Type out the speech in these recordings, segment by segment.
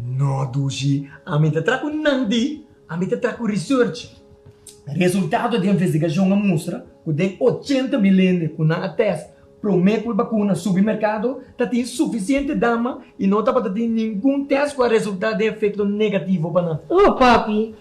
No dushi, ami ta traha ku nan di, ami ta traha ku research. Resultado di investigashon a mustra ku den 80.000 hende ku nan a tèst promé ku e bakuna subi merkado ta tin sufisiente dama i no tabata tin ningun tèst ku a resultá den efekto negativo pa nan. Oh papi,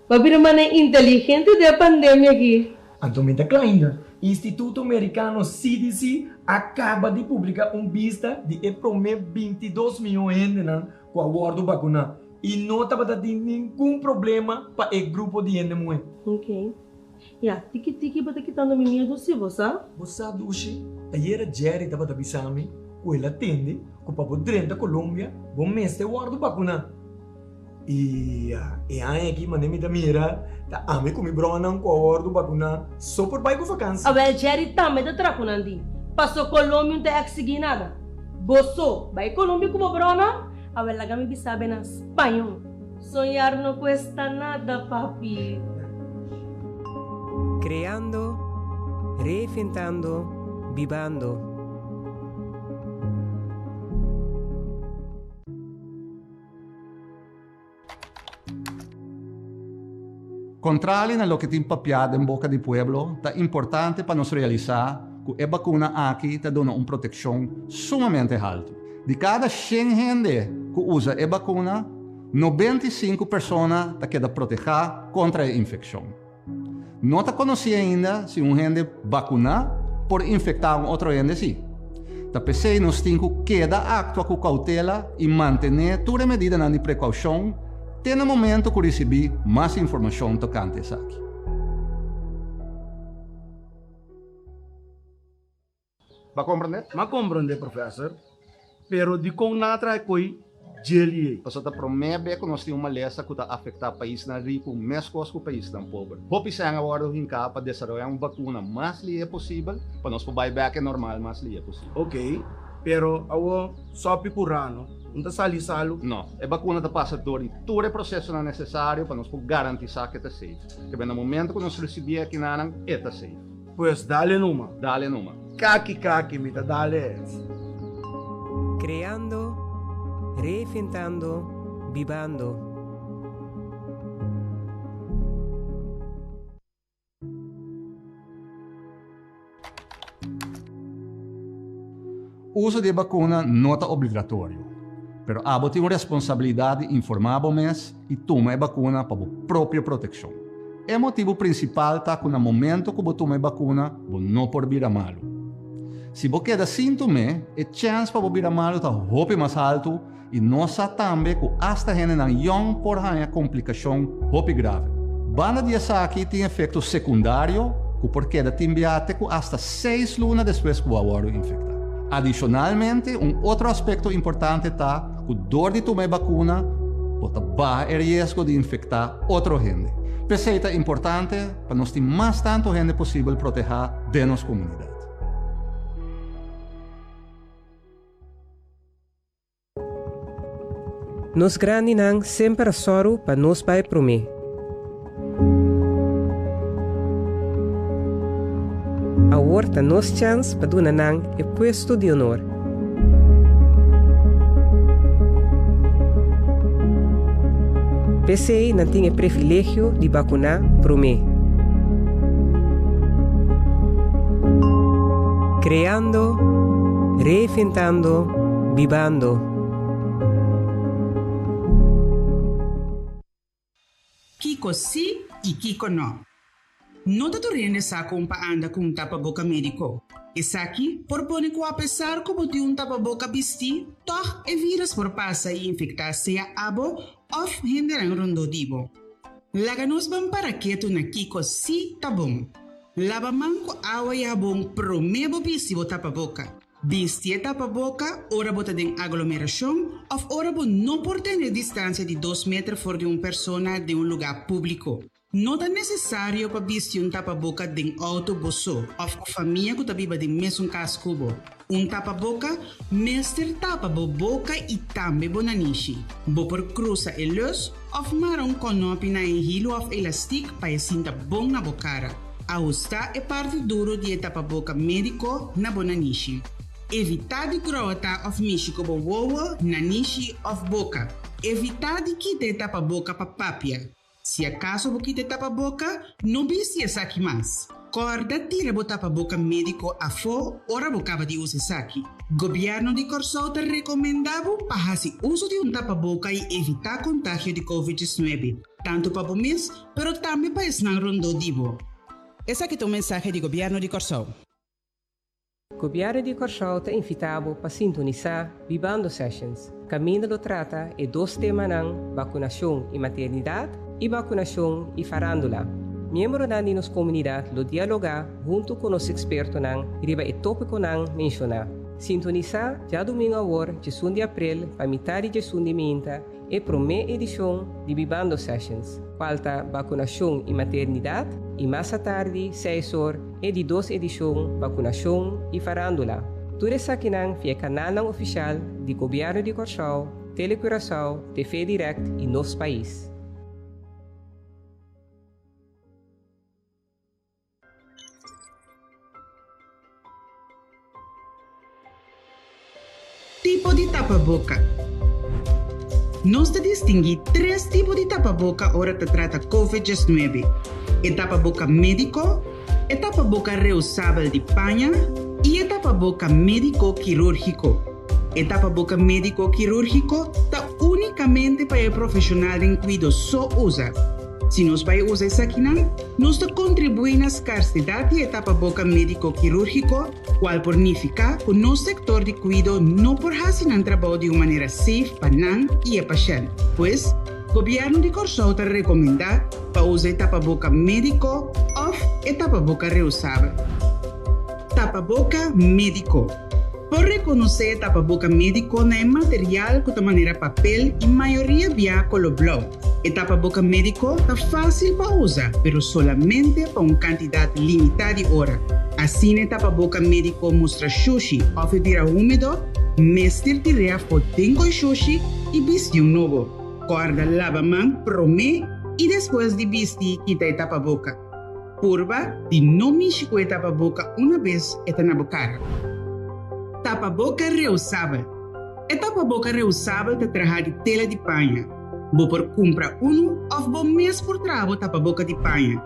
bo a bira manera inteligente den e pandemia aki. Anto mi ta kla ainda. Instituto Merikano CDC a kaba di publiká un bista di e promé 22 mion hendenan ku a wòrdu bakuná i no tabata tin ningun problema pa e grupo di hende muhé. Ok. Ya, tiki tiki bo ta kitando mi miedu si, bo sa? Bo sa dushi, ayera Jerry tabata bisa mi ku el a tende ku pa bo drenta Colombia bo mester wòrdu bakuná. I e aña aki mane mi ta mira ta ami ku mi bronan ku a wòrdu bakuná so por bai ku vakansi. Awel Jerry tambe ta traha ku nan di. Paso Colombia no ta eksigí nada. Bo so bai Colombia ku bo bronan? Awel laga mi bisa be na spañó. Soñar no cuesta nada papi. Creando, reinventando, bibando. Kontrali na loke tin papiá den boka di pueblo, ta importante pa nos realisá ku e bakuna aki ta duna un protekshon sumamente haltu. Di kada shen hende ku usa e bakuna, 95 persona ta keda protehá kontra e infekshon. No ta konosí ainda si un hende bakuná por infektá un otro hende sí. Ta p'esei nos tin ku keda aktua ku koutela i mantené tur e medidanan di prekoushon te na momento ku risibí mas informashon tokante esaki. Bo a komprondé? M'a komprondé, professor. Pero dikon nan a traha e koi djeli ei? Pasobra ta promé be ku nos tin un malesa ku ta afektá paisnan riku meskos ku paisnan pober. Hopi sèn a wòrdu hinká pa desaroyá un bakuna mas lihé posibel pa nos por bai bèk e normal mas lihé posibel. Oké, pero awor sòpi ku rano no ta sali salu? No, e bakuna ta pasa dor di tur e prosesonan nesesario pa nos por garantisá ku e ta safe. Kebé na momento ku nos risibié akinanan, e ta safe. Pues dale numa. Dale numa. Kaki kaki mi ta dale es. Creando, reinventando, bibando. Uso di e bakuna no ta obligatorio, pero abo tin un responsabilidat di informá bo mes i tuma e bakuna pa bo propio protekshon. E motibu prinsipal ta ku na momento ku bo tuma e bakuna bo no por bira malu. Si bo keda sin tum'é, e chèns pa bo bira malu ta hopi mas haltu i nos sa tambe ku asta hendenan yòn por haña komplikashon hopi grave. Banda di esaki tin efekto sekundario ku por keda tin bia te ku asta seis luna despues ku bo a wòrdu infektá. Adishonalmente, un otro aspekto importante ta ku dor di tuma e bakuna bo ta baha e riesgo di infektá otro hende. P'esei ta importante pa nos tin mas tantu hende posibel protehá den nos komunidat. Nos grandinan semper a sòru pa nos bai promé. Awor ta nos chèns pa duna nan e puesto di honor. P'esei nan tin e privilegio di bakuná promé. Kreando, reinventando, bibando. Kiko sí i kiko nò. No ta tur hende sa kon pa anda ku un tapaboka médiko. Esaki por pone ku apesar ku bo tin un tapaboka bistí, tòg e vírus por pasa i infektá sea abo òf hendenan rondó di bo. Laga nos ban para ketu na kiko sí ta bon. Laba man ku awa i habon promé bo bisti bo tapaboka. Bisti e tapaboka ora bo ta den aglomerashon òf ora bo no por tene distansia di dos meter for di un persona den un lugá públiko. No ta nesesario pa bisti un tapaboka den outo bo so òf ku famia ku ta biba den mesun kas ku bo. Un tapaboka mester tapa bo boka i tambe bo nanishi. Bo por krusa e lus òf mara un kònòpi na e hilu òf elastik pa e sinta bon na bo kara. Ahustá e parti duru di e tapaboka médiko na bo nanishi. Evitá di grota òf mishi ku bo wowo, nanishi òf boka. Evitá di kita e tapaboka pa papia. Si akaso bo kita e tapaboka, no bisti esaki mas. Kòrda tira bo tapaboka médiko afó ora bo kaba di usa esaki. Gobièrnu di Kòrsou ta rekomendá bo pa hasi uso di un tapaboka i evitá kontagio di Covid 19, tantu pa bo mes, pero tambe pa esnan rondó di bo. Esaki ta un mensahe di Gobièrnu di Kòrsou. Gobièrnu di Kòrsou ta invitá bo pa sintonisá Bibando Sessions, kaminda lo trata e dos temanan bakunashon i maternidat i bakunashon i farándula. Miembronan di nos komunidat lo dialogá huntu ku nos ekspertonan riba e tópikonan menshoná. Sintonisá djadumingu awor djesun di aprel pa mitá di djesun di minta e promé edishon di Bibando Sessions, kual ta Bakunashon i Maternidat, i mas atardi, seis or, e di dos edishon Bakunashon i Farándula. Tur esakinan via e kanalnan ofishal di Gobièrnu di Kòrsou, Telecuraçao, TV Direct i Nos Pais. Tipo di tapaboka. Nos ta distinguí tres tipo di tapaboka ora ta trata Covid 19, e tapaboka médiko, e tapaboka reusabel di paña i e tapaboka médiko kirúrgiko. E tapaboka médiko kirúrgiko ta únikamente pa e profeshonal den kuido so usa. Si nos bai usa esakinan, nos ta kontribuí na skarsedat di e tapaboka médiko kirúrgiko, kual por nifiká ku nos sektor di kuido no por hasi nan trabou di un manera safe pa nan i e pashènt. Pues, Gobièrnu di Kòrsou ta rekomendá pa usa e tapaboka médiko òf e tapaboka reusabel. Tapaboka médiko. Por rekonosé e tapaboka médiko na e material ku ta manera papel i mayoria bia koló blou. E tapaboka médiko ta fásil pa usa, pero solamente pa un kantidat limitá di ora. Asina e tapaboka médiko mustra shushi òf e bira húmedo, mester tir'é afó den koi shushi i bisti un nobo. Kòrda laba man promé i despues di bisti kita e tapaboka. Purba di no mishi ku e tapaboka una bes e ta na bo kara. Tapaboka reusabel. E tapaboka reusabel ta traha di tela di paña. Bo por kumpra unu òf bo mes por traha bo tapaboka di paña.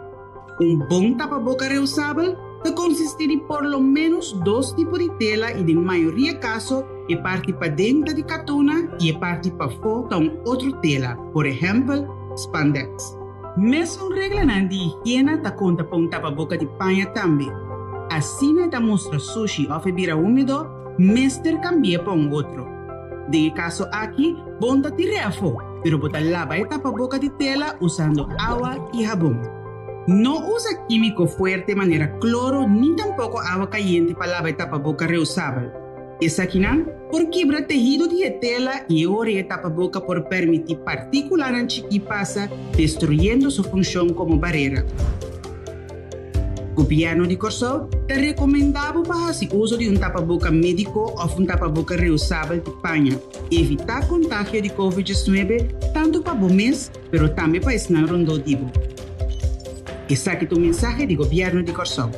Un bon tapaboka reusabel ta konsistí di por lo ménos dos tipo di tela i den mayoria kaso e parti paden ta di katuna i e parti pafó ta un otro tela, por ehèmpel, spandex. Mesun reglanan di higiena ta konta pa un tapaboka di paña tambe. Asina e ta mustra sushi òf e bira húmedo, mester kambi'é pa un otro. Den e kaso aki, bon ta tir'é afó, pero bo ta laba e tapaboka di tela usando awa i habon. No usa kímiko fuerte manera kloro ni tampoko awa kayente pa laba e tapaboka reusabel. Esakinan por kibra tehido di e tela i e ora e tapaboka por permití partíkulanan chikí pasa, destruyendo su funshon komo barera. Gobièrnu di Kòrsou ta rekomendá bo pa hasi uso di un tapaboka médiko òf un tapaboka reusabel di paña. Evitá kontagio di Covid 19 tantu pa bo mes pero tambe pa esnan rondó di bo. Esaki ta un mensahe di Gobièrnu di Kòrsou.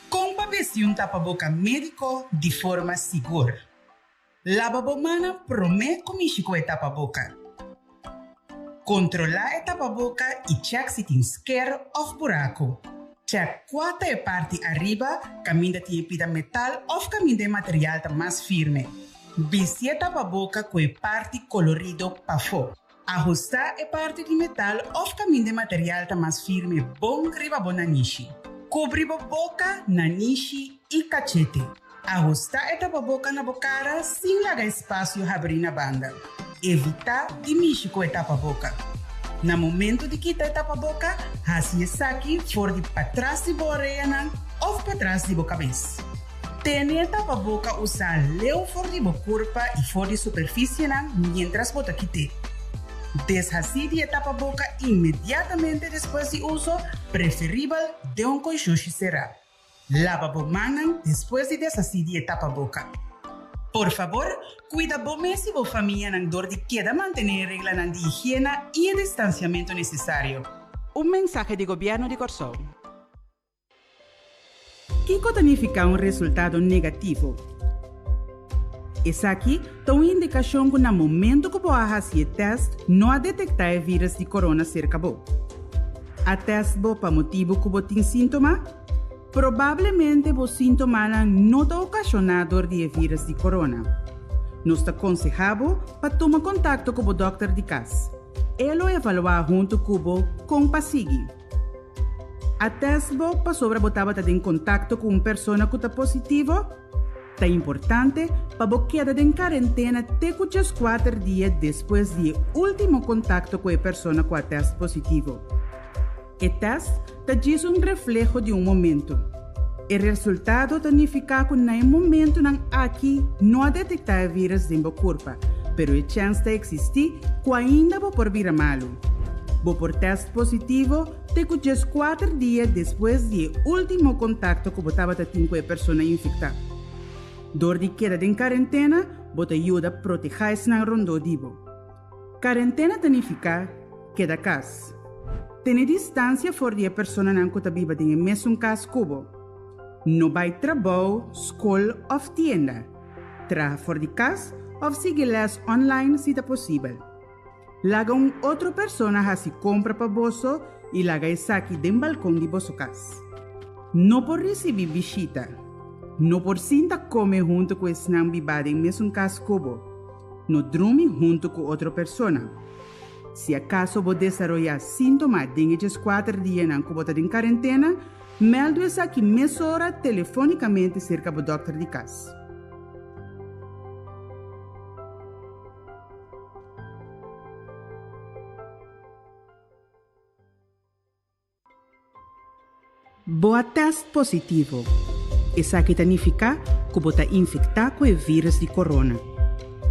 Kon pa bisti un tapaboka médiko di forma sigur? Laba bo mannan promé ku mishi ku e tapaboka. Kontrolá e tapaboka i chèk si tin sker òf buraku. Chèk kua ta e parti ariba kaminda tin e pida metal òf kaminda e material ta mas firme. Bisti e tapaboka ku e parti kolorido pafó. Ahustá e parti di metal òf kaminda e material ta mas firme bon riba bo nanishi. Kubri bo boka, nanishi i kachete. Ahustá e tapaboka na bo kara sin laga espasio habrí na banda. Evitá di mishi ku e tapaboka. Na momentu di kita e tapaboka, hasi esaki for di patras di bo oreanan òf patras di bo kabes. Tene e tapaboka usá leu for di bo kurpa i for di superfisienan miéntras bo ta kit'é. Deshasí di e tapaboka inmediatamente despues di uso, preferibel den un konshushi será. Laba bo mannan despues di deshasí di e tapaboka. Por fabor, kuida bo mes i bo famianan dor di keda mantené e reglanan di higiena i e distansiamentu nesesario. Un mensahe di Gobièrnu di Kòrsou. Kiko ta nifiká un resultado negativo? Esaki ta un indikashon ku na momento ku bo a hasi e tèst no a detektá e vírus di corona serka bo. A tèst bo pa motibu ku bo tin síntoma? Probablemente bo síntomanan no ta okashoná dor di e vírus di corona. Nos ta konsehá bo pa tuma kontakto ku bo dòkter di kas. E lo evaluá huntu ku bo kon pa sigui. A tèst bo pasobra bo tabata den kontakto ku un persona ku ta positivo? Ta importante pa bo keda den karentena te ku djeskuater dia despues di e último kontakto ku e persona ku a tèst positivo. E tèst ta djis un refleho di un momentu. E resultado ta nifiká ku na e momentunan aki no a detektá e vírus den bo kurpa, pero e chèns ta eksistí ku ainda bo por bira malu. Bo por tèst positivo te ku djeskuater dia despues di e último kontakto ku bo tabata tin ku e persona infektá. Dor di keda den karentena, bo ta yuda protehá esnan rondó di bo. Karentena ta nifiká keda kas. Tene distansia for di e personanan ku ta biba den e mesun kas ku bo. No bai trabou, skol òf tienda. Traha for di kas òf sigui lès online si ta posibel. Laga un otro persona hasi kompra pa boso i laga esaki den balkon di boso kas. No por risibí bishita. No por sinta kome huntu ku esnan bibá den mesun kas ku bo. No drumi huntu ku otro persona. Si akaso bo desaroyá síntoma den e djeskuater dianan ku bo ta den karentena, mèldu esaki mesora telefónikamente serka bo dòkter di kas. Bo a tèst positivo. Esaki ta nifiká ku bo ta infektá ku e vírus di corona.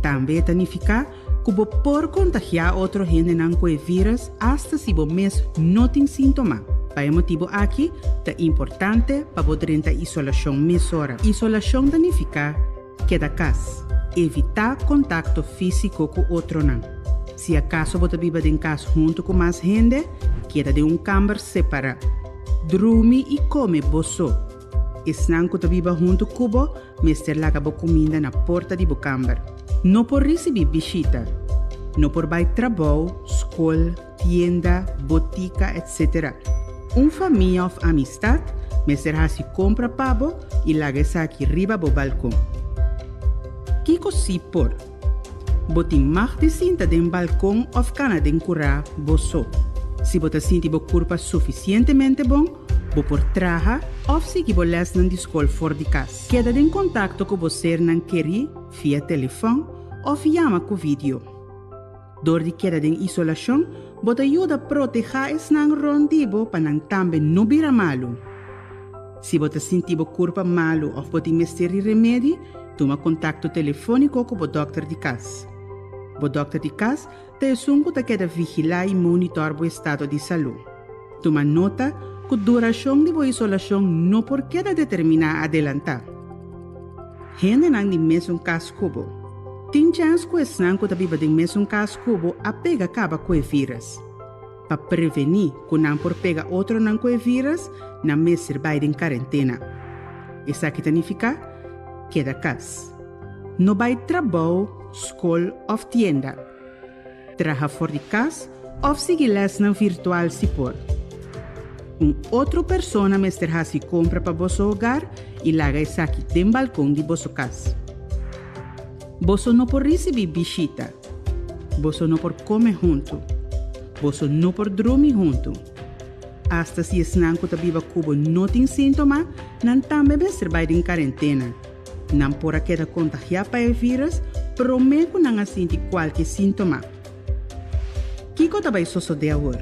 Tambe e ta nifiká ku bo por kontagiá otro hendenan ku e vírus asta si bo mes no tin síntoma. Pa e motibu aki ta importante pa bo drenta isolashon mesora. Isolashon ta nifiká keda kas. Evitá kontakto físiko ku otronan. Si akaso bo ta biba den kas huntu ku mas hende, keda den un kamber separá. Drumi i kome bo so. Esnan ku ta biba huntu ku bo mester laga bo kuminda na porta di bo kamber. No por risibí bishita. No por bai trabou, skol, tienda, botika, etc. Un famia òf amistat mester hasi kompra pa bo i laga esaki riba bo balkon. Kiko si por? Bo tin mag di sinta den balkon òf kana den kurá bo so. Si bo ta sinti bo kurpa sufisientemente bon, bo por traha òf sigui bo lèsnan di skol for di kas. Keda den kontakto ku bo sernan kerí via telefòn òf yama ku vidio. Dor di keda den isolashon, bo ta yuda protehá esnan rònt di bo pa nan tambe no bira malu. Si bo ta sinti bo kurpa malu òf bo tin mester di remedi, tuma kontakto telefóniko ku bo dòkter di kas. Bo dòkter di kas ta esun ku ta keda vigilá i monitòr bo estado di salú. Tuma nota ku durashon di bo isolashon no por keda determiná adelantá. Hendenan di mesun kas ku bo. Tin chèns ku esnan ku ta biba den mesun kas ku bo a pega kaba ku e vírus. Pa prevení ku nan por pega otronan ku e vírus, nan mester bai den karentena. Esaki ta nifiká, keda kas. No bai trabou, skol òf tienda. Traha for di kas òf sigui lèsnan virtual si por. Un otro persona mester hasi kompra pa boso hogar i laga esaki den balkon di boso kas. Boso no por risibí bishita. Boso no por kome huntu. Boso no por drumi huntu. Asta si esnan ku ta biba ku bo no tin síntoma, nan tambe mester bai den karentena. Nan por a keda kontagiá pa e vírus promé ku nan a sinti kualke síntoma. Kiko ta bai sosodé awor?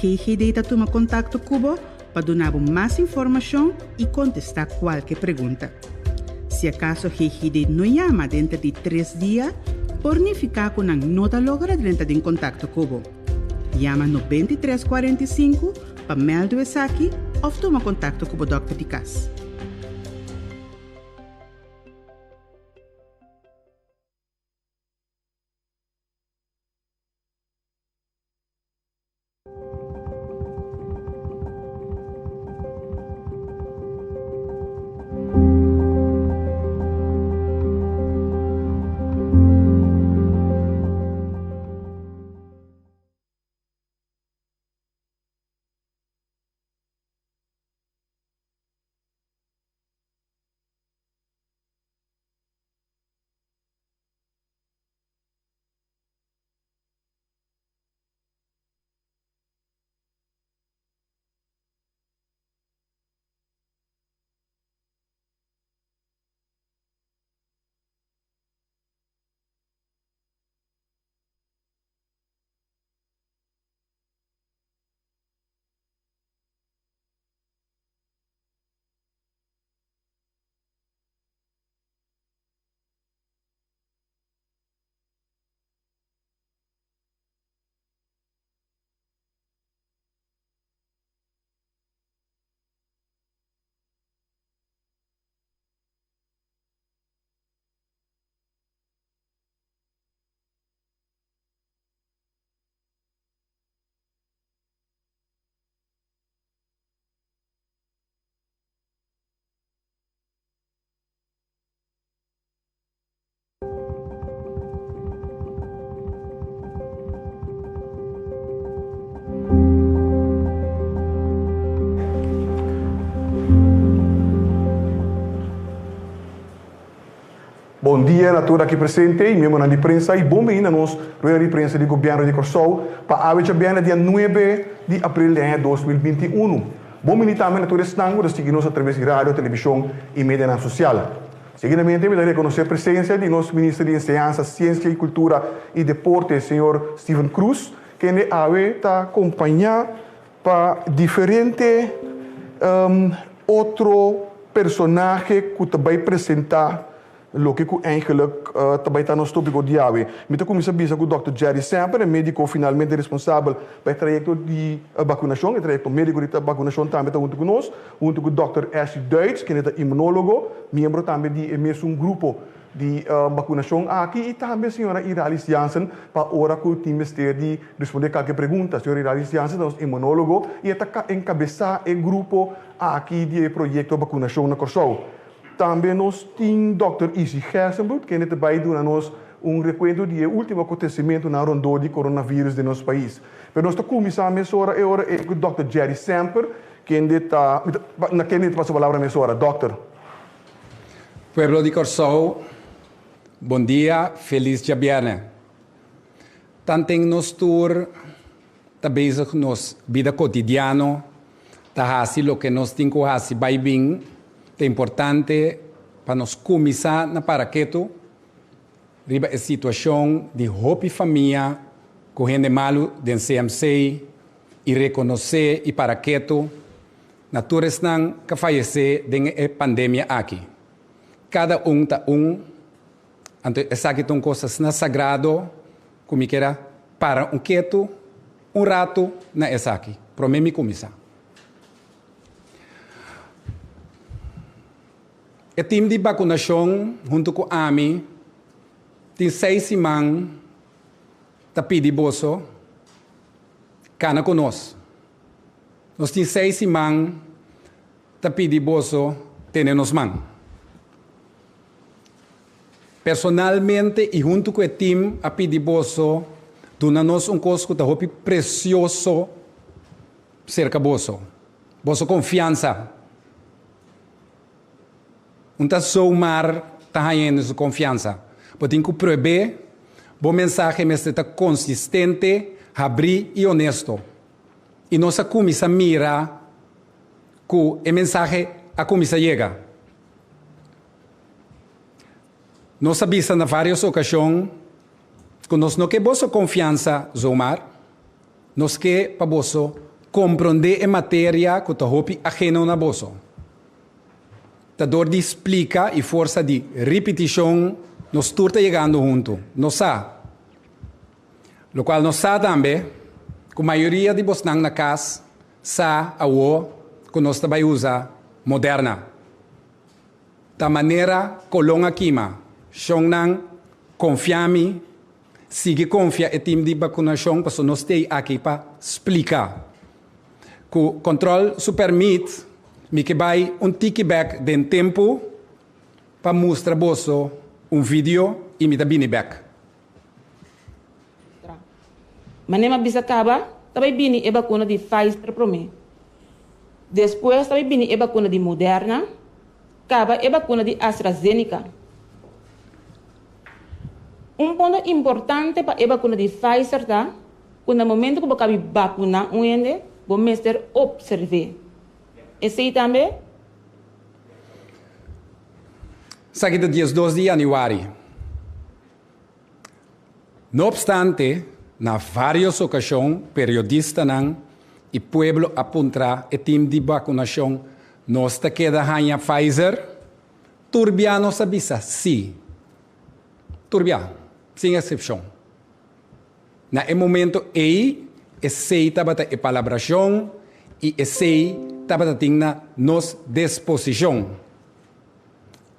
GGD ta tuma kontakto ku bo pa duna bo mas informashon i kontestá kualke pregunta. Si akaso GGD no yama denter di tres dia, por nifiká ku nan no ta logra drenta den kontakto ku bo. Yama 93 45 pa mèldu esaki òf tuma kontakto ku bo dòkter di kas. Bon dia na tur aki presente y miembronan di prensa y bon bini na nos rueda di prensa di Gobierno di Corsou pa awe djabièrnè dia nuebe di april di aña 2021. Bon bini tambe na tur esnan cu ta sigui nos atraves di radio, television y medianan social. Seguidamente mi ta reconoce presencia di nos Minister di Enseñansa, Ciencia y Cultura y Deporte, señor Steven Croes, kende awe ta compaña pa diferente otro personahe ku ta bai presentá loke ku eigenlijk ta bai ta nos tópiko di awe. Mi ta kuminsá bisa ku dòkter Jerry Semper, e médiko finalmente responsabel pa e trayekto di bakunashon, e trayekto médiko di bakunashon tambe ta huntu ku nos, huntu ku dòkter Ashley Duits, kende ta imunólogo, miembro tambe di e mesun grupo di bakunashon aki i tambe señora Iralis Jansen pa ora ku tin mester di respondé kalke pregunta. Señora Iralis Jansen ta nos imunólogo i e ta enkabesá e grupo aki di e proyekto bakunashon na Kòrsou. Tambe nos tin dòkter Izzy Gerstenbluth kende ta bai duna nos un rekuento di e último akotesimentunan rondó di koronavirus den nos pais. Pero nos ta kuminsá mesora e ora ei ku dòkter Jerry Semper kende ta, na kende ta pasa palabra mesora. Dòkter. Pueblo di Kòrsou, bon dia, felis djabièrnè. Tanten nos tur ta bezig nos bida kotidiano, ta hasi loke nos tin ku hasi bai bin, ta importante pa nos kuminsá na para ketu riba e situashon di hopi famia ku hende malu den CMC i rekonosé i para ketu Na tur esnan ka fayesé den e pandemia aki. Kada un ta un, anto esaki ta un kos asina sagrado ku mi kier a para un ketu un ratu na esaki promé mi kuminsá. E tim di bakunashon huntu ku ami tin seis siman ta pidi boso kana ku nos. Nos tin seis siman ta pidi boso tene nos man. Personalmente i huntu ku e tim a pidi boso duna nos un kos ku ta hopi presioso serka boso, boso konfiansa. Un ta zomaar ta haña hende su konfiansa. Bo tin ku prueb'é, bo mensahe mester ta konsistente, habrí i honesto. I nos a kuminsá mira ku e mensahe a kuminsá yega. Nos a bisa na vários okashon ku nos no ke boso konfiansa zomaar, nos ke pa boso komprondé e materia ku ta hopi ageno na boso. Ta dor di splika i forsa di ripitishon nos tur ta yegando huntu. Nos sa. Lokual nos sa tambe ku mayoria di bosnan na kas sa awo ku nos ta bai usa Moderna. Ta manera kolon a kima. Shonnan, konfia mi, sigui konfia e tim di bakunashon pasobra nos t'ei aki pa splika. Ku kòntròl su pèrmit mi ke bai un tiki bèk den tempu pa mustra boso un video i mi ta bini bèk. Tra. Manera mi a bisa kaba, ta bai bini e bakuna di Pfizer promé. Despues ta bai bini e bakuna di Moderna, kaba e bakuna di AstraZeneca. Un punto importante pa e bakuna di Pfizer ta ku na momento ku bo kabi bakuná un hende, bo mester opserv'é. Esei tambe. Esaki ta 12 di yanüari. No obstante, na vários okashon periodistanan i pueblo a puntra e tim di bakunashon, Nos ta keda haña Pfizer? Tur bia nos a bisa sí. Tur bia, sin eksepshon. Na e momento ei, esei tabata e palabrashon i esei tabata tin na nos desposishon.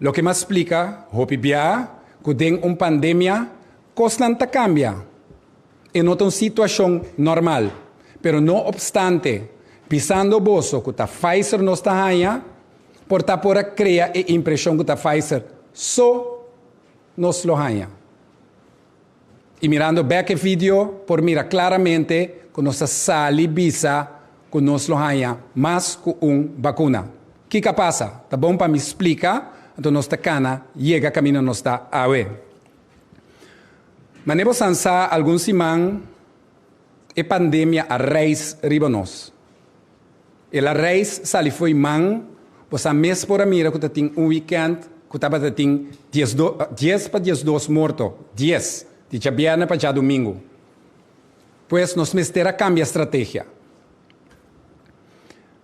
Loke m'a splika hopi bia ku den un pandemia kosnan ta kambia. E no ta un situashon normal, pero no opstante, bisando boso ku ta Pfizer nos ta haña, por ta por a krea e impreshon ku ta Pfizer so nos lo haña. I mirando bek e video por mira klaramente ku nos ta sali bisa ku nos lo haña mas ku un bakuna. Kiko a pasa? Ta bon pa mi splika. Anto nos ta kana yega kaminda nos ta awe. Manera bo san sa algun siman e pandemia a reis riba nos. El a reis sali fo'i man, bo sa mes por a mira ku ta tin un wikènt ku tabata tin dies pa 12 morto, dies, di djabièrnè pa djadumingu. Pues nos mester a kambia strategia.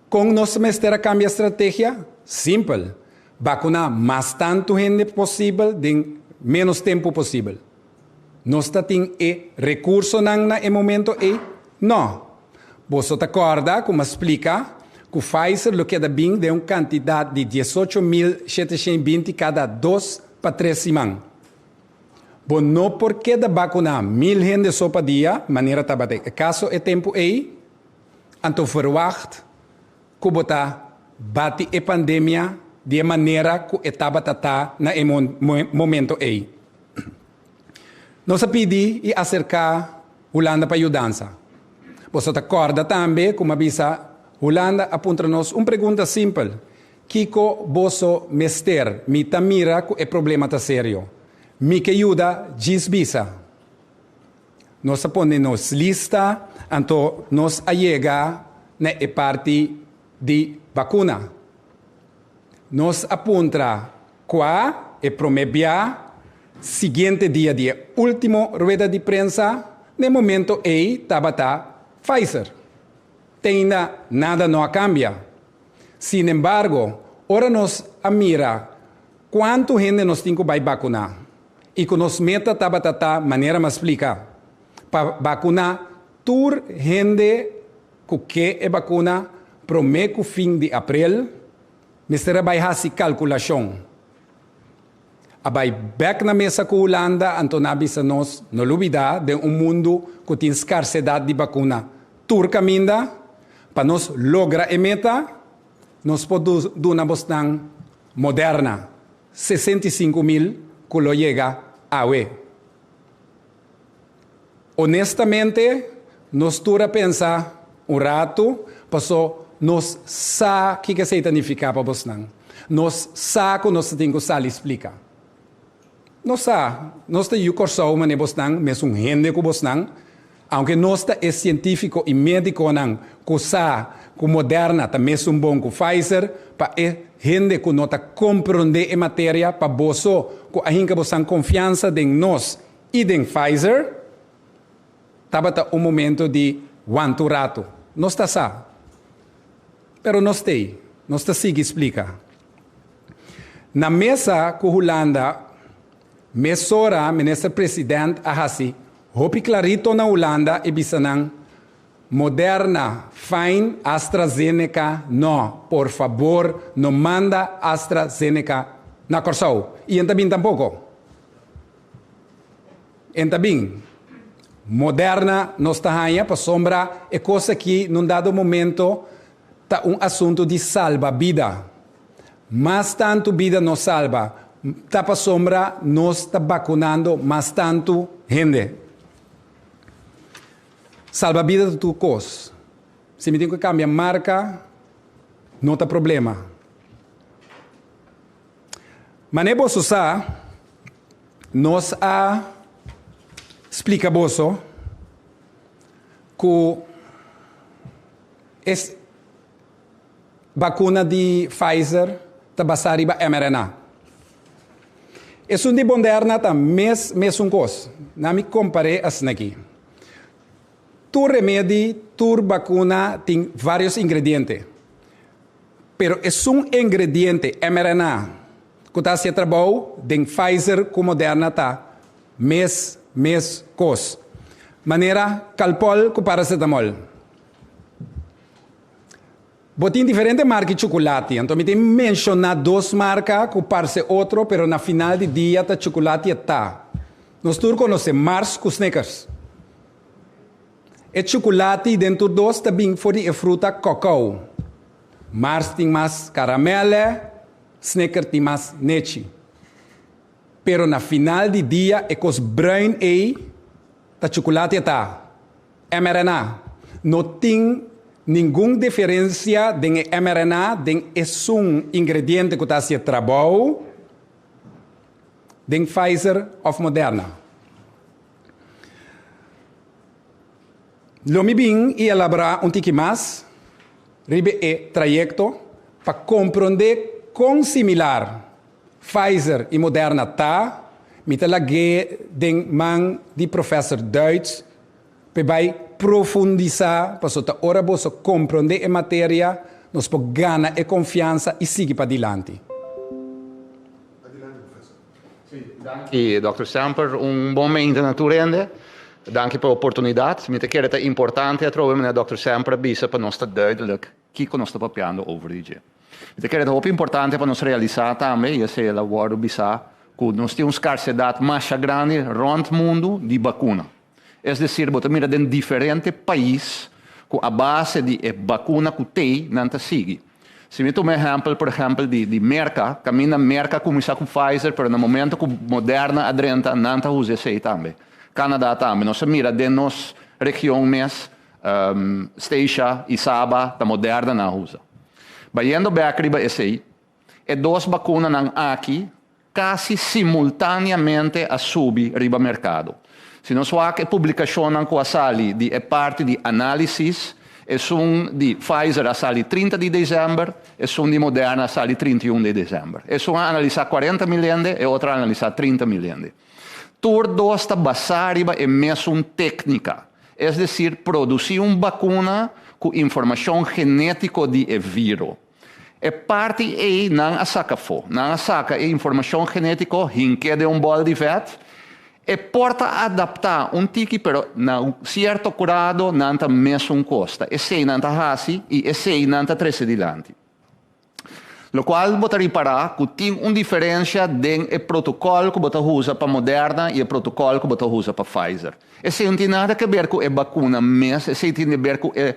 Kon nos mester a kambia strategia? Simpel, bakuná mas tantu hende posibel den ménos tempu posibel. Nos ta tin e rekursonan na e momento ei? Nò. Boso ta kòrda ku m'a splika ku Pfizer lo keda bin den un kantidat di 18,720 kada dos pa tres siman. Bo no por keda bakuná 1000 hende so pa dia, manera tabata e kaso e tempu ei, anto verwagt ku bo ta bati e pandemia di e manera ku e tabata ta na e momento ei. Nos a pidi i aserká Hulanda pa yudansa. Boso ta kòrda tambe ku m'a bisa Hulanda a puntra nos un pregunta simpel, Kiko boso mester? Mi ta mira ku e problema ta serio. Mi ke yuda djis bisa. Nos a pone nos lista, anto nos a yega na e parti di bakuna. Nos a puntra kua e promé bia siguiente dia di e último rueda di prensa, na e momento ei tabata Pfizer. Te ainda nada no a kambia. Sinembargo, ora nos a mira kuantu hende nos tin ku bai bakuná i ku nos meta tabata ta, manera m'a splika, pa bakuná tur hende ku ke e bakuna promé ku fin di aprel, mester a bai hasi kalkulashon. A bai bèk na mesa ku Hulanda, anto nan a bisa nos, no lubidá, den un mundu ku tin skarsedat di bakuna tur kaminda, pa nos logra e meta, nos por duna bosnan Moderna, 65,000 ku lo yega awe. Honestamente, nos tur a pensa un ratu, paso nos sa kiko esei ta nifiká pa bosnan. Nos sa ku nos ta tin ku sali splika. Nos sa, nos ta yu Kòrsou manera bosnan, mesun hende ku bosnan, aunke nos ta e sientífiko i médikonan ku sa ku Moderna ta mesun bon ku Pfizer, pa e hende ku no ta komprondé e materia, pa boso ku a hinka bosan konfiansa den nos i den Pfizer, tabata un momento di wanta un ratu. Nos ta sa. Pero nos t'ei. Nos ta sigui splika. Na mesa ku Hulanda, mesora Minister President a hasi hopi klarito na Hulanda i bisa nan, Moderna, fijn, AstraZeneca, no. Por fabor, no manda AstraZeneca na Kòrsou. I en ta bin tampoko. En ta bin. Moderna nos ta haña pasobra e kos aki nun dado momento ta un asuntu di salba bida. Mas tantu bida nos salba, ta pasobra nos ta bakunando mas tantu hende. Salba bida ta tur kos. Si mi tin ku kambia marka, no ta problema. Manera boso sa, nos a splika boso ku e bakuna di Pfizer ta basá riba mRNA. Esun di Moderna ta mes mesun kos. Na mi kompar'é asin'aki. Tur remedi, tur bakuna tin vários ingrediente. Pero esun ingrediente, mRNA, ku ta hasi e trabou den Pfizer ku Moderna ta mes mes kos. Manera Calpol ku paracetamol. Bo tin diferente marka di chukulati, anto mi tin menshoná dos marka ku parse otro pero na final di dia ta chukulati e ta. Nos tur konosé Mars ku Snickers. E chukulati den tur dos ta bin for di e fruta kokou. Mars tin mas karamèlè, Snicker tin mas nechi. Pero na final di dia e kos bruin ei ta chukulati e ta. mRNA. No tin ningun diferensia den e mRNA den esun ingrediente ku ta hasi e trabou. den Pfizer òf Moderna. Lo mi bin i elaborá un tiki mas riba e trayekto pa komprondé kon similar Pfizer i Moderna ta, mi ta lag'é den man di Professor Duits p'e bai profundisá pasobra ta ora boso komprondé e materia nos por gana e konfiansa i sigui padilanti. Danki Dòkter Semper, un bon mente na tur hende. Danki pa e oportunidat. Mi ta kere ta importante atrobe manera Dòkter Semper a bisa pa nos ta duidelijk kiko nos ta papiando over di dje. Mi ta kere ta hopi importante pa nos realisá tambe, i esei el a wòrdu bisá, ku nos tin un skarsedat masha grandi rònt mundu di bakuna. Es desir, bo ta mira den diferente pais ku a base di e bakuna ku tei nan ta sigui. Si mi tuma ehèmpel, por ehèmpel, di di Merka, kaminda Merka a kuminsá ku Pfizer, pero na momento ku Moderna a drenta, nan ta usa esei tambe. Kanada tambe. Nos a mira den nos region mes, Statia i Saba, ta Moderna nan a usa. Bayendo bèk riba esei, e dos bakunanan aki kasi simultáneamente a subi riba merkado. Si nos wak e publikashonnan ku a sali di e parti di análisis, esun di Pfizer a sali 30 di desèmber, esun di Moderna a sali 31 di desèmber. Esun a analisá 40.000 hende, e otro a analisá 30.000 hende. Tur dos ta basá riba e mesun téknika, es desir produsí un bakuna ku informashon genétiko di e viro. E parti ei nan a saka afó. Nan a saka e informashon genétiko, hink'é den un bòl di vèt. E por ta adaptá un tiki, pero na un sierto grado nan ta mesun kos. Ta esei nan ta hasi i esei nan ta trese dilanti. Lokual bo ta ripará ku tin un diferensia den e protokòl ku bo ta usa pa Moderna i e protokòl ku bo ta usa pa Pfizer. Esei no tin nada ke ber ku e bakuna mes, esei tin di ber ku e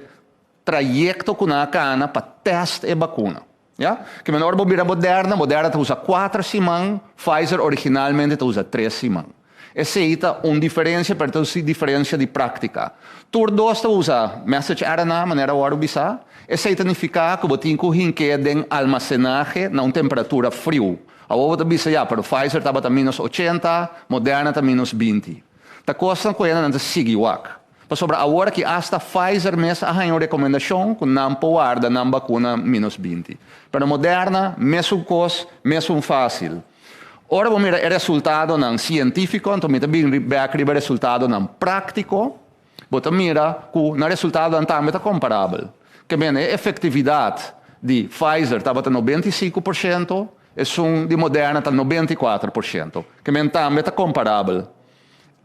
trayekto ku nan a kana pa tèst e bakuna. Ya? Ke men ora bo bira Moderna, Moderna ta usa kuater siman, Pfizer originalmente ta usa tres siman. Esei ta un diferensia, pero ta un diferensia di práktika. Tur dos ta usa message RNA, manera a wòrdu bisá. Esei ta nifiká ku bo tin ku hink'é den almasenahe na un temperatura friu. Awor bo ta bisa, ya, pero Pfizer tabata minus 80, Moderna ta minus 20. Ta kosnan ku hende nan ta sigui wak. Pasobra awor aki asta Pfizer mes a haña un rekomendashon ku nan por warda nan bakuna minus 20. Pero Moderna, mesun kos, mesun fásil. Ora bo mira e resultadonan sientífiko, anto mi ta bin bèk riba e resultadonan práktiko, bo ta mira ku nan resultadonan tambe ta komparabel. Ke men e efektividat di Pfizer tabata 95%, esun di Moderna ta 94%. Ke men tambe ta komparabel.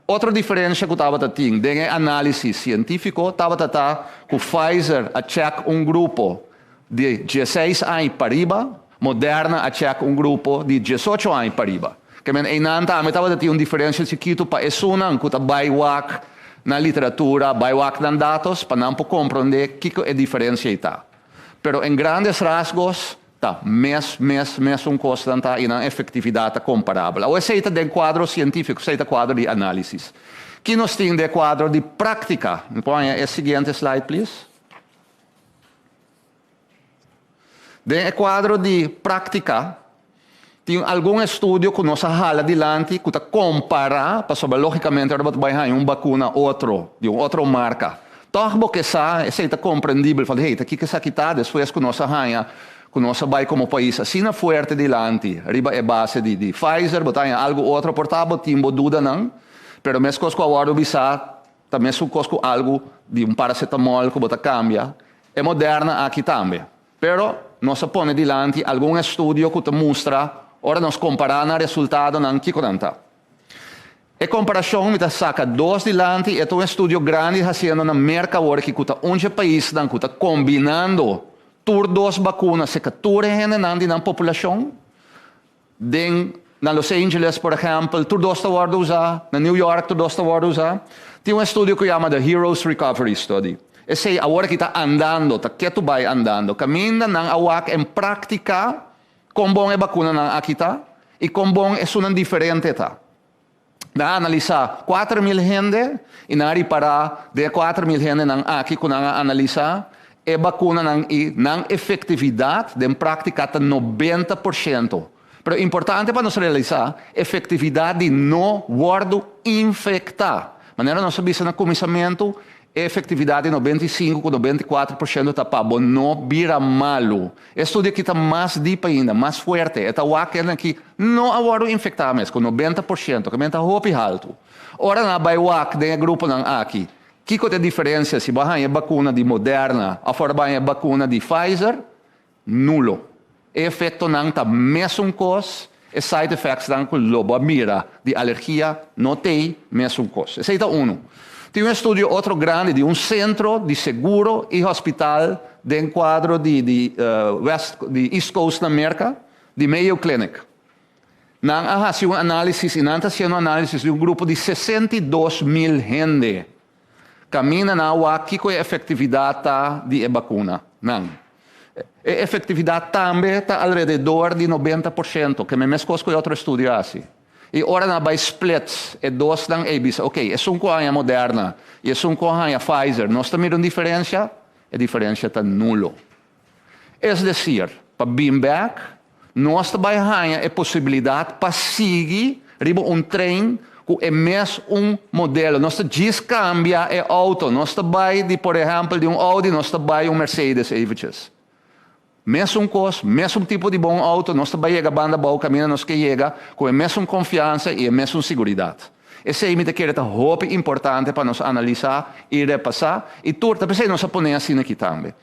Otro diferencia cu tabata tin den e analisis cientifico tabata ta cu Pfizer a check un grupo di 16 aña pariba, Moderna a check un grupo di 18 aña pariba. Ke men eynan tambe tabata tin un diferencia chikito pa esunnan cu ta bay wak nan literatura, bay wak nan datos pa nan por comprende kico e diferencia ey ta. Pero en grandes rasgos Ta mes, mes, mesun kosnan ta i nan efektividat ta komparabel. Awor esei ta den kuadro sientífiko, esei ta kuadro di análisis. Ki nos tin den kuadro di práktika? Mi por haña e siguiente slide, please? Den e kuadro di práktika, tin algun estudio ku nos a hala dilanti ku ta kompará, pasobra lógikamente ora bo ta bai haña un bakuna otro, di un otro marka, Tòg bo ke sa, esei ta komprendibel, van hey, ta kiko esaki ta despues ku nos a haña ku nos a bai komo pais asina fuerte dilanti riba e base di di Pfizer, bo ta haña algu otro, por ta bo tin bo dudanan, pero meskos ku a wòrdu bisá ta mesun kos ku algu di un paracetamol ku bo ta kambia, e Moderna aki tambe. Pero nos a pone dilanti algun estudio ku ta mustra ora nos kompará nan resultadonan kiko nan ta. E komparashon mi ta saka dos dilanti, e ta un estudio grandi hasiendo na Merka awor aki ku ta un dje paisnan ku ta kombinando tur dos bakuna seka tur e hendenan di nan populashon. Den na Los Angeles por ehèmpel tur dos ta wòrdu usá, na New York tur dos ta wòrdu usá. Tin un estudio ku yama The Heroes Recovery Study. Esei awor aki ta andando, ta ketu bai andando. Kaminda nan a wak en práktika Kon bon e bakunanan aki ta i kon bon esunnan diferente ta? Nan a analisá 4000 hende i nan a ripará den e 4000 hendenan aki ku nan a analisá e bakunanan i nan efektividat den práktika ta 90%. Pero importante pa nos realisá efektividat di no wòrdu infektá. Manera nos a bisa na kuminsamentu, e efektividat di 95 ku 94% ta pa bo no bira malu. E studio aki ta mas dip ainda, mas fuerte. E ta wak esnan ki no a wòrdu infektá mes, ku 90%, ke men ta hopi haltu. Ora nan a bai wak den e gruponan aki, kiko ta e diferensia si bo a haña e bakuna di Moderna òf ora bo a haña e bakuna di Pfizer? Nulo. E efektonan ta mesun kos, e side effectsnan ku lo bo a mira di alergia no t'ei mesun kos. Esei ta unu. Tin un estudio otro grandi di un sentro di seguro i hospital den kuadro di di west di East Coast na Merka, di Mayo Clinic. Nan a hasi un análisis i nan ta hasiendo un análisis di un grupo di 62.000 hende. Kaminda nan a wak kiko e efektividat ta di e bakuna nan. E efektividat tambe ta alrededor di 90%, ke meskos ku e otro estudio a hasi. I ora nan a bai split e dosnan ei bisa, ok, esun ku a haña Moderna i esun ku a haña Pfizer, nos ta mira un diferensia? E diferensia ta nulo. Es desir, pa bin bèk, nos ta bai haña e posibilidat pa sigui riba un trein ku e mes un modelo. Nos ta djis kambia e outo. Nos ta bai di, por ehèmpel, di un Audi nos ta bai un Mercedes eventjes. Mesun kos, mesun tipo di bon outo, nos ta bai yega banda abou kaminda nos ke yega ku e mesun konfiansa i e mesun siguridat. Esei mi ta kere ta hopi importante pa nos analisá i repasá i tur ta p'esei nos a pone asina aki tambe.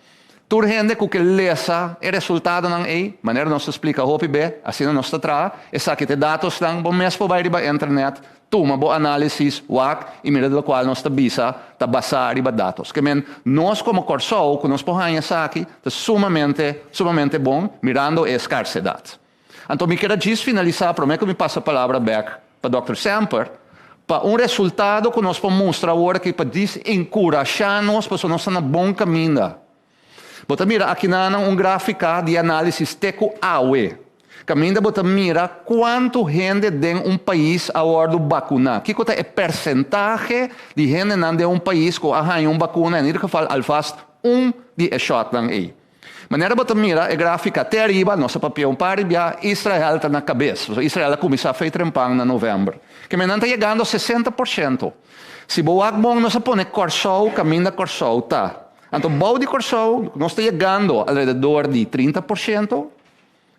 Tur hende ku ke lesa e resultadonan ei, manera nos ta splika hopi be, asina nos ta traha, esaki ta e datosnan, bo mes por bai riba internet, tuma bo análisis, wak i mira lokual nos ta bisa ta basá riba datos. Ke men, nos komo Kòrsou ku nos por haña esaki ta sumamente, sumamente bon mirando e skarsedat. Anto mi kier a djis finalisá promé ku mi pasa palabra bèk pa dòkter Semper, pa un resultado ku nos por mustra awor aki pa djis enkurashá nos pasobra nos ta na bon kaminda. Bo ta mira akinanan un gráfika di análisis te ku awe, kaminda bo ta mira kuantu hende den un pais a wòrdu bakuná. Kiko ta e persentahe di hendenan den un pais ku a haña un bakuna, en ieder geval alvast un di e shòtnan ei. Manera bo ta mira e gráfika te ariba, nos a papia un par di bia, Israel ta na kabes. Pasobra Israel a kuminsá fei trempan na novèmber. Ke men nan ta yegando 60%. Si bo wak bon nos a pone Kòrsou kaminda Kòrsou ta. Anto bou di Kòrsou nos ta yegando alrededor di 30%.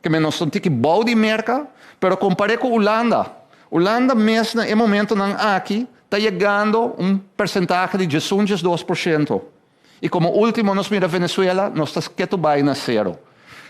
Ke men nos ta un tiki bou di Merka, pero kompar'é ku Ulanda. Ulanda mes na e momentonan aki ta yegando un persentahe di 11, 12%. I komo último nos mira Venezuela, nos ta ketu bai na sero.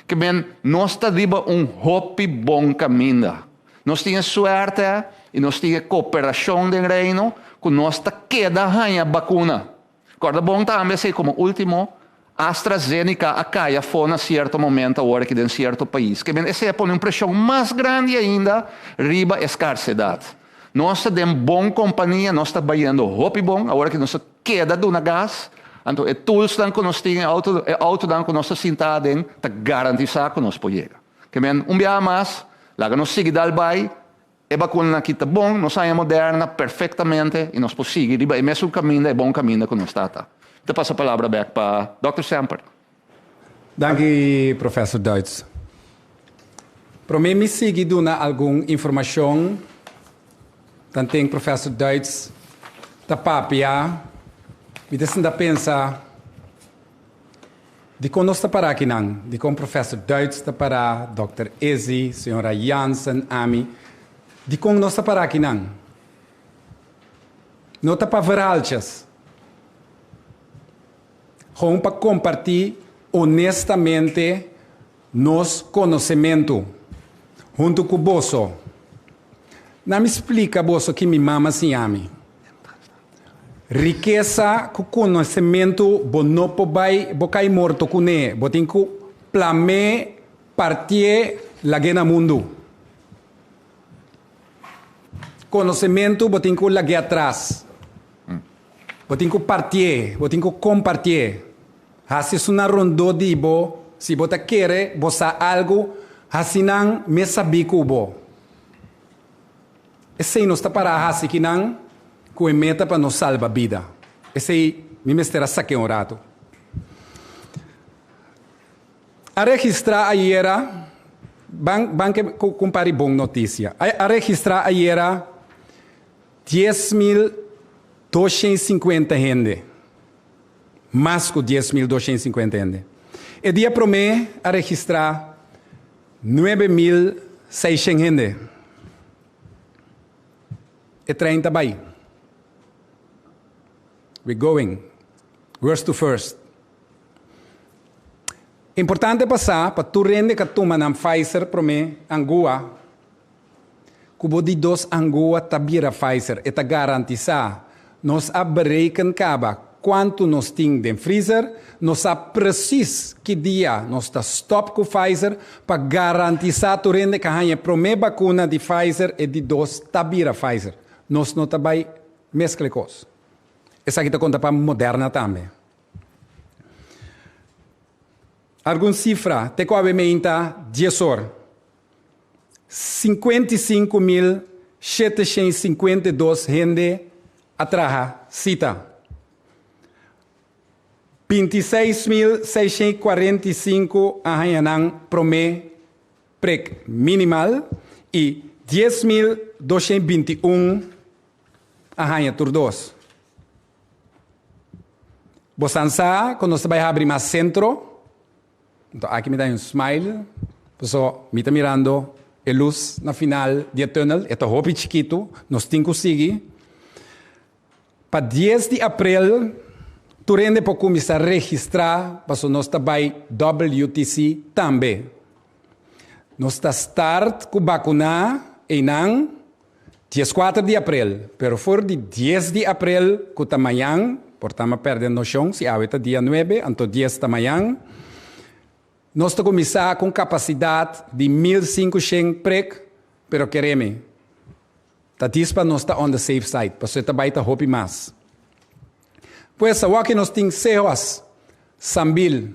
Ke men, nos ta riba un hopi bon kaminda. Nos tin e suerte i nos tin e koperashon den Reino ku nos ta keda haña bakuna. Kòrda bon tambe esei komo último, AstraZeneca a kai afó na sierto momento awor aki den sierto pais. Ke men, esei a pone un preshon mas grandi ainda riba e skarsedat. Nos ta den bon kompania, nos ta bayendo hopi bon, awor aki nos ta Keda duna gas, anto e toolsnan ku nos tin, e auto, e autonan ku nos ta sinta aden ta garantisá ku nos por yega. Ke men, un biaha mas, laga nos sigui dal bai, e bakunanan aki ta bon, nos haña Moderna perfektamente i nos por sigui riba e mesun kaminda, e bon kaminda ku nos ta ta. Mi ta pasa palabra bèk pa Dòkter Semper. Danki Professor Duits. Prome mi sigui duna algun informacion tanten Professor Duits ta papia mi ta sinta pensa dikon nos ta para akinan, dikon Professor Duits ta para, Dòkter Izzy, Señora Jansen, ami, dikon nos ta para akinan? No ta pa verhaaltjes. Gewoon pa kompartí honestamente nos konosementu huntu ku boso. Na mi splika boso ki mi mama siña mi. Rikesa ku konosementu bo no por bai bo kai morto kuné, bo tin ku plam'é, partié, lag'é na mundu. Konosementu bo tin ku lag'é atras. Bo tin ku partié, bo tin ku kompartié. Hasi esunnan rondó di bo, si bo ta kere bo sa algu, hasi nan mes sabí ku bo. Esei nos ta pará hasi kinan ku e meta pa nos salba bida. Esei mi mester a sak'é un ratu. A registrá ayera. Ban ban ke ku un par di bon notisia. A a registrá ayera 10.250 hende. Mas ku 10.250 hende. E dia promé a registrá 9.600 hende. E trein ta bai. We going. Worst to first. Importante pa sa pa tur hende ka tuma nan Pfizer prome angua ku bo di dos angua ta bira Pfizer e ta garantisa nos a bereken kaba kuantu nos tin den freezer nos sa precies ki dia nos ta stop ku Pfizer pa garantisa tur hende ka haña e prome bakuna di Pfizer e di dos ta bira Pfizer nos no ta bai meskla e kos esaki ta konta pa Moderna tambe. Algun sifra te ku awe meinta dies or, 55.752 hende a traha sita. 26.645 a haña nan promé prek minimal i 10.221 a haña tur dos. Bosan sa ku nos ta bai habri mas sentro? Anto aki mi ta un smile, paso mi ta mirando e lus na final di e tunnel, e ta hopi chikitu, nos tin ku sigui. Pa dies di aprel tur hende por kuminsá registrá paso nos ta bai WTC tambe. Nos ta start ku bakuná einan Dieskuater di aprel, pero for di dies di aprel ku ta mañan, por ta mi a pèrdè noshon si awe ta dia nuebe, anto dies ta mañan, nos ta kuminsá ku un kapasidat di 1500 prek, pero kere mi, ta dis pa nos ta on the safe side, pasobra e ta bai ta hopi mas. Pues awor ki nos tin Sehos, Sambil,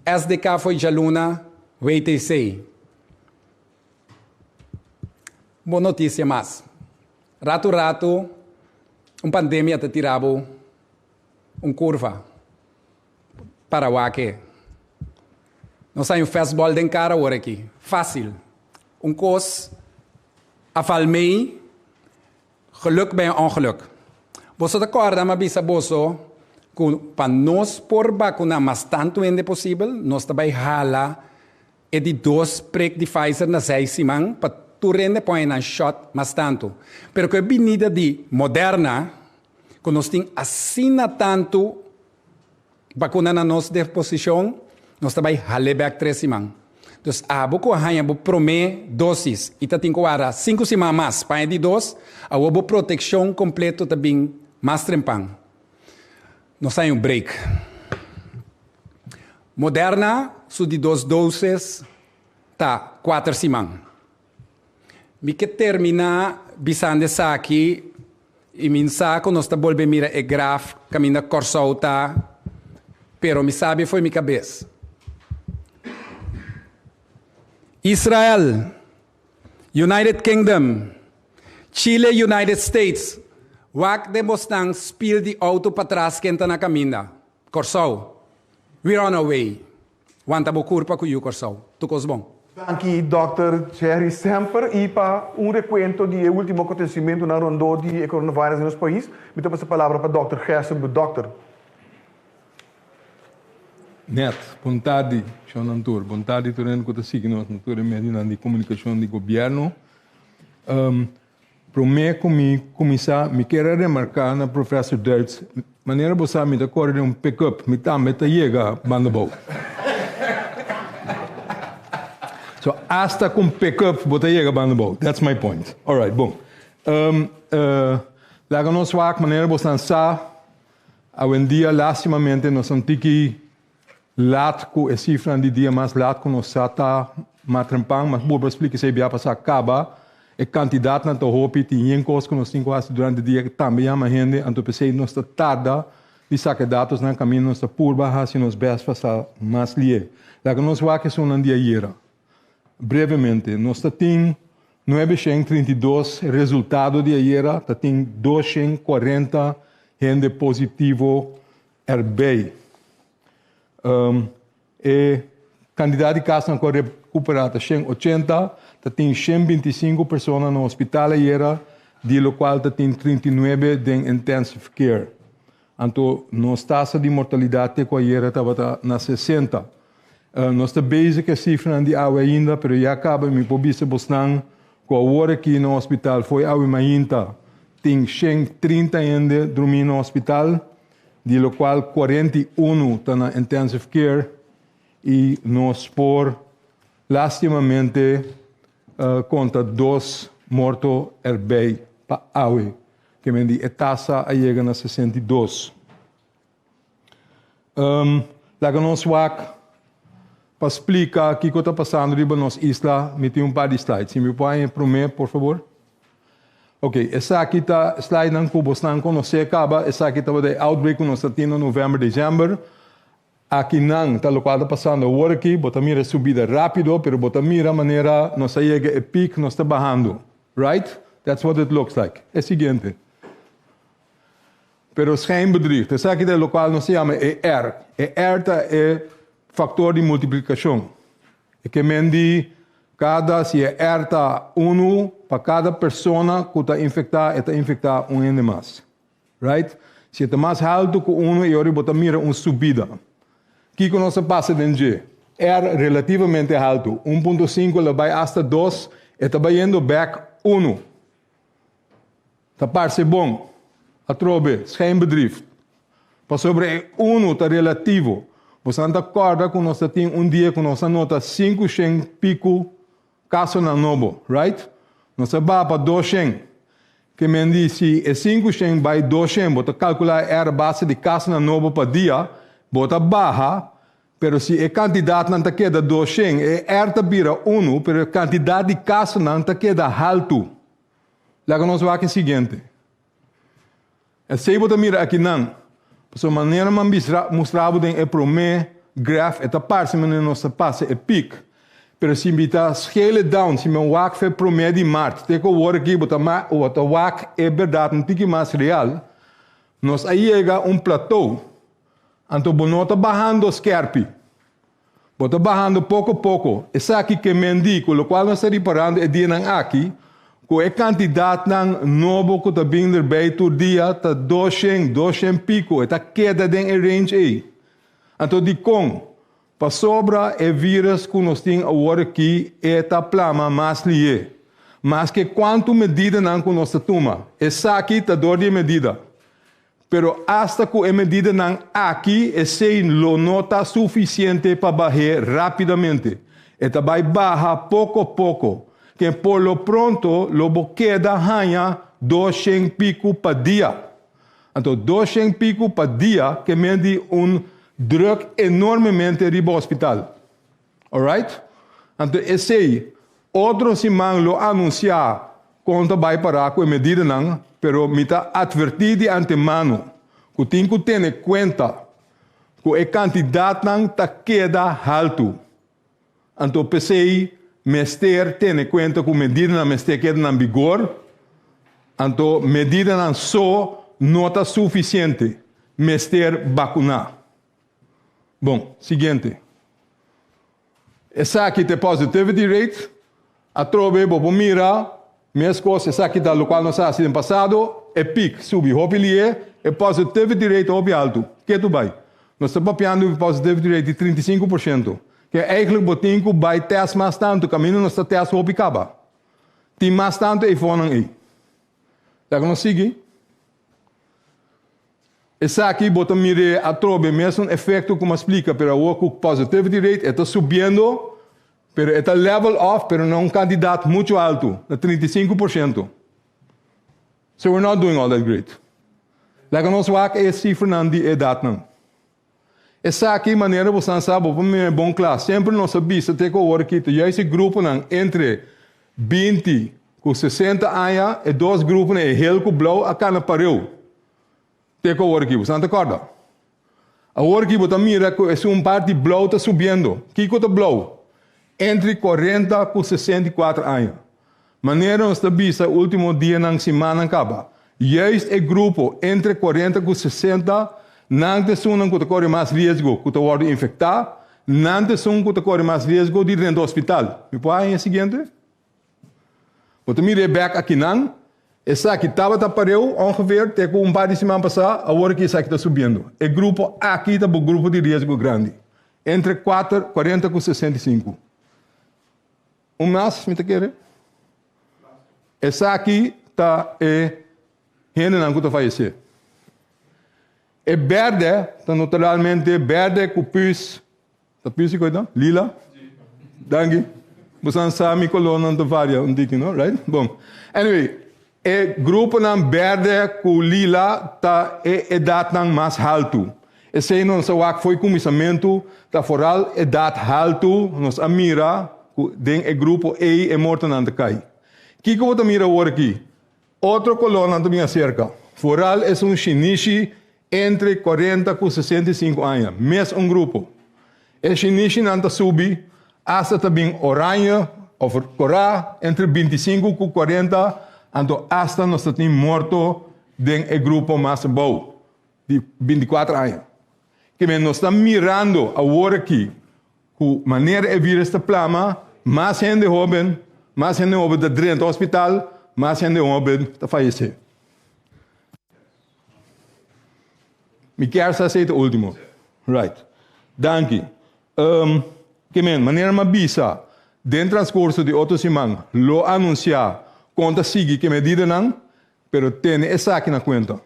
SDK fo'i djaluna, WTC. Bon notisia mas. Ratu ratu un pandemia ta tira bo un kurva para wak e. Nos hay un fastball den kara awor aki. Fásil. Un kos a val mei, geluk bij een ongeluk. Boso ta kòrda mi a bisa boso ku pa nos por bakuna mas tantu hende posibel nos ta bai hala E di dos prek di Pfizer na seis siman pa tur hende pone nan shot mas tantu. Pero ku e binida di Moderna, ku nos tin asina tantu bakuna na nos disposishon, nos ta bai hal'é bèk tres siman. Dus abo ku a haña bo promé dosis i ta tin ku warda sinku siman mas pa e di dos, awor bo protekshon kompleto ta bin mas trempan. Nos haña un break. Moderna su di dos doses ta kuater siman. Mi ke terminá bisando esaki i mi sa ku nos ta bolbe mira e graf kaminda Kòrsou ta, pero mi sabi fo'i mi kabes. Israel, United Kingdom, Chile, United States, wak den bosnan spil di outo patras ken ta na kaminda. Kòrsou, we're on our way. Wanta bo kurpa ku yu Kòrsou. Tur kos bon. Danki Dòkter Jerry Semper y pa un recuento di e ultimo acontecimentonan rondó di e coronavirus den nos pais, mi ta pasa palabra pa Dòkter Gerson Dòkter. Net, bon tardi, shonnan tur. Bon tardi tur hende ku ta sigui nos na tur e medionan di komunikashon di gobièrnu. Promé ku mi kuminsá, mi kier a remarká na Professor Duits, manera bo sa mi ta kore den un pick-up, mi tambe ta yega banda bou. So, asta ku un pick-up bo ta yega banda bou. That's my point. Alright, bon. Laga nos wak manera bosan sa. Awendia lastimamente nos un tiki lat ku e sifranan di dia mas lat ku nos sa ta matrempan, mas bo por splika esei bia pasá kaba e kantidatnan ta hopi, tin yen kos ku nos tin ku hasi durante dia ku tambe yama hende, anto p'esei nos ta tarda di saka e datosnan kaminda nos ta purba hasi nos bèst pa sa mas lié. Laga nos wak esunnan di ayera. Brevemente, nos ta tin 932 resultado di ayera, ta tin 240 hende positivo erbij. E Kantidat di kasonan ku a rekuperá ta 180. Ta tin 125 persona na hospital ayera, di lokual ta tin 39 den intensive care. Anto nos tasa di mortalidat te ku ayera tabata na 60. Nos ta bezig ku e sifranan di awe ainda, pero ya kaba mi por bisa bosnan ku awor aki na hospital fo'i awe mainta tin 130 hende drumí na hospital, di lokual 41 ta na intensive care i nos por lastimamente konta dos morto erbei pa awe, ke men di e tasa a yega na 62. Laga nos wak pa splika kiko ta pasando riba nos isla. Mi tin un par di slides. Si mi por haña e promé, por fabor. Ok, esaki ta slidenan ku bosnan konosé kaba. Esaki tabata e outbreak ku nos ta tin na novèmber, desèmber. Akinan ta lokual ta pasando awor aki. Bo ta mira e subida rápido, pero bo ta mira manera nos a yega e peak, nos ta bahando. Right? That's what it looks like. E siguiente. Pero schijnbedriegt, esaki ta e lokual nos ta yama e R. E R ta e faktor di multiplikashon. E ke men di kada, si e R ta unu, pa kada persona ku ta infektá, e ta infektá un hende mas. Right? Si e ta mas haltu ku unu, e ora bo ta mira un subida. Kiko nos a pasa den dje? R relativamente haltu, 1.5 lo bai asta 2, e ta bayendo bèk unu. Ta parse bon. Atrobe, schijnbedriegt. Pasobra e unu ta relativo. Bosan ta kòrda ku nos ta tin un dia ku nos a nota 500 piku kasonan nobo, right? Nos a baha pa 200. Ke men di si e 500 bai 200, bo ta kalkulá e R base di kasonan nobo pa dia, bo ta baha, pero si e kantidatnan ta keda 200, e R ta bira unu, pero e kantidat di kasonan ta keda haltu. Laga nos wak e siguiente. Esei bo ta mira akinan. Pasobra manera mi a mustra bo den e promé graf, e ta parse manera nos ta pasa e pik. Pero si mi ta scale it down, si mi wak fe promé di mart te ku awor aki, bo ta bo ta wak e bèrdat un tiki mas real. Nos a yega un plateau. Anto bo no ta bahando skèrpi. Bo ta bahando poko poko. Esaki ke men di ku lokual nos ta riparando e dianan aki, ku e kantidatnan nobo ku ta bin derbei tur dia ta 200, 200 piko, e ta keda den e range ei. Anto dikon? Pasobra e virus ku nos tin awor aki e ta plama mas lihé. Maske kuantu medidanan ku nos ta tuma, esaki ta dor di e medida. Pero asta ku e medidanan aki esei lo no ta sufisiente pa bah'é rápidamente. E ta bai baha poko poko, ke por lo pronto lo bo keda haña 200 piku pa dia. Anto 200 piku pa dia ke men di un drùk enormemente riba hospital. Alright? Anto esei, otro siman lo anunsiá kon ta bai pará ku e medidanan, pero mi ta atvertí di antemano ku tin ku tene kuenta ku e kantidatnan ta keda haltu. Anto p'esei mester tene kuenta ku medidanan mester keda na bigor, anto medidanan so no ta sufisiente, mester bakuná. Bon, siguiente. Esaki ta e positivity rate. Atrobe bo por mira meskos esaki ta lokual nos a hasi den pasado, e piek subi hopi lié, e positivity rate hopi haltu. Ke tu bai? Nos ta papiando di positivity rate di 35%. Ke eigenlijk bo tin ku bai tèst mas tantu, kaminda nos ta tèst hopi kaba. Tin mas tantu eifonan ei. Laga nos sigui. Esaki bo ta mir'é atrobe mesun efekto ku mi a splika, pero awor ku positivity rate e ta subiendo, pero e ta level off pero na un kantidat muchu altu, na 35%. So we're not doing all that great. Laga nos wak e sifranan di edatnan. Esaki manera bosan sa bo por mira e bon kla. Semper nos a bisa te ku awor aki ta juist e gruponan entre 20 ku 60 aña, e dos gruponan e hel ku blou a kana pareu. Te ku awor aki, bosan ta kòrda? Awor aki bo ta mira ku esun parti blou ta subiendo. Kiko ta blou? Entre 40 ku 64 aña. Manera nos ta bisa último dianan simannan kaba, juist e grupo entre 40 ku 60 nan ta esunnan ku ta kore mas riesgo ku ta wòrdu infektá. Nan ta esun ku ta kore mas riesgo di drenta hospital. Mi por haña e siguiente? Bo ta mira e bèk akinan, esaki tabata pareu ongeveer te ku un par di siman pasá, awor aki esaki ta subiendo. E grupo aki ta bo grupo di riesgo grandi, entre kuater, kuarenta ku 65. Un mas mi ta kere. Esaki ta e hendenan ku ta fayesé. E bèrdè ta naturalmente bèrdè ku pus, ta pus i koita? Lila? Danki. Bosan sa mi kolornan ta varia un tiki, no? Right? Bon. Anyway, e gruponan bèrdè ku lila ta e edatnan mas haltu. Esei nos a wak fo'i kuminsamentu, ta foral edat haltu nos a mira ku den e grupo ei e mortonan ta kai. Kiko bo ta mira awor aki? Otro kolornan ta bin aserka. Foral esun shinishi entre 40 ku 65 aña, mes un grupo. E shinishinan ta subi asta ta bin oranje òf korá entre 25 ku 40, anto asta nos ta tin morto den e grupo mas abou di 24 aña. Kimen nos ta mirando awor aki ku manera e virus ta plama, mas hende hoben, mas hende hoben ta drenta hospital, mas hende hoben ta fayesé. Mi kier sa esei ta ultimo. Right. Danki. Um, kimen, manera mi a bisa, den transkurso di otro siman lo anunsiá kon ta sigui ku e medidanan, pero tene esaki na kuenta.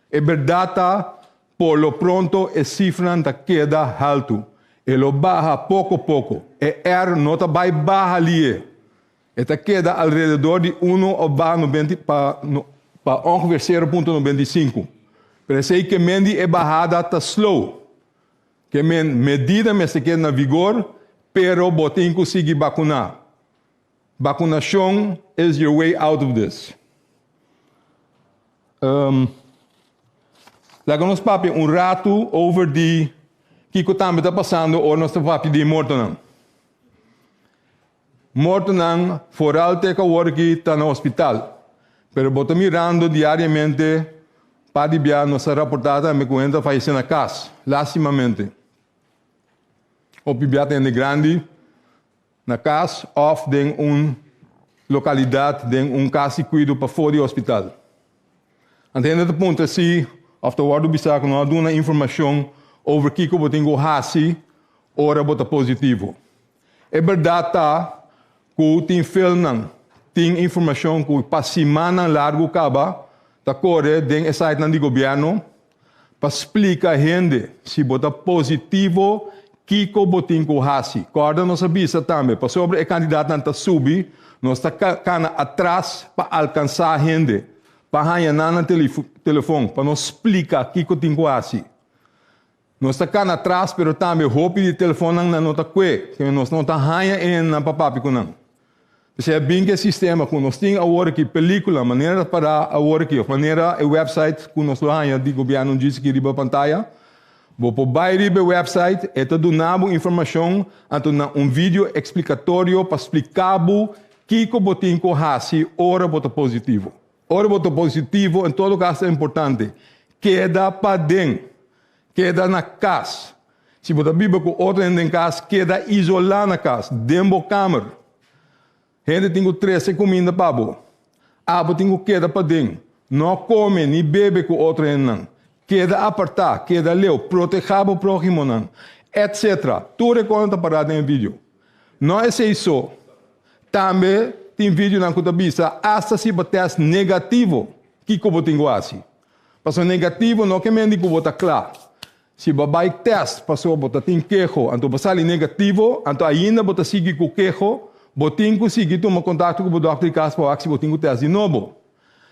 E berdad ta, por lo pronto e cifranan ta keda haltu. E lo baha poco poco. E R no ta bay baha lie. E ta keda alrededor di uno of baha nobenta pa pa ongeveer 0.95. Pero esey ke men di e bahada ta slow. Ke men medida mester keda na vigor, pero bo tin cu sigui bacuna. Vacunacion is your way out of this. Um, laga nos papia un ratu over di kiko tambe ta pasando ora nos ta papia di mortonan. Mortonan vooral te awor ki ta na hospital. Pero bo ta mirando diariamente pa di bia nos a raporta tambe ku hende ta fallece na kas, lastimamente. Hopi bia ta hende grandi na kas òf den un lokalidat den un kas di kuido pafó di hospital. Anto hende ta puntra si òf ta wòrdu bisá ku no a duna informashon over kiko bo tin ku hasi ora bo ta positivo. E bèrdat ta ku tin filmnan, tin informashon ku pa simannan largu kaba ta kore den e sitenan di gobièrnu pa splika hende si bo ta positivo kiko bo tin ku hasi. Kòrda nos a bisa tambe pasobra e kandidatnan ta subi nos ta kana atras pa alkansá hende, pa haña nan na telefon pa nos splika kiko tin ku hasi. Nos ta kana atras pero tambe hopi di telefonnan nan no ta kue, nos no ta haña e hendenan pa papia ku nan. P'esei a bin ku e sistema ku nos tin awor aki, pelikula, manera ta pará awor aki òf manera e wèpsait ku nos lo haña di gobièrnu djis aki riba pantaya. Bo por bai riba e wèpsait, e ta duna bo informashon anto na un video eksplikatorio pa splika bo kiko bo tin ku hasi ora bo ta positivo. Ora bo ta positivo, en todo kaso ta importante, keda paden, keda na kas. Si bo ta biba ku otro hende den kas, keda isolá na kas, den bo kamer. Hende tin ku trese kuminda pa bo. Abo tin ku keda paden. No kome ni bebe ku otro hendenan. Keda apartá, keda leu, protehá bo próhimonan, etcetera. Tur e kosnan ta pará den e video. No esei so. Tambe tin videonan ku ta bisa asta si bo tèst negativo, kiko bo tin ku hasi. Pasobra negativo no ke men di ku bo ta kla. Si bo a bai tèst pasobra bo ta tin keho, anto bo sali negativo, anto ainda bo ta sigui ku keho, bo tin ku sigui tuma kontakto ku bo dòkter di kas pa wak si bo tin ku tèst di nobo.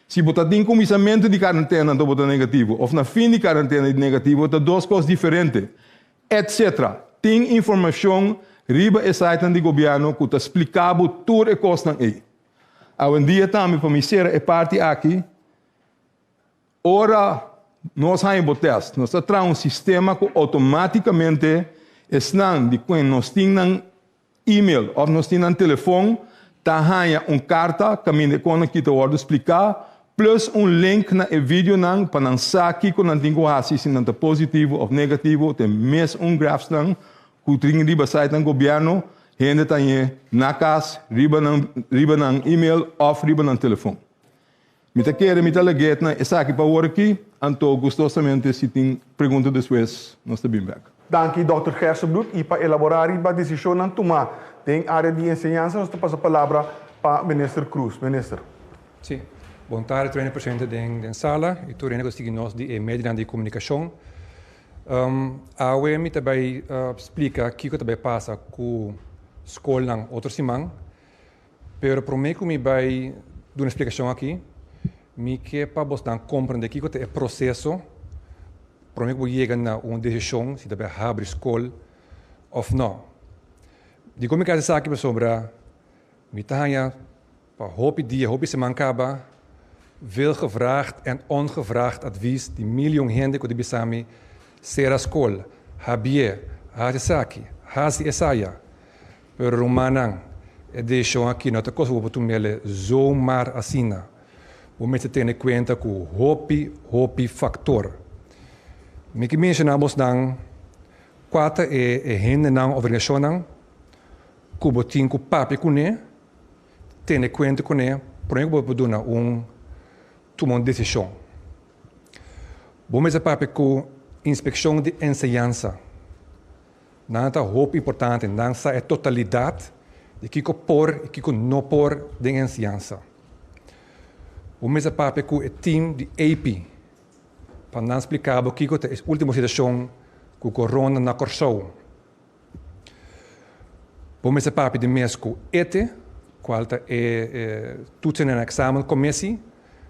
Si bo ta tin kuminsamentu di karantena anto bo ta negativo òf na fin di karantena di negativo ta dos kos diferente, etc. Tin informashon riba e sitenan di gobièrnu ku ta splika bo tur e kosnan ei. Awendia tambe pa mi sera e parti aki. Ora nos haña bo tèst, nos ta traha un sistema ku outomátikamente esnan di kuen nos tin nan email òf nos tin nan telefòn ta haña un karta kaminda e kosnan aki ta wòrdu spliká, plus un link na e videonan pa nan sa kiko nan tin ku hasi si nan ta positivo òf negativo. Ta e mes un grafsnan. ku tin riba site nan gobièrnu, hende ta hañ'é na kas, riba nan riba nan email òf riba nan telefòn. Mi ta kere mi ta lag'é na esaki pa awor aki, anto gustosamente si tin pregunta despues nos ta bin bèk. Danki Dòkter Gerstenbluth i pa elaborá riba desishonnan tumá den área di enseñansa nos ta pasa palabra pa Minister Croes. Minister. Sí. Bon tardi tur hende presente den den sala i tur hende ku ta sigui nos di e medionan di komunikashon. Awe mi ta bai splika kiko ta bai pasa ku skolnan otro siman. Pero promé ku mi bai duna e splikashon aki, mi ke pa bosnan komprendé kiko ta e proseso promé ku bo yega na un desishon si ta bai habri skol òf nò. Dikon mi ke hasi esaki? Pasobra mi ta haña pa hopi dia, hopi siman kaba veel gevraagd en ongevraagd advies di milyon hende ku ta bisa mi, sera skol, habié, hasi esaki, hasi esaya. Pero rumannan, e desishon aki no ta kos ku bo por tum'el zomaar asina. Bo mester tene kuenta ku hopi, hopi faktor. Mi ke menshoná bosnan kua ta e e hendenan òf organisashonnan ku bo tin ku papia kuné, tene kuenta kuné promé ku bo por duna un tuma un desishon. Bo mester papia ku Inspekshon di Enseñansa. Nan ta hopi importante, nan sa e totalidat di kiko por i kiko no por den enseñansa. Bo mester papia ku e team di AP pa nan splika bo kiko ta e ultimo situashon ku corona na Kòrsou. Bo mester papia di mes ku ete, kual ta e toetsen en examen commissie.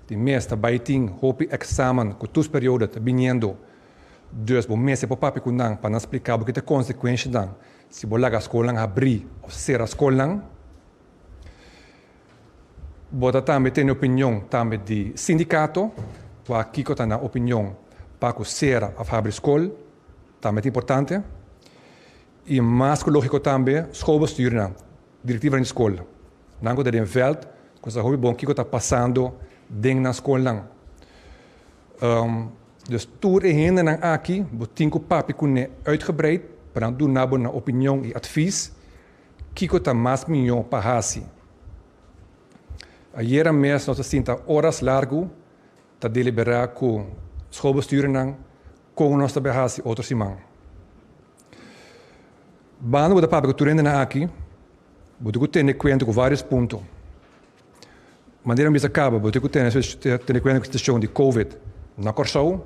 Di mes ta bai tin hopi examen ku toetsperiode ta biniendo. Dus bo mester por papia ku nan pa nan splika bo ki ta konsekuenshanan si bo laga skolnan habrí òf sera skolnan. Bo ta tambe tene opinion tambe di sindikato, wak kiko ta nan opinion pa ku sera òf habri skol, tambe ta importante. I mas ku lógiko tambe skolbestuurnan, direktivanan di skol, nan ku ta den vèlt ku sa hopi bon kiko ta pasando den nan skolnan. Dus tur e hendenan aki bo tin ku papia kuné uitgebreid pa nan duna bo nan opinion i advies kiko ta mas mihó pa hasi. Ayera mes nos a sinta oras largu ta deliberá ku schoolbestuurnan kon nos ta bai hasi otro siman. Banda bo ta papia ku tur hendenan aki bo tin ku tene kuenta ku vários punto. Manera mi bisa kaba, bo tin ku tene tene kuenta ku situashon di Covid na Kòrsou,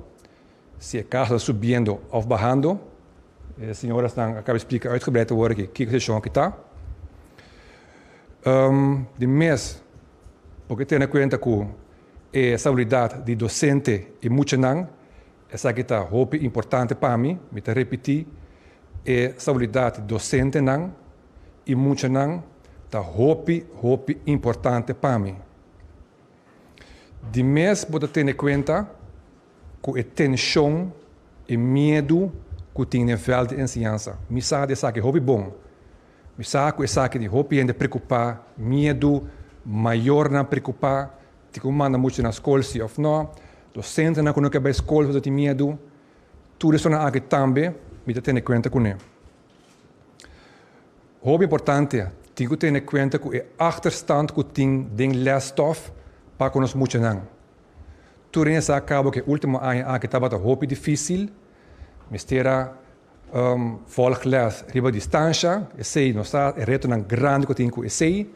si e kaso ta subiendo òf bahando. E señorasnan a kaba di splika uitgebreid awor aki kiko e situashon aki ta. Di mes bo ke tene kuenta ku e salubridat di dosente i muchanan, esaki ta hopi importante pa mi, mi ta repití, e salubridat di dosentenan i muchanan ta hopi hopi importante pa mi. Di mes bo ta tene kuenta ku e tenshon i miedu ku tin den vèlt di enseñansa. Mi sa di esaki hopi bon. Mi sa ku esaki tin hopi hende preokupá, miedu, mayornan preokupá, tin ku manda mucha na skol si òf nò, dosentenan ku no ke bai skol pasobra tin miedu. Tur esonan aki tambe mi ta tene kuenta kuné. Hopi importante, tin ku tene kuenta ku e achterstand ku tin den lesstof pa ku nos muchanan. Tur hende sa kaba ku e ultimo aña aki tabata hopi difisil, mester a volg les riba distansha, esei nos sa e retonan grandi ku tin ku esei.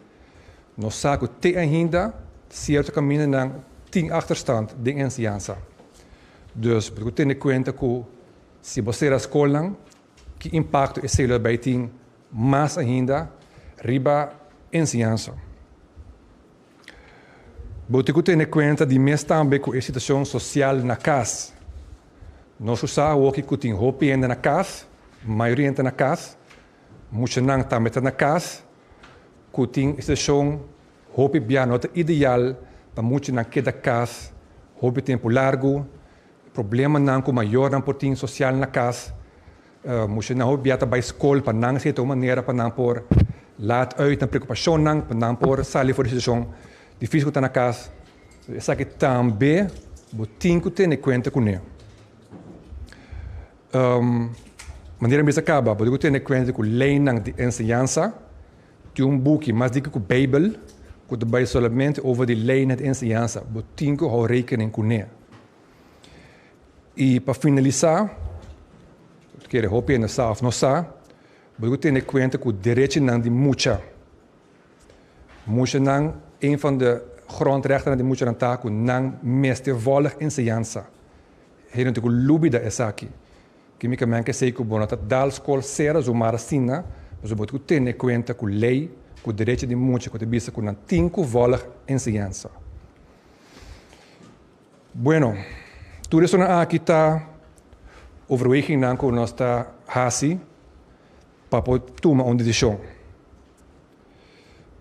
Nos sa ku te ainda sierto kamindanan tin achterstand den enseñansa. Dus bo tin ku tene kuenta ku si bo sera skolnan, Ki impakto esei lo bai tin mas ainda riba enseñansa? Bo tin ku tene kuenta di mes tambe ku e situashon sosial na kas. Nos ku sa awoki ku tin hopi hende na kas, mayoria hende ta na kas, muchanan tambe ta na kas, ku tin e situashon hopi bia no ta ideal pa muchanan keda kas hopi tempu largu, Problemanan ku mayornan por tin sosial na kas, muchanan hopi bia ta bai skol pa nan seta un manera pa nan por laat uit nan preokupashonnan, pa nan por sali for di situashon difísil ku ta na kas. Esaki tambe bo tin ku tene kuenta kuné. Manera mi bisa kaba, bo tin ku tene kuenta ku leinan di enseñansa. Tin un buki mas diki ku Beibel ku ta bai solamente over di leinan di enseñansa. Bo tin ku hou rekening kuné. I pa finalisá, kere hopi hende sa òf no sa, bo tin ku tene kuenta ku derechinan di mucha. Muchanan, een van de grondrechtennan di muchanan ta ku nan mester vòlg enseñansa. Hende no tin ku lubida esaki. Kimikamente esei ku bo no ta dal skol sera zomar asina, pasobra bo tin ku tene kuenta ku lei, ku derecho di mucha ku ta bisa ku nan tin ku vòlg enseñansa. Bueno, tur esonan aki ta overwegingnan ku nos ta hasi pa por tuma un desishon.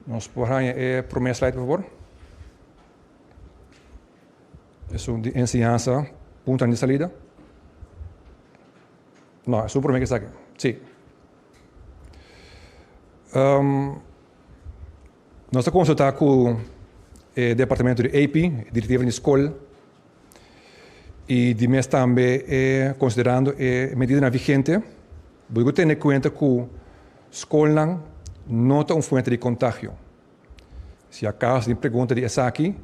Nos por haña e promé slide por fabor? Esun di enseñansa, puntonan di salida. No, esun promé ke esaki. Sí. Um, nos ta konsultá ku e departamento di AP, direktiva di skol, i di mes tambe e konsiderando e medidanan vigente, bo ku tene kuenta ku skolnan no ta un fuente di kontagio. Si acaso tin pregunta di esaki,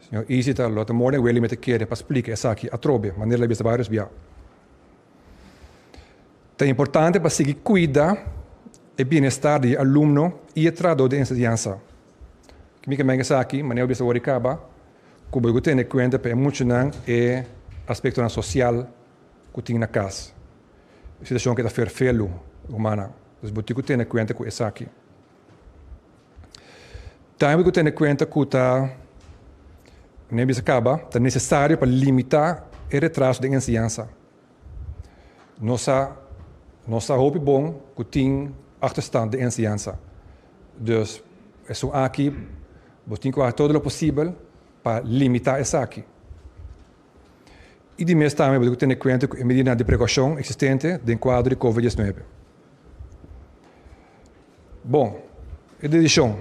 señor Easy ta lo ta more than willing mi ta kere pa splica esaki atrobe, manera la bisa varios bia. Ta importante pa sigui cuida e bienestar di e alumno y e trahador di enseñansa. Kimi ke men esaki, manera bo bisa wor di caba, cu bo tene cuenta pa e muchanan e aspectonan social cu tin na cas. E situacion ke ta ferfelu, rumannan. Dus bo tin cu tene cuenta cu esaki. Tambe ku tene kuenta ku ta, manera bisa kaba, ta nesesario pa limitá e retraso den enseñansa. Nos sa, nos sa hopi bon ku tin achterstand den enseñansa. Dus esun aki bo tin ku hasi todo lo posibel pa limitá esaki. I di mes tambe bo tin ku tene kuenta ku e medidanan di prekoushon eksistente den kuadro di covid diesnuebe. Bon, e dedishon.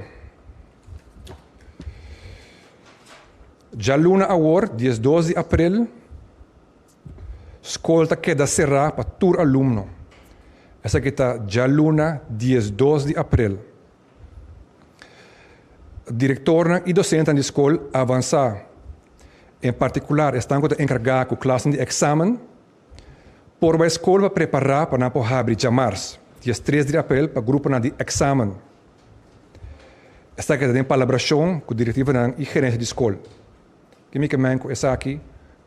Djaluna awor, diesdos di aprel, skol ta keda será pa tur alumno. Esaki ta djaluna diesdos di aprel. Direktornan i dosentenan di skol avansá, en partikular esnan ku ta enkargá ku klasnan di eksamen, Por bai skol pa prepará pa nan por habri djamars, diestres di aprel pa gruponan di èksamen. Esaki ta den palabrashon ku direktivanan i gerensia di skol. Ke mi ke men ku esaki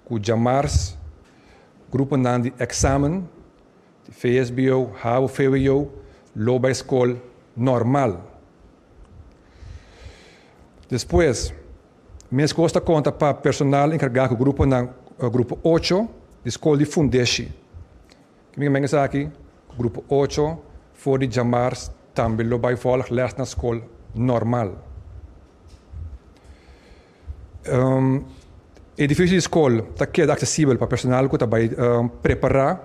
ku djamars gruponan di èksamen di vsbo, havo, vwo lo bai skol normal. Despues. Meskos ta konta pa personal enkargá ku gruponan grupo ocho di skol di fundeshi. Kiminga men esaki? Ku grupo ocho for di djamars tambe lo bai vòlg lès na skol normal. Edifisio di skol ta keda aksesibel pa personal ku ta bai prepará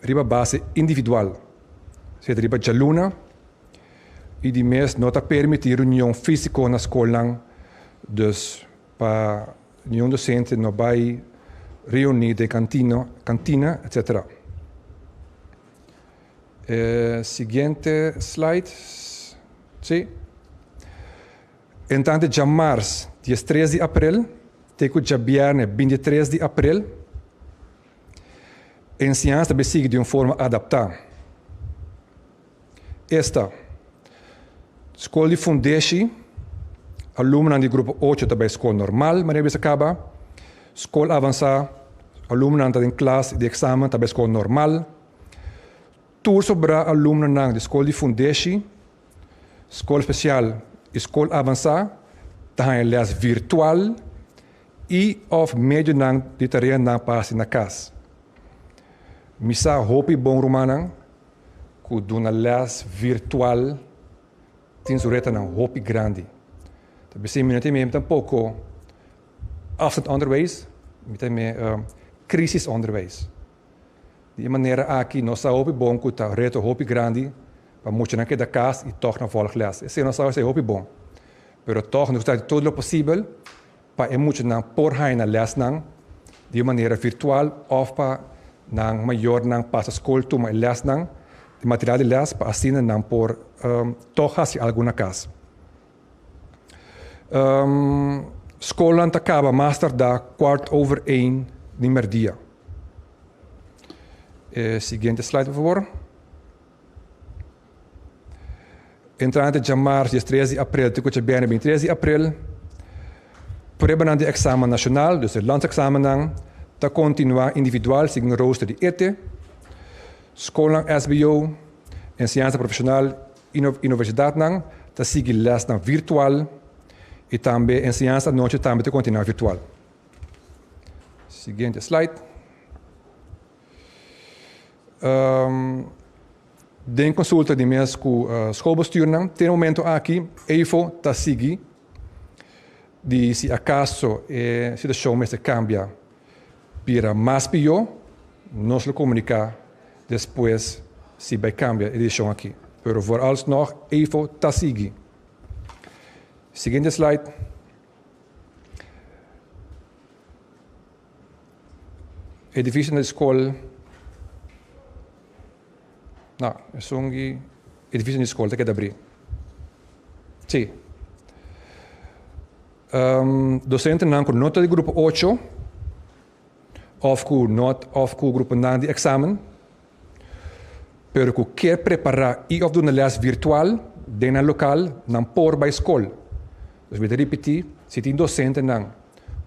riba base individual, sea ta riba djaluna, i di mes no ta permití reunion físiko na skolnan, dus pa niun dosente no bai reuní den kantino, kantina, etcetera. E siguiente slide, sí. Entante djamars diestres di aprel te ku djabièrnè bintitres di aprel, enseñansa ta bai sigui di un forma adaptá. Esta, Skol di Fundeshi, alumnonan di grupo ocho ta bai skol normal manera bisa kaba. Skol avansá, alumnonan ta den klas di eksamen ta bai skol normal. Tur sobrá alumnonan di skol di Fundeshi, skol spesial i skol avansá ta haña lès virtual i òf medionan di tareanan pa hasi na kas. Mi sa hopi bon rumannan ku duna lès virtual tin su retonan hopi grandi. Ta bisei mi no tin meme tampoko afstandsonderwijs, mi ta meme crisisonderwijs. Di e manera aki nos sa hopi bon ku ta reto hopi grandi pa muchanan keda kas i tòg nan vòlg lès. Esei nos sa esei hopi bon. Pero tòg nos ta hasi todo lo posibel pa e muchanan por haña nan lèsnan di un manera virtual òf pa. nan mayornan pasa skol tuma e lèsnan, e material di lès pa asina nan por tòg hasi algu na kas. Skolnan ta kaba mas tardá kwart over ein di mèrdia. E siguiente slide por fabor. Entrante djamars diestres di aprel te ku djabièrnè bintitres di aprel, pruebanan di eksamen nashonal, dus e landsexamennan, ta kontinuá individual segun rooster di ete. Skolnan SBO, enseñansa profeshonal i universidatnan ta sigui lèsnan virtual i tambe enseñansa anochi tambe ta kontinuá virtual. Siguiente slide. Den konsulta di mes ku schoolbestuurnan te e momento aki EFO ta sigui di si akaso e situashon mester kambia bira mas pió nos lo komuniká despues si bai kambia e desishon aki pero vooralsnog EFO ta sigui. Siguiente slide. Edificio di skol No, esun di edificio di skol ta keda abrí. Sí. Docentenan ku no ta di grupo ocho òf ku no òf ku gruponan di eksamen pero ku kier prepará i òf duna lès virtual den nan lokal nan por bai skol. Dus mi ta ripití, si tin dosentenan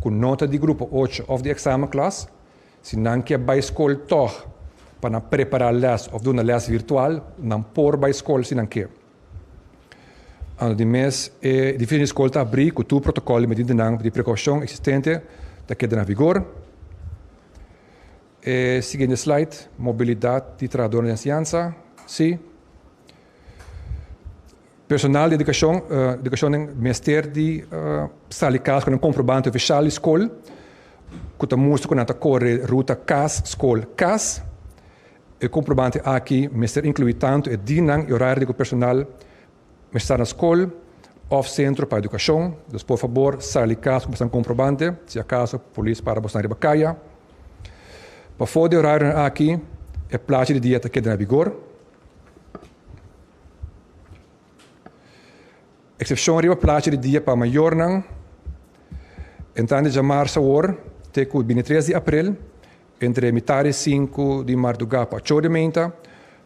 ku no ta di grupo ocho òf di eksamenklas, si nan ke bai skol tòg pa nan prepará lès òf duna lès virtual, nan por bai skol si nan ke. Anto di mes e edifisio di skol ta abrí ku tur protokòl i medidanan di prekoushon eksistente ta keda na vigor. E siguiente slide, mobilidat di trahadónan di enseñansa, sí. Personal di edukashon, edukashon mester di sali kas ku nan komprobante ofishal di skol ku ta mustra ku nan ta kore ruta kas, skol, kas. E komprobante aki mester inkluí tantu e dianan i orario di ku personal mester sta na skol òf sentro pa edukashon. Dus por fabor sali kas ku boso komprobante si akaso polis para boso riba kaya. Pafó di e orarionan aki e plachi di dia ta keda na vigor. Eksepshon riba plachi di dia pa mayornan, entrante djamarsa awor te ku bintitres di aprel, entre mitar di sinku di mardugá pa ocho di meinta,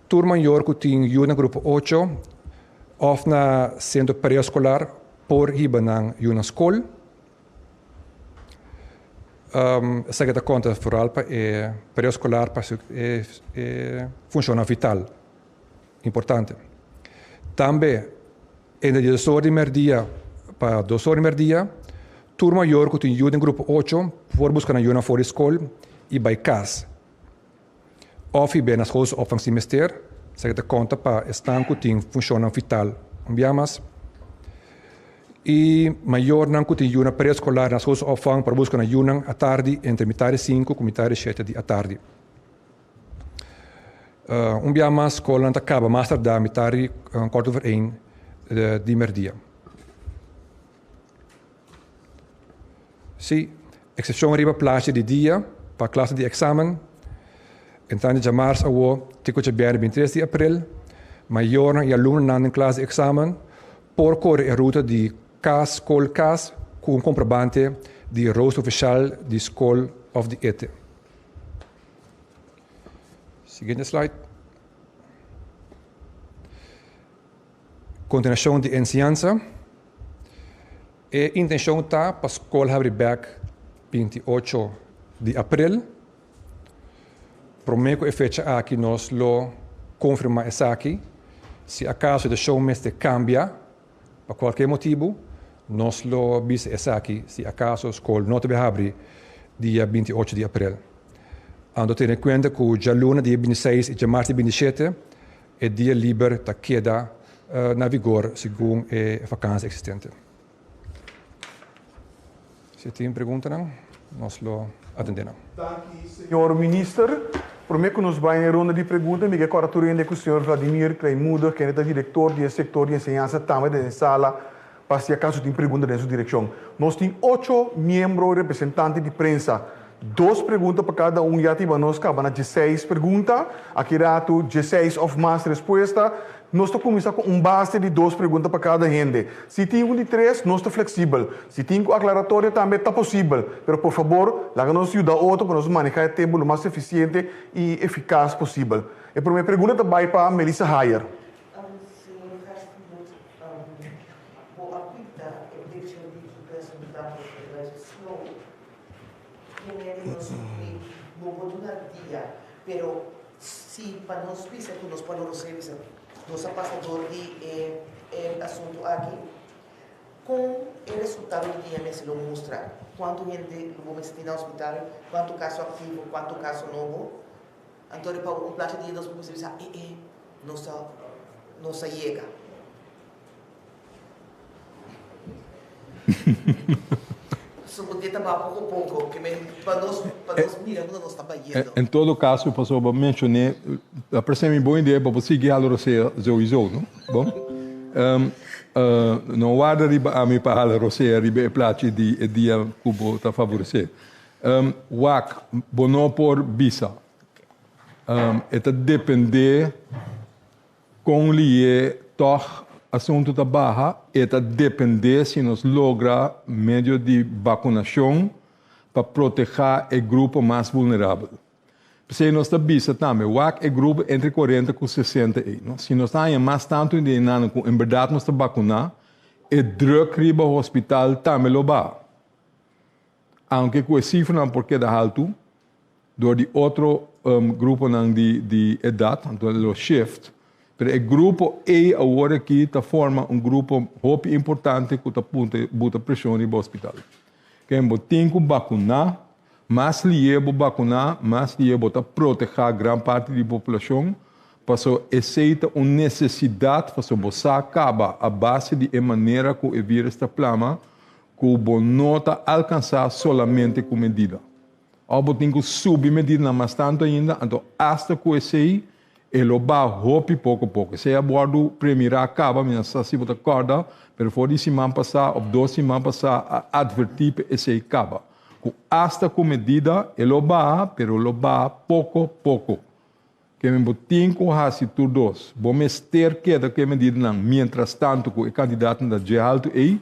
tur mayor ku tin yu na grupo ocho òf na sentro preeskolar por hiba nan yu na skol. Esaki ta konta foral pa e preeskolar pa su e funshonnan vital. Importante. Tambe, entre diesdos or di merdia pa dos or di merdia, tur mayor ku tin yu den grupo ocho por buska nan yunan for di skol i bai kas òf i bai na skol su opvang si mester. Esaki ta konta pa esnan ku tin funshonnan vital. Un bia mas, i mayornan ku tin yu na preeskolar na skol su opvang por buska nan yunan atardi entre mitar di sinku ku mitar di shete di atardi. Un bia mas skolnan ta kaba mas tardá mitar di kwart over ein di merdia. Sí, eksepshon riba plachi di dia pa klase di eksamen. Entrante djamars awo te ku djabièrnè bintitres di aprel, mayornan i alumnonan den klas di eksamen por kore e ruta di kas, skol, kas ku un komprobante di rooster ofishal di skol òf di ete. Siguiente slide. Continuacion di enseñansa. E intencion ta pa school habri bek 28 di april. Prome cu e fecha aki nos lo confirma esaki. Si acaso e decision mester cambia Pa kualke motibu nos lo bisa esaki si akaso skol no ta bai habri dia 28 di aprel. Anto tene kuenta ku djaluna dia 26 i djamars dia 27 e dia liber ta keda na vigor segun e vakansi eksistente. Si tin preguntanan nos lo atendé nan. Danki señor Minister. Prome ku nos bai na e ronda di pregunta mi ke kòrda tur hende ku señor Vladimir Kleinmoedig kende ta direktor di e sektor di enseñansa tambe den e sala pa si akaso tin pregunta den su direkshon. Nos tin ocho miembro representante di prensa. Dos pregunta pa kada un ya tiba nos kaba na dieseis pregunta. Aki ratu dieseis òf mas respuesta. Nos ta kuminsá ku un base di dos pregunta pa kada hende. Si tin un di tres, nos ta fleksibel. Si tin ku aklaratorio tambe ta posibel. Pero por fabor, laga nos yuda otro pa nos manehá e tempu lo mas efisiente i efikas posibel. E promé pregunta ta bai pa Melissa Hayer. Señor Gerstenbluth, bo a pinta e picture di ki presentá bo ta bai slow. Promé di nos sufri, bo por duna dia, pero si pa nos bisa ku nos por loro ser bisa nos a pasa dor di e e asuntu aki, kon e resultado di dia mester lo mustra? Kuantu hende lo bo mester tin na hospital? Kuantu kaso aktivo? Kuantu kaso nobo? Anto riba un plachi di nos por mester bisa, e e, nos a nos a yega. So bo ta ba poko poko, ke men pa nos pa nos mira unda nos ta bayendo. En todo caso, pasobra bo mencion'é, ta parece mi bon idea pa bo sigui hala rosea souiso, no? Bon? No warda riba ami pa hala rosea riba e plachi di e dia cu bo ta favorecé. Wak, bo no por bisa. E ta dependé. Kon lié tòg asuntu ta baha? E ta dependé si nos logra medio di bakunashon pa protehá e grupo mas vulnerabel. P'esei nos ta bisa tambe, wak e grupo entre kuarenta ku sesenta ei. Si nos ta haña mas tantu di e nan ku en bèrdat nos ta bakuná, e drùk riba hospital tambe lo baha. Aunke ku e sifranan por keda haltu, Dor di otro gruponan di di edat, anto lo shift, pero e grupo ei awor aki ta forma un grupo hopi importante ku ta punta buta preshon riba hospital. Ken bo tin ku bakuná, mas lié bo bakuná, mas lié bo ta protehá gran parti di populashon, paso esei ta un nesesidat paso bo sa kaba a base di e manera ku e virus ta plama ku bo no ta alkansá solamente ku medida. Òf bo tin ku subi medidanan mas tantu ainda, anto asta ku esei e lo baha hopi poko poko. Esei a wòrdu premirá kaba, mi no sa si bo ta kòrda, pero for di siman pasá òf dos siman pasá a atvertí pa esei kaba. Ku asta ku medida e lo baha, pero lo baha poko poko. Ke men bo tin ku hasi tur dos. Bo mester keda ku e medidanan mientrastantu ku e kantidatnan ta dje haltu ei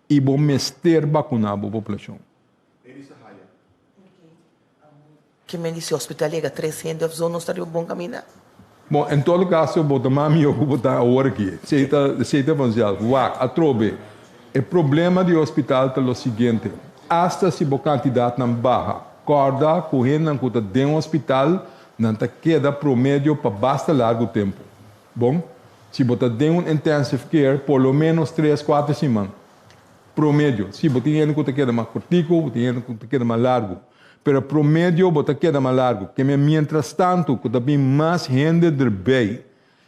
i bo mester bakuná bo populashon. Elisa haya. Ke men di si hospital yega tres hende of zo nos ta riba bon kaminda? Bon, en todo kaso bo ta mas mihó ku bo ta awor aki. Esei ta, esei ta vanzelf. Wak, atrobe, e problema di hospital ta lo siguiente, asta si bo kantidatnan baha, kòrda ku hendenan ku ta den hospital, nan ta keda promedio pa basta largu tempu. Bon, si bo ta den un intensive care, por lo ménos tres, kuater siman. Promedio, sí, bo tin hende ku ta keda mas kortiku, bo tin hende ku ta keda mas largu. Pero promedio bo ta keda mas largu. Ke men mientrastantu ku ta bin mas hende derbei,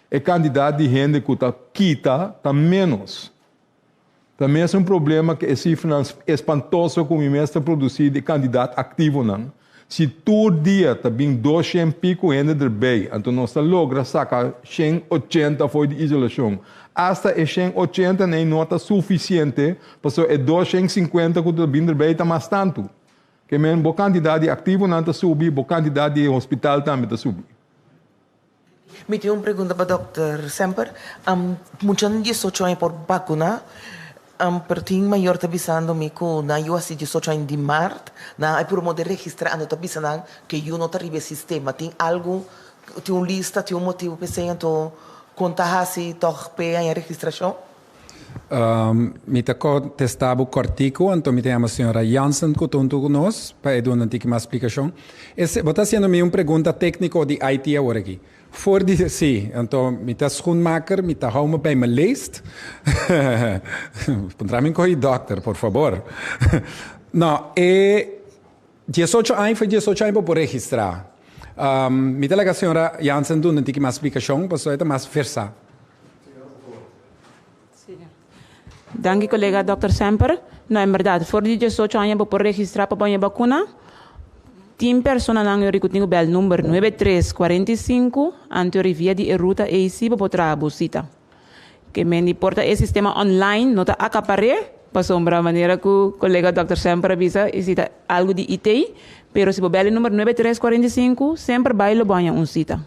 e kantidat di hende ku ta kita ta ménos. Ta mesun problema ku e sifranan espantoso ku mi mes ta produsí di kantidat aktivonan. Si tur dia ta bin doshen piku hende derbei, anto nos ta logra saka 180 fo'i di isolashon. Asta e 180 nei no ta sufisiente, pasobra e 250 ku ta bin derbei ta mas tantu. Ke men bo kantidat di aktivonan ta subi, bo kantidat di hospital tambe ta subi. Mi tin un pregunta pa dòkter Semper. Muchanan di diesocho aña por bakuná? Pero tin mayor ta bisando mi ku nan yu hasi diesocho aña di mart, nan a puru modo registrá anto ta bisa nan ku e yu no ta riba e sistema. Tin algu, tin un lista, tin un motibu p'esei anto kon ta hasi tòg p'e haña registrashon? Mi ta kontestá bo kòrtiku, anto mi ta yama señora Jansen ku ta huntu ku nos pa e duna un tiki mas splikashon. Ese, bo ta hasiendo mi un pregunta tékniko di IT awor aki. For di, sí, anto mi ta schoenmaker, mi ta hou me bij mijn leest. Puntra mi ko'i dòkter, por fabor. No, e 18 aña for 18 aña bo por registrá. Mi ta laga señora Jansen duna un tiki mas splikashon, pasobra e ta mas versá. Danki kolega Dòkter Semper. No, en bèrdat, for di 18 aña bo por registrá pa baña bakuna. Tin personanan yori ku tin ku bèl number nuebe tres 45, anto yori via di e ruta ei si bo por traha bo sita. Ke men di por ta e sistema online no ta akapar'é. pasobra manera ku kolega dòkter Semper a bisa e si ta algu di IT, pero si bo bèl e number 9345 semper bai lo bo haña un sita.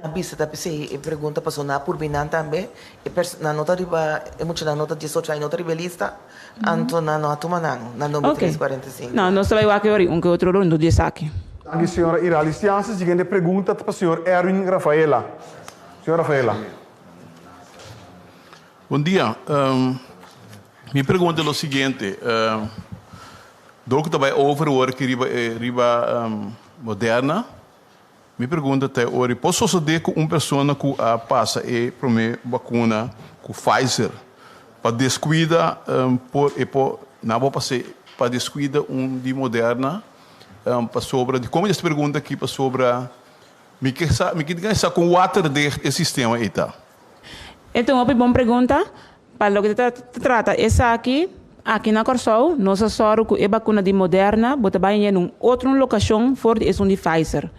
A bisa ta p'esei e pregunta pasobra nan a purbi nan tambe e pers nan no ta riba e muchanan no ta diesocho aña no ta riba e lista anto nan no a tuma nan na nomber Ok. 345. No, nos ta bai wak e ora i un ke otro rondó di esaki. Danki señora Iraly Stianse. Siguiente pregunta ta pa señor Erwin Rafaela. Señor Rafaela. Bon dia. Mi pregunta lo siguiente. Dor ku ta bai over awor aki riba e riba Moderna, mi pregunta ta e ora por sosode ku un persona ku a pasa e prome bakuna ku Pfizer pa deskuida por e por nan por pasa pa deskuida un di Moderna pasobra dikon mi ta hasi pregunta aki pasobra mi ke sa mi ke sa kon waterdicht e sistema ei ta. E ta un hopi bon pregunta. Pa loke ta trata esaki, aki na Kòrsou nos a sòru ku e bakuna di Moderna bo ta bai haña na un otro lokashon for di esun di Pfizer.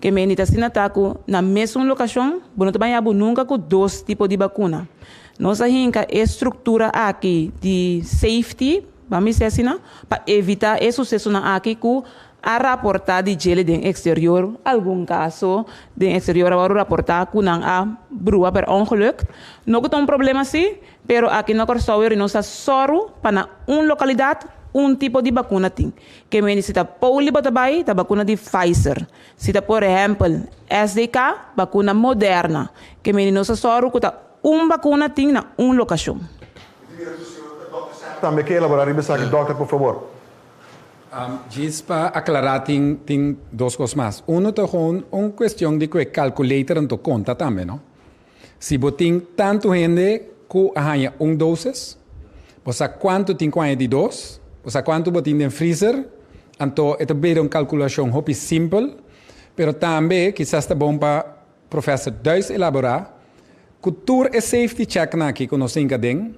Ke mende ta asina ta ku na mesun lokashon bo no ta bai haña bo nunka ku dos tipo di bakuna. Nos a hinka e struktura aki di safety, ban bisa asina, pa evitá e susesonan aki ku A raporta di djele den exterior algun caso den exterior a wòrdu raporta cu nan a brua per ongeluk. No cu ta un problema si, pero aki na Kòrsou yori nos ta sòru pa na un localidad un tipo di bacuna tin. Ke mende si ta Poli bo ta bay ta bacuna di Pfizer. Si ta por ehempel SDK bacuna Moderna. Ke mende nos ta sòru cu ta un bacuna tin na un locacion. Tambe ke elabora riba esaki dokter por fabor. Djis pa aclara tin tin dos cos mas. Uno ta gewoon un cuestion di cu e calculator anto conta tambe no. Si bo tin tanto hende cu a haya un dosis, bo sa cuanto tin cu haya di dos, bo sa cuanto bo tin den freezer, anto e ta bira un calculacion hopi simpel, pero tambe kisas ta bon pa Professor Duis elabora cu tur e safety checknan aki cu nos hinca den,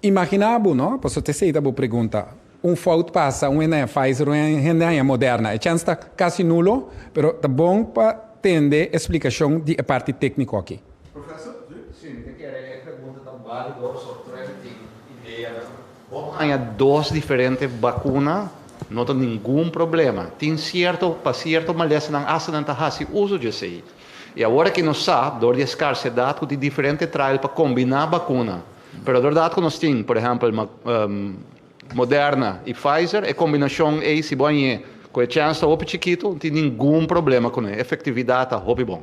Imaginá bo, no? Pasobra ta esei ta bo pregunta. Un fout pasa, un hende haña Pfizer, un hende haña Moderna. E chèns ta kasi nulo, pero ta bon pa tende e splikashon di e parti tékniko aki. Professor? Sí, mi ta kere e pregunta ta bálido, pasobra tur hende tin ideanan. Bo haña dos diferente bakuna no ta ningun problema. Tin sierto, pa sierto malesanan asta nan ta hasi uso di esei. I awor aki nos sa, dor di e skarsedat ku tin diferente trail pa kombiná bakuna. Pero berdad cu nos tin, por ehempel, Moderna y Pfizer, e combinacion ey si bo hañ'e cu e chance ta hopi chikito, no tin ningun problema cu ne, efectividad ta hopi bon.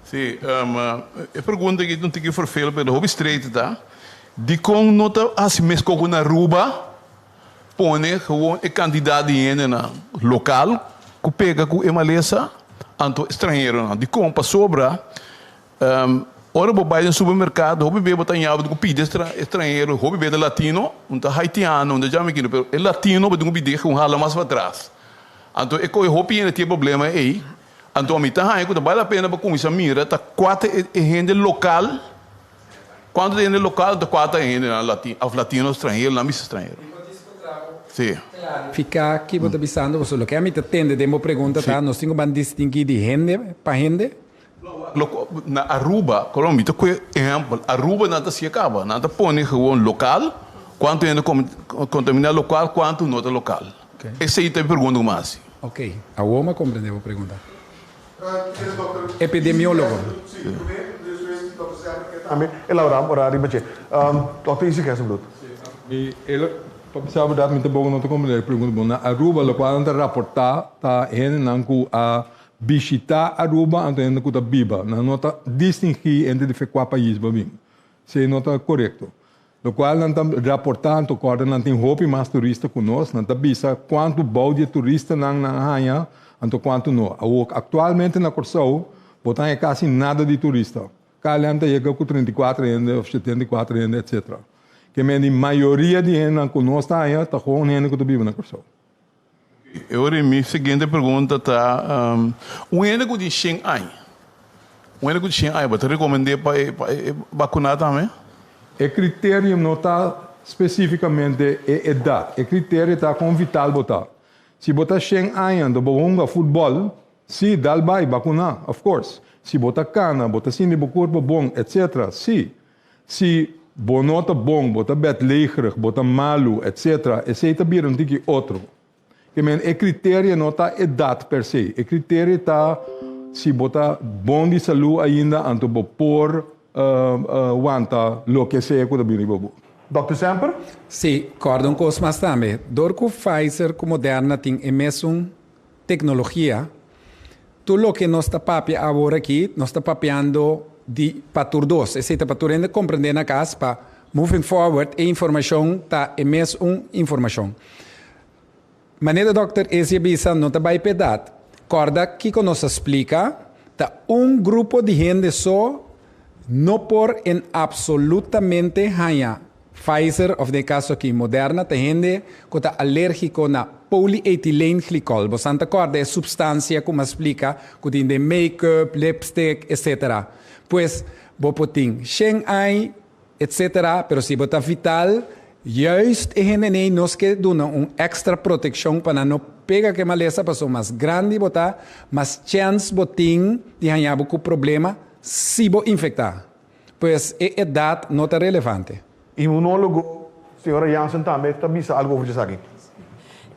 Sí, e pregunta aki ta un tiki vervelend, pero hopi straight ta, dikon no ta hasi meskos ku na Aruba, pone gewoon e kantidat di hendenan lokal ku pega ku e malesa, anto estranheronan? Dikon? Pasobra Ora bo bai den supermercado hopi bes bo ta ña bo tin cu pidi estranhero, hopi bes ta latino, un ta haitiano, un ta jamaiquino, pero e latino bo tin cu pidi un hala mas patras. Anto e coge hopi hende tin e problema ey, anto ami ta haña cu ta bal la pena pa cuminsa mira ta cua ta e hende local, cuanto ta e hende local anto cua ta e hendenan latino of latino estranhero, nan bisa estranhero. Si. Fica ki bo ta bisando pasobra loke ami ta tende den bo pregunta ta nos tin cu ban distingui di hende pa hende. Na Aruba, Colombia ta kue ehempel, Aruba nan ta si'e kaba, nan ta pone gewoon lokal, kuantu hende kontamina lokal, kuantu no ta lokal. Esei ta e pregunta ku mi hasi. Ok, awor mi a komprende bo pregunta. Epidemiólogo. Mi pa bisa berdad mi tampoco no ta komprende e pregunta bon. Na Aruba lokual nan ta raporta ta hendenan ku a Bishita Aruba anto hende ku ta biba. Nan no ta distingí entre di fe kua pais bo bin. Esei no ta korekto. Lokual nan ta raportá anto kòrda nan tin hopi mas turista ku nos. Nan ta bisa kuantu bou di e turistanan nan a haña anto kuantu no. Awor aktualmente na Kòrsou bo ta haña kasi nada di turista. KLM ta yega ku 34 hende òf 74 hende etcetera. Ke men di mayoria di hendenan ku nos ta haña ta gewoon hende ku ta biba na Kòrsou. E ora mi siguiente pregunta ta, un hende ku tin shen aña, un hende ku tin shen aña, bo ta rekomend'é pa e pa e bakuná tambe? E kriterio no ta spesífikamente e edat. E kriterio ta kon vital bo ta. Si bo ta shen aña anto bo hunga futbòl, sí, dal bai, bakuná, of course. Si bo ta kana, bo ta sinti bo kurpo bon, etcetera, sí. Si. Bo no ta bon, bo ta bedlegerig, bo ta malu, etc. Esei ta bira un tiki otro. Ke men e kriterio no ta edat per se. E kriterio ta si bo ta bon di salú ainda anto bo por wanta loke sea ku ta bini riba bo. Dòkter Semper? Sí, kòrda un kos mas tambe. Dor ku Pfizer ku Moderna tin e mesun teknologia, tur loke nos ta papia awor aki, nos ta papiando di pa tur dos. Esei ta pa tur hende komprendé na kas pa moving forward e informashon ta e mesun informashon. Manera dòkter Ezi a bisa no ta bai p'edat. Kòrda kiko nos a splika, ta un grupo di hende so no por en absolutamente haña Pfizer òf den e kaso aki Moderna, ta hende ku ta alérgiko na polyethyleenglycol. Bosan ta kòrda e supstansia ku mi a splika ku tin den make-up, lipstick, etcetera. Pues bo por tin shen aña etc. Pero si bo ta vital, juist e hende nei nos ke duna un extra proteccion pa nan no pega ku e malesa pasobra mas grandi bo ta, mas chens bo tin di haña bo ku problema si bo infecta. Pues e edad no ta relevante. Inmunologo señora Jansen tambe ta bisa algo over djesaki.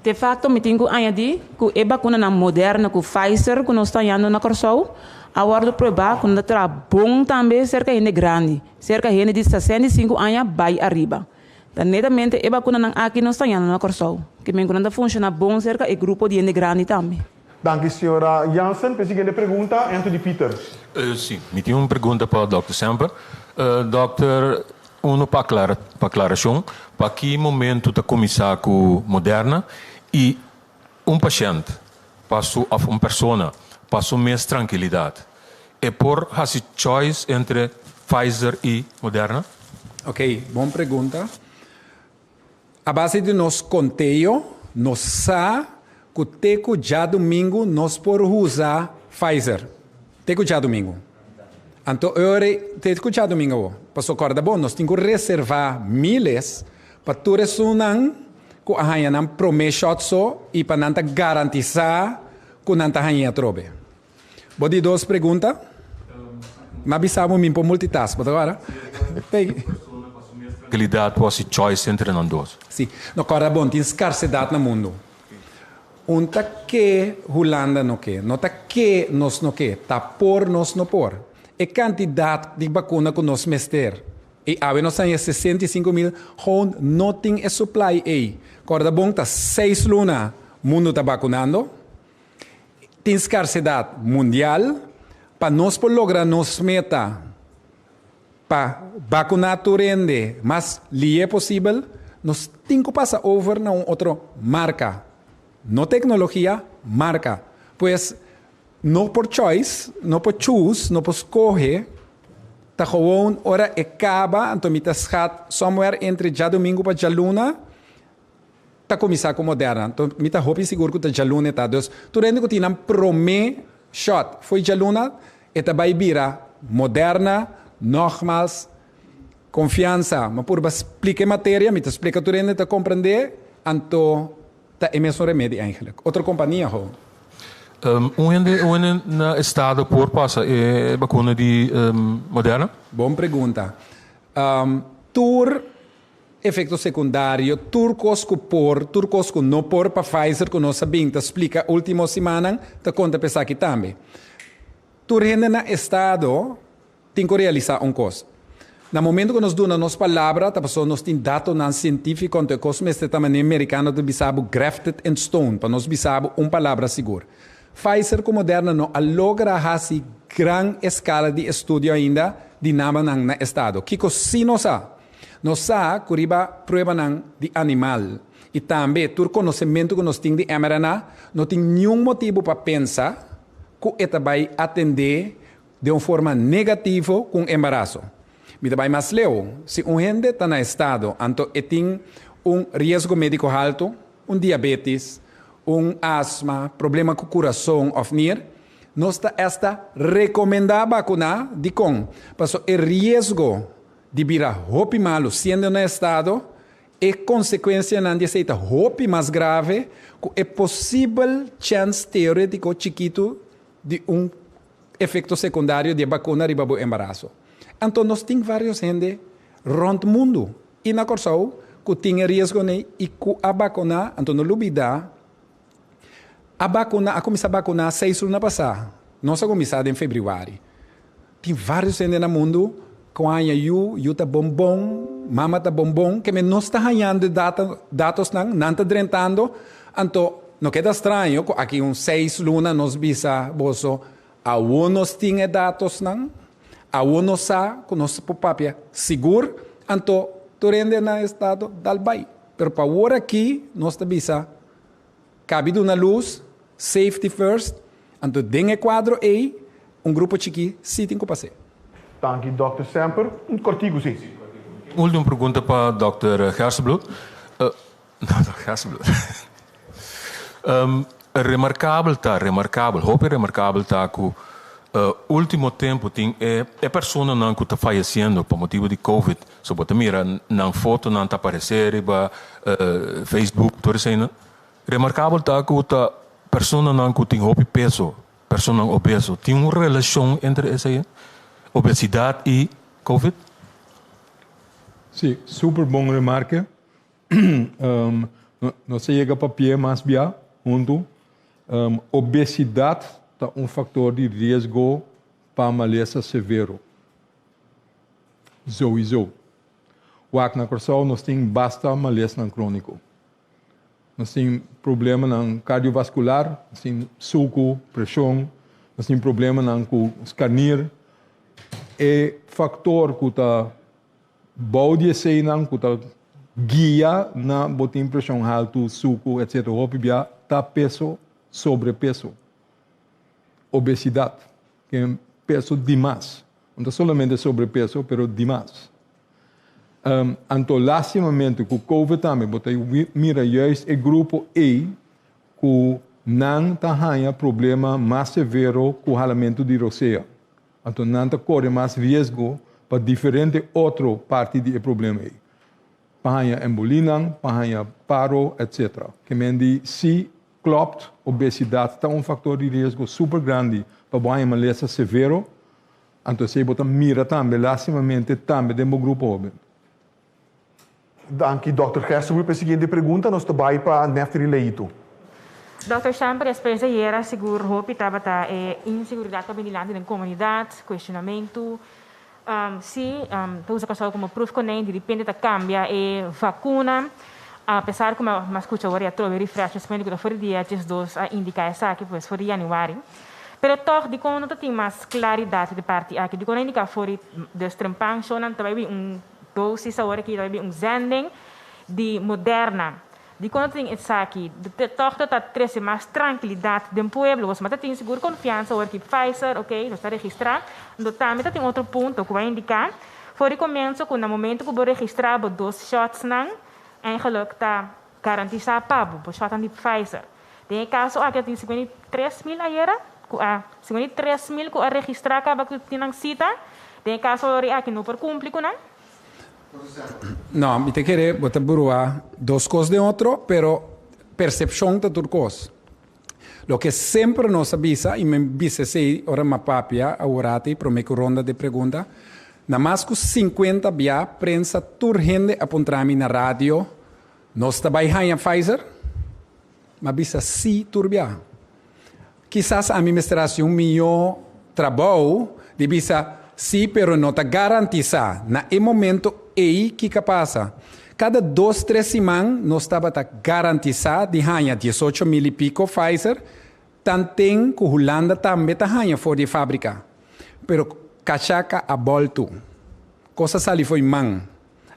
De facto mi tin cu añadi cu e bacunanan Moderna cu Pfizer cu nos ta hañando na Corsou a wordo prueba cu nan ta traha bon tambe cerca hende grandi, cerca hende di 65 aña bay ariba. Ta netamente e bacunanan aki nos ta hañando na Corsou, ke men cu nan ta funciona bon cerca e grupo di hende grandi tambe. Danki señora Jansen. P'e siguiente pregunta, Anthony Pieters. Si, mi tin un pregunta pa Dòkter Semper. Dòkter, Uno pa pa aclaracion, pa ki momento ta cuminsa cu Moderna y un pashent pa su of un persona pa su mes trankilidad e por haci choice entre Pfizer y Moderna? Ok, bon pregunta. A base di nos conteo nos sa cu te cu djadumingu nos por usa Pfizer. Te cu djadumingu. Anto e ora ei te cu djadumingu awor. Pasobra corda bon, nos tin cu reserva miles pa tur esunnan cu a haña nan prome shot so y pa nan ta garantisa cu nan ta hañ'e atrobe. Bo di dos pregunta? M'a bisa bo mi por multitask, bo ta kòrda? Tranquilidad por haci choice entre nan dos. Si. No kòrda bon, tin scarsedad na mundo. Un ta ke Hulanda no ke, no ta ke nos no ke, ta por nos no por. E cantidad di bacuna cu nos mester, y awe nos haña 65 mil, gewoon no tin e supply ey. Kòrda bon, ta 6 luna mundo ta vacunando. Tin scarsedad mundial. Pa nos por logra nos meta pa vacuna tur hende mas lihe posibel, nos tin cu pasa over na un otro marca. No tecnologia, marca. Pues no por choice, no por choose, no por scoge, ta gewoon ora e caba, anto mi ta schat somewhere entre djadumingu pa djaluna, ta cuminsa cu Moderna. Anto mi ta hopi sigur cu ta djaluna ta. Dus tur hende cu tin nan prome shot fo'i djaluna, e ta bay bira Moderna. Nogmaals, confiansa. Ma purba splica e materia, mi ta splica tur hende ta comprende, anto ta e mesun remedi eigenlijk. Otro compania gewoon. Un hende na estado por pasa e vacuna di Moderna? Bon pregunta. Tur efecto secundario, tur cos cu por, tur cos cu no por pa Pfizer cu nos a bin ta splica ultimo siman, ta conta pa esaki tambe. Tur hende na estado tin cu realisa un cos. Na momento cu nos duna nos palabra, ta pasobra nos tin datonan cientifico, anto e cos mester ta manera americano ta bisa bo grafted in stone, pa nos bisa bo un palabra sigur. Pfizer cu Moderna no a logra haci gran escala di estudio ainda di namanan na estado. Kico si nos sa? Nos sa cu riba pruebanan di animal y tambe tur conocemento cu nos tin di mRNA, no tin ningun motibo pa pensa cu e ta bay atende di un forma negativo cu embaraso. Mi ta bay mas leu, si un hende ta na estado, anto e tin un riesgo medico halto, un diabetes, un asma, problema cu curason of nier, nos ta hasta recomenda vacuna dicon. Paso e riesgo di bira hopi malo siendo na estado, e consecuencianan di esey ta hopi mas grave cu e posibel chance teoretico chikito di un efecto secundario di vacuna riba bo embaraso. Anto nos tin varios hende. rònt mundu i na Kòrsou ku tin e riesgo nei i ku a bakuná, anto no lubidá a bakuná, a kuminsá bakuná seis luna pasá, nos a kuminsá den febrüari. Tin vários hende na mundu ku a haña yu, yu ta bon bon, mama ta bon bon, ke men nos ta hañando e data, datosnan, nan ta drentando, anto no keda straño ku aki un seis luna nos bisa boso Awor nos tin e datosnan, awor nos sa ku nos por papia sigur, anto tur hende na estado dal bai. Pero pa awor aki nos ta bisa kabi duna lus, safety first, anto den e kuadro ei un grupo chikí sí tin ku pas'é. Danki Dòkter Semper. Un kòrtiku sí. Ultimo pregunta pa Dòkter Gerstenbluth. Dòkter Gerstenbluth. Remarkabel ta, remarkabel, hopi remarkabel ta ku ultimo tempu tin e e personanan ku ta fayesiendo pa motibu di covid, so bo ta mira nan fotonan ta aparesé riba Facebook tur eseinan. Remarkabel ta ku ta personanan ku tin hopi peso, personanan obeso. Tin un relashon entre esei, obesidat i covid? Sí, super bon remarke. Nos a yega papia mas bia huntu. Obesidat ta un faktor di riesgo pa malesa severo. Souiso. Wak na Kòrsou nos tin basta malesnan króniko. Nos tin problemanan kardiovaskular, nos tin suku, preshon, nos tin problemanan ku skarnir. E faktor ku ta Bou di eseinan ku ta guia na bo tin preshon haltu, suku, etc. Hopi bia ta peso, sobrepeso, obesidat, ke peso dimas. No ta solamente sobrepeso, pero dimas. Anto lastimamente ku covid tambe bo ta mira juist e grupo ei ku nan ta haña problema mas severo ku halamentu di rosea. Anto nan ta kore mas riesgo pa diferente otro parti di e problema ei. Pa haña embolinan, pa haña paro, etc. Ke men di si klopt, obesidat ta un faktor di riesgo super grandi pa bo haña malesa severo, anto esei bo ta mira tambe lastimamente tambe den bo grupo hoben. Danki Dòkter Gerstenbluth. Pa e siguiente pregunta nos ta bai pa Neftry Leito. Dòkter Semper, despues di ayera sigur hopi tabata e inseguridat pa bini lanti den komunidat, kuestionamentu. Si ta usa Kòrsou komo proefkonijn, di ripente ta kambia e vakuna, apesar ku mi a skucha awor e atrobe refreshments ku ta for di dia 12 a indiká esaki, pues for di yanüari. Pero tòg dikon no ta tin mas klaridat di parti aki? Dikon a indiká for di dus trempan shownan ta bai bin un Dosis awor aki ta bin un zending di Moderna. Dikon no tin esaki? Tòg ta ta trese mas trankilidat den pueblo. Boso ta tin sigur konfiansa awor ki Pfizer, ok, nos ta registrá. Anto tambe ta tin otro punto ku a indiká for di komienso ku na momento ku bo registrá bo dos shotsnan, eigenlijk ta garantisá pa bo, bo shotnan di Pfizer. Den e kaso aki a tin 53 mil ayera ku a 53 mil ku a registrá kaba ku tin nan sita. Den e kaso aki no por kumpli ku nan. No, mi ta kere bo ta brua dos kos den otro, pero persepshon ta tur kos. Loke semper nos a bisa, i mi bisa esei ora mi a papia aworati promé ku ronda di pregunta, na mas ku 50 bia prensa tur hende a puntra mi na radio, nos ta bai haña Pfizer? Mi a bisa sí tur bia. Kisas ami mester hasi un mihó trabou di bisa sí pero no ta garantisá. Na e momento ei kiko a pasa? Kada dos tres siman nos tabata garantisá di haña 18 mil i piko Pfizer, tanten ku Hulanda tambe ta haña for di e fábrika. Pero kachaka a bòltu. Kos a sali fo'i man.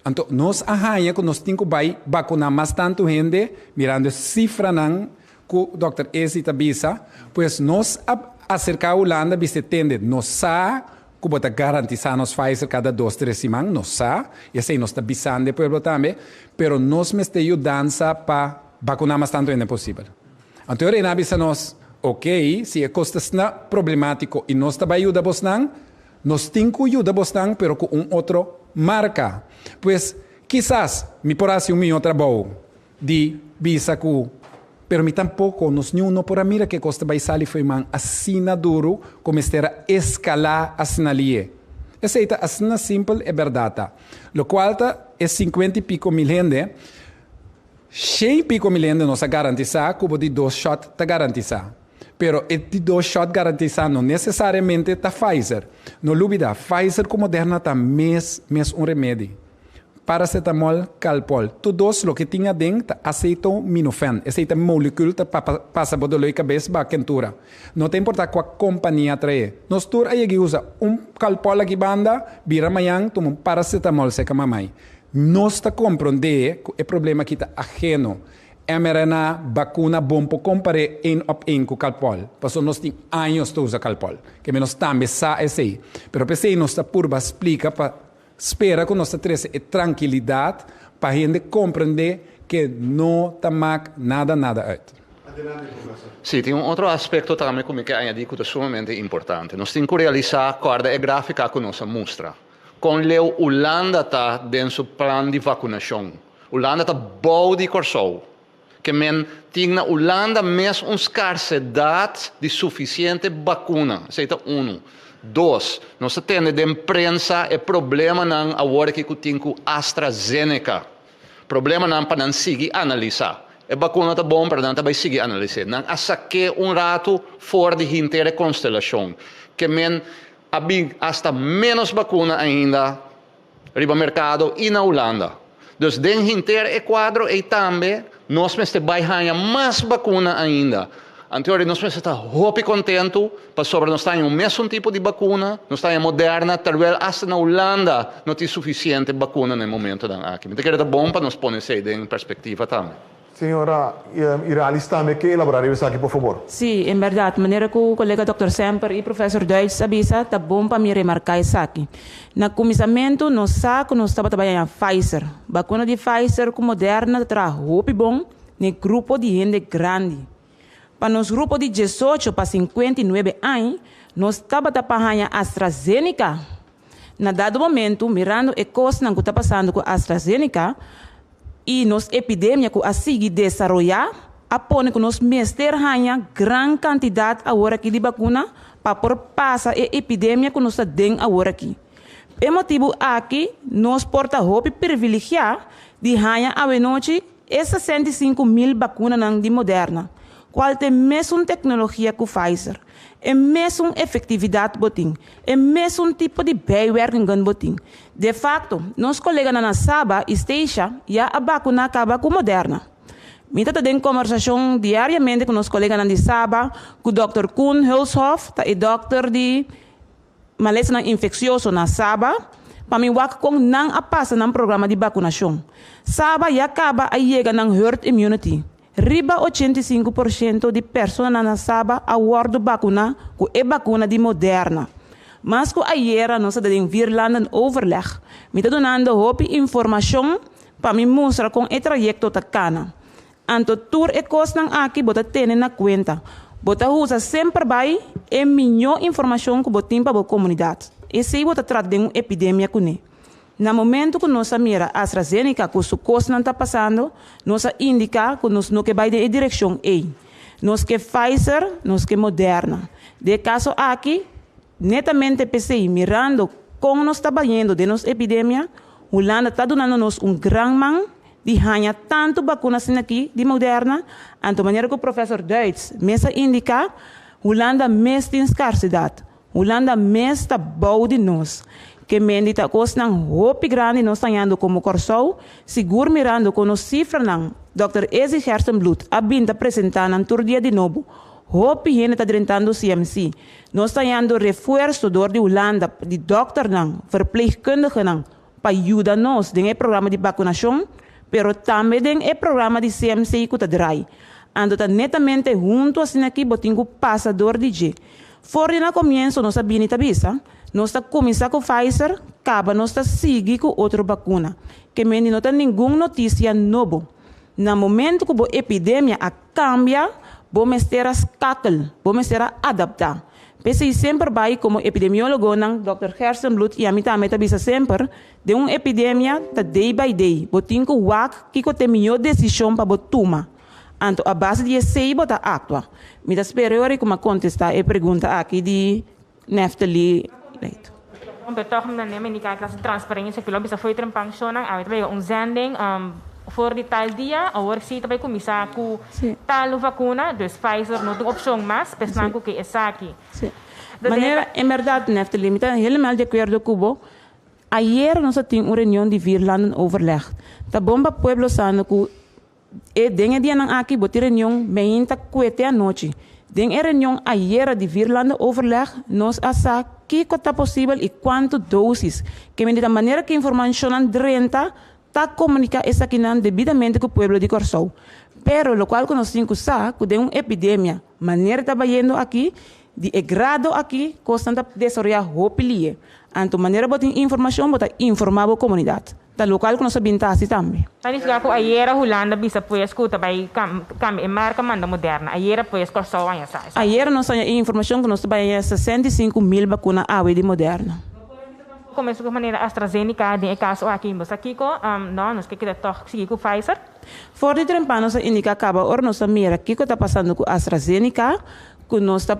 Anto nos a haña ku nos tin ku bai bakuná mas tantu hende mirando e sifranan ku Dòkter Ezi ta bisa, pues nos a aserká Hulanda bisa e tende, nos sa ku bo ta garantisá nos Pfizer kada dos tres siman, nos sa, i esei nos ta bisando e pueblo tambe, pero nos mester yudansa pa bakuná mas tantu hende posibel. Anto e reina a bisa nos, ok, si e kos ta asina problemátiko i nos ta bai yuda bosnan, nos tin ku yuda bosnan pero ku un otro marka. Pues kisas mi por hasi un mihó trabou di bisa ku pero mi tampoko, nos niun no por a mira ke kos ta bai sali fo'i man asina duru ku mester a eskalá asina lié. Esei ta asina simpel e bèrdat ta. Lokual ta e sinkuenta i piko mil hende, shen i piko mil hende nos a garantisá ku bo di dos shòt ta garantisá. Pero e di dos shòt garantisá no nesesariamente ta Pfizer. No lubidá, Pfizer ku Moderna ta mes mes un remedi. Paracetamol, Calpol. Tur dos loke tin aden ta acetaminophen. Esei ta molecule ta pasa bo dolor di cabes ba kentura. No ta importa cua compania trae. Nos tur a yega usa un Calpol aki banda, bira mañan tuma un paracetamol seca mamai. Nos ta compronde cu e problema aki ta ajeno. mRNA bacuna bon por compare een op een cu Calpol, pasobra nos tin años ta usa Calpol. Keme nos tambe sa esei. Pero p'esei nos ta purba splica pa Spera ku nos ta trese e trankilidat pa hende komprendé ke no ta mak nada nada uit. Sí, tin un otro aspekto tambe ku mi ke añadí ku ta sumamente importante. Nos tin ku realisá, kòrda e gráfika ku nos a mustra, kon leu Ulanda ta den su plan di vakunashon. Ulanda ta bou di Kòrsou. Ke men tin na Ulanda mes un skarsedat di sufisiente bakuna. Esei ta unu. Dos, nos ta tende den prensa e problemanan awor aki ku tin ku AstraZeneca. Problemanan pa nan sigui analisá. E bakuna ta bon, pero nan ta bai sigui analis'é. Nan a sak'é un ratu for di hinter e konstelashon. Ke men a bin asta ménos bakuna ainda riba merkado i na Hulanda. Dus den hinter e kuadro ei tambe nos mester bai haña mas bakuna ainda. Anteori nos mester ta hopi kontentu pasobra nos ta haña un mesun tipo di bakuna, nos ta haña Moderna, terwel asta na Hulanda no tin sufisiente bakuna na e momentonan aki. Mi ta kere ta bon pa nos pone esei den perspektiva tambe. Señora Iralis tambe ke elabora riba esaki por fabor. Sí, en berdad, manera cu colega Dòkter Semper y Professor Duits a bisa, ta bon pa mi remarca esaki. Na cuminsamento nos sa cu nos tabata bay haña Pfizer. Bacuna di Pfizer cu Moderna ta traha hopi bon n'e grupo di hende grandi. Pa nos grupo di diesocho pa 59 añ, nos tabata pa haña AstraZeneca. Na dado momento, mirando e kosnan ku ta pasando ku AstraZeneca i nos epidemia ku a sigui desaroyá, a pone ku nos mester haña gran kantidat aworakí di bakuna pa por pasa e epidemia ku nos ta den aworakí. P'e motibu aki nos por ta hopi privilegiá di haña awenochi e 65.000 bakunanan di Moderna, kual ta e mesun teknologia ku Pfizer. E mesun efectividad bo tin. E mesun tipo di bijwerkingen bo tin. De facto, nos coleganan na Saba y Statia ya a bacuna caba cu Moderna. Mi ta ta den conversacion diariamente cu nos coleganan di Saba, cu Dòkter Koen Hulshof, ta e dokter di malesanan infeccioso na Saba, pa mi wak con nan a pasa nan programa di bacunacion. Saba ya caba a yega nan herd immunity. Riba 85% di personanan na Saba a wòrdu bakuná ku e bakuna di Moderna. Mas ku ayera nos a ta den Vierlanden Overleg. Mi ta dunando hopi informashon pa mi mustra kon e trayekto ta kana. Anto tur e kosnan aki bo ta tene na kuenta. Bo ta usa semper bai e mihó informashon ku bo tin pa bo komunidat. Esei bo ta trata den un epidemia kuné. Na momento ku nos a mira AstraZeneca ku su kosnan ta pasando, nos a indiká ku nos no ke bai den e direkshon ei. Nos ke Pfizer, nos ke Moderna. Den e kaso aki, netamente p'esei, mirando kon nos ta bayendo den nos epidemia, Hulanda ta dunando nos un gran man di haña tantu bakuna asina aki di Moderna, anto manera ku Professor Duits mes a indiká, Hulanda mes tin skarsidat. Hulanda mes ta bou di nos. Ke mendi ta kosnan hopi grandi nos ta hañando komo Kòrsou, sigur mirando kon nos sifranan, Dòkter Ezzy Gerstenbluth a bin ta presentá nan tur dia di nobo. Hopi hende ta drentando CMC. Nos ta hañando refuerso dor di Hulanda di dòkternan, verpleegkundigenan pa yuda nos den e programa di bakunashon, pero tambe den e programa di CMC ku ta drai. Anto ta netamente huntu asin'aki bo tin ku pasa dor di dje. For di na komienso nos a bini ta bisa, nos ta kuminsá ku Pfizer, kaba nos ta sigui ku otro bakuna. Ke mende no ta ningun notisia nobo. Na momento ku bo epidemia a kambia, bo mester a skakel, bo mester a adaptá. P'esei semper bai komo epidemiólogonan, Dòkter Gerstenbluth i ami tambe ta bisa semper, den un epidemia ta day by day, bo tin ku wak kiko ta e mihó desishon pa bo tuma. Anto a base di esei bo ta aktua. Mi ta spera ora ku mi a kontestá e pregunta aki di Neftali Leito. Pero toch mi ta neem indica clase transparencia cu lo bisa fo'i trempan shownan awe ta bay un zending for di tal dia awor si ta bay cuminsa cu tal vacuna dus Pfizer no tin opcion mas pesnan cu ke esaki. Sí. Manera en berdad Neftali mi ta helemaal di acuerdo cu bo ayer nos a tin un reunion di vierlandenoverleg ta bon pa pueblo sa no cu E den e dianan aki bo tin reunion meinta kuete anochi. Den e reunion ayera di Vierlandenoverleg nos a sa kiko ta posibel i kuantu dosis. Ke men di ta manera ku informashonnan drenta ta komuniká esakinan debidamente ku pueblo di Kòrsou. Pero lokual ku nos tin ku sa ku den un epidemia manera ta bayendo aki di e grado aki kosnan ta desaroyá hopi lie. Anto manera bo tin informashon bo ta informá bo komunidat. Ta lokual ku nos a bin ta hasi tambe. Ta nifiká ku ayera Hulanda bisa pues ku ta bai kambia e marka manda Moderna. Ayera pues Kòrsou haña sa esaki. Ayera nos haña e informashon ku nos ta bai haña 65,000 bakuna awe di Moderna. No por a bisa tampoco mesun ku manera AstraZeneca den e kaso aki. Bo sa kiko? No, nos ke keda tòg sigui ku Pfizer. For di trempan nos a indiká kaba ora nos a mira kiko ta pasando ku AstraZeneca ku nos ta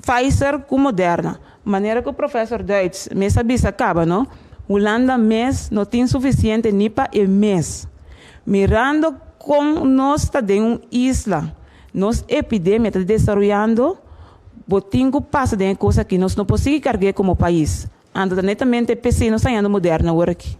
Pfizer ku Moderna. Manera ku Professor Duits mes a bisa kaba no, Hulanda mes no tin sufisiente ni pa e mes. Mirando kon nos ta den un isla, nos epidemia ta desaroyando, bo tin ku pasa den e kos aki, nos no por sigui karg'é komo pais. Anto ta netamente p'esei nos ta hañando Moderna awor aki.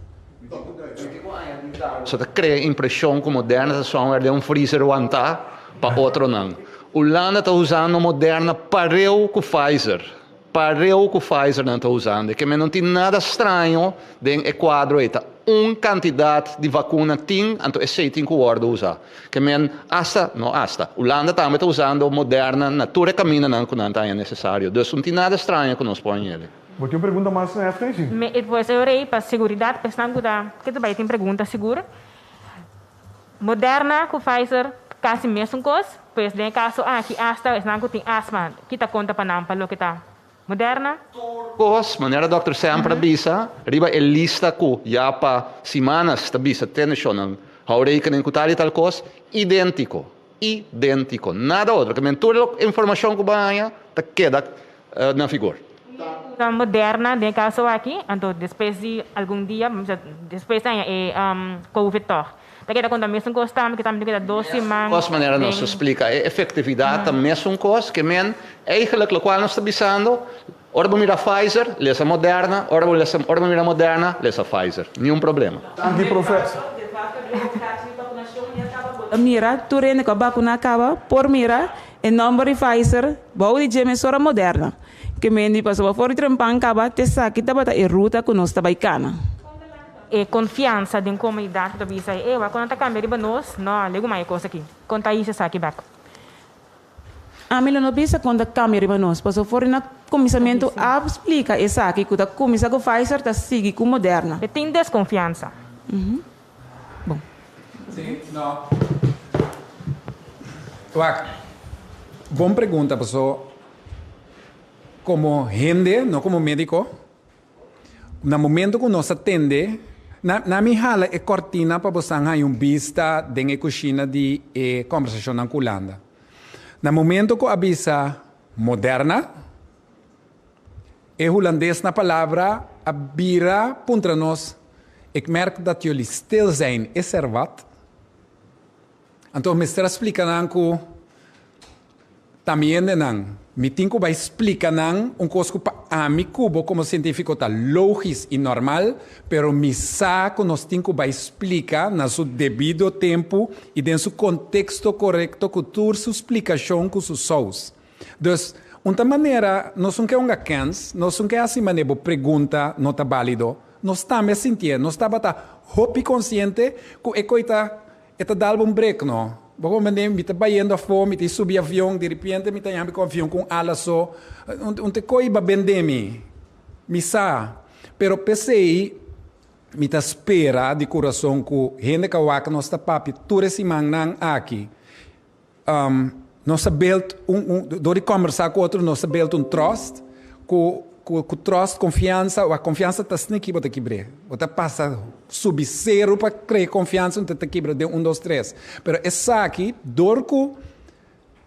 So ta krea impreshon ku Moderna ta somewhere den un freezer wantá pa otronan. Hulanda ta usando Moderna pareu ku Pfizer. Pareu ku Pfizer nan ta usando. E ke men no tin nada straño den e kuadro ei. Ta un kantidat di vakuna tin, anto esei tin ku wòrdu usá. Ke men asta, no asta, Hulanda tambe ta usando Moderna na tur e kamindanan ku nan ta haña nesesario. Dus no tin nada straño ku nos por haña el'e. Bo tin un pregunta mas, Stacy? Me e pues e rei pa seguridad pa esnan cu ta ke ta bay tin pregunta sigur. Moderna cu Pfizer casi mesun cos, pues den e caso aki hasta esnan cu tin asma kita conta pa nan pa loke ta Moderna. Tur cos, manera Dòkter Semper a bisa, riba e lista cu ya pa simanas ta bisa te nacionnan hou rekening cu tal y tal cos, identico, identico, nada otro. Ke men tur e informacion cu bo a haña ta keda na vigor. Ta Moderna den e caso aki, anto despues di algun dia, despues ta haña e covid tog. Ta keda konta mesun kos tambe ku tambe keda dos siman. Kos manera nos ta splika e efektividat ta mesun kos ke men eigenlijk lokual nos ta bisando ora bo mira Pfizer lesa Moderna ora bo lesa ora bo mira Moderna lesa Pfizer niun problema. Danki professor. Mira tur hende ku a bakuna kaba por mira e nomber di Pfizer bou di dje mesora Moderna ke men di pasobra for di trempan kaba te esaki tabata e ruta ku nos ta bai kana. E konfiansa den komunidat ku ta bisa e wak ku nan ta kambia riba nos, no, legu mai e kos aki. Kon ta hisa esaki bek? Ami lo no bisa kon ta kambia riba nos, pasobra for di na kuminsamentu a splika esaki ku ta kuminsá ku Pfizer ta sigui ku Moderna. E tin deskonfiansa. Bon. Sí, no. Wak, bon pregunta, pasobra komo hende, no komo médiko, Na momento ku nos a tende, na na mi hala e kortina pa bosan haña un bista den e kushina di e kòmbersashonnan ku Hulanda. Na momento ku a bisa Moderna, e hulandes na palabra a bira puntra nos, Ik merk dat jullie stil zijn, is er wat? Anto mester a splika nan ku ta mi hendenan. Mi tin ku bai splika nan un kos ku pa ami ku bo komo sientífiko ta lógis i normal, pero mi sa ku nos tin ku bai splika na su debido tempu i den su konteksto korekto ku tur su splikashon ku su sous. Dus, un ta manera nos un ke hunga kèns, nos un ke hasi manera bo pregunta no ta bálido. Nos tambe a sintié, nos tabata hopi konsiente ku e koi ta E ta dal bo un brek, no? Bo comprende? Mi ta bayendo afó, mi ta i subi avion, di ripiente mi ta yambi ku avion ku un ala so. Un te koi ba bende mi. Mi sa. Pero p'esei mi ta spera di kurason ku hende ka wak nos ta papia tur e simannan aki. Nos a build un, un, dor di kombersá ku otro nos a build un trust ku, ku, ku trust, konfiansa, wak konfiansa ta sneaky bo ta kibr'é. Bo ta pasa subi seru pa krea konfiansa un ta kibra den un dos tres. Pero esaki dor ku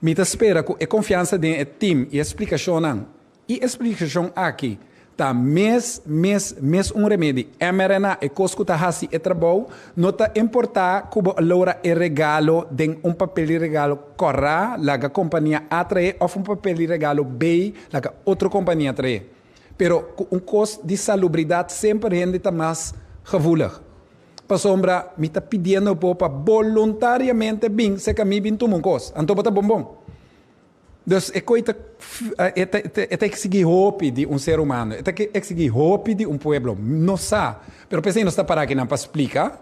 mi ta spera ku e konfiansa den e team i e splikashonnan i e splikashon aki. Ta mes, mes, mes un remedi. mRNA, e kos ku ta hasi e trabou, no ta importá ku bo a logra e regalo den un papel di regalo kòrá, laga kompania A trae, òf un papel di regalo B, laga otro kompania trae. Pero ku un kos di salubridat semper hende ta mas gevoelig. Pasobra mi ta pidiendo bo pa boluntariamente bin serka mi bin tuma un kos. Anto bo ta bon bon. Dus e koi ta e ta e ta eksigí hopi di un ser humano, e ta eksigí hopi di un pueblo. Nos sa, pero p'esei nos ta pará akinan pa splika.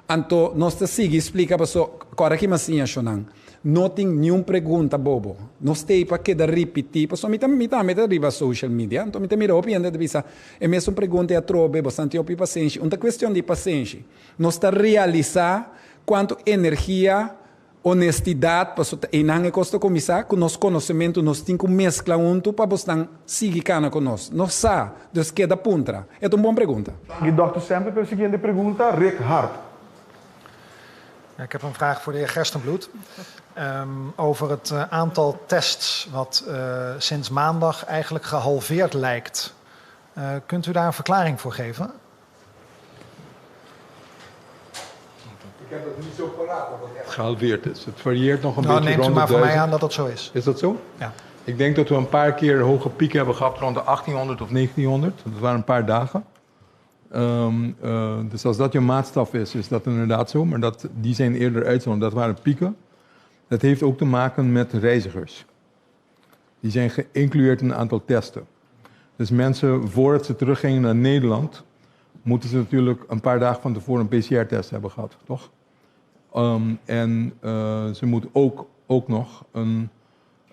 Anto nos ta sigui splika paso kòrda ki mas siña shonnan, no tin niun pregunta bobo. Nos t'ei pa keda ripití, pasobra mi ta mi tambe ta riba social media, anto mi ta mira hopi hende ta bisa e mesun pregunta ei atrobe, bo san tin hopi pasenshi. Un ta kuestion di pasenshi. Nos ta realisá kuantu energia Honestidad, pasobra ta einan e kos ta kuminsá, ku nos konosementu nos tin ku meskla huntu pa bosnan sigui kana ku nos. Nos sa, dus keda puntra. E ta un bon pregunta. Danki Dòkter Semper pa e siguiente pregunta, Rick Hart. Ik heb een vraag voor de heer Gerstenbluth. Over het aantal tests wat sinds maandag eigenlijk gehalveerd lijkt. Kunt u daar een verklaring voor geven? Ik heb dat niet zo paraat of het echt gehalveerd is. Het varieert nog een nou, beetje neemt u rond de maar voor mij 1000. aan dat dat zo is. Is dat zo? Ja. Ik denk dat we een paar keer hoge pieken hebben gehad rond de 1800 of 1900. Dat waren een paar dagen. Um, uh, dus als dat je maatstaf is, is dat inderdaad zo. Maar dat, die zijn eerder uitzondering. Dat waren pieken. Dat heeft ook te maken met reizigers. Die zijn geïncludeerd in een aantal testen. Dus mensen, voordat ze teruggingen naar Nederland, moeten ze natuurlijk een paar dagen van tevoren een PCR-test hebben gehad, toch? Um, en uh, ze moeten ook, ook nog een,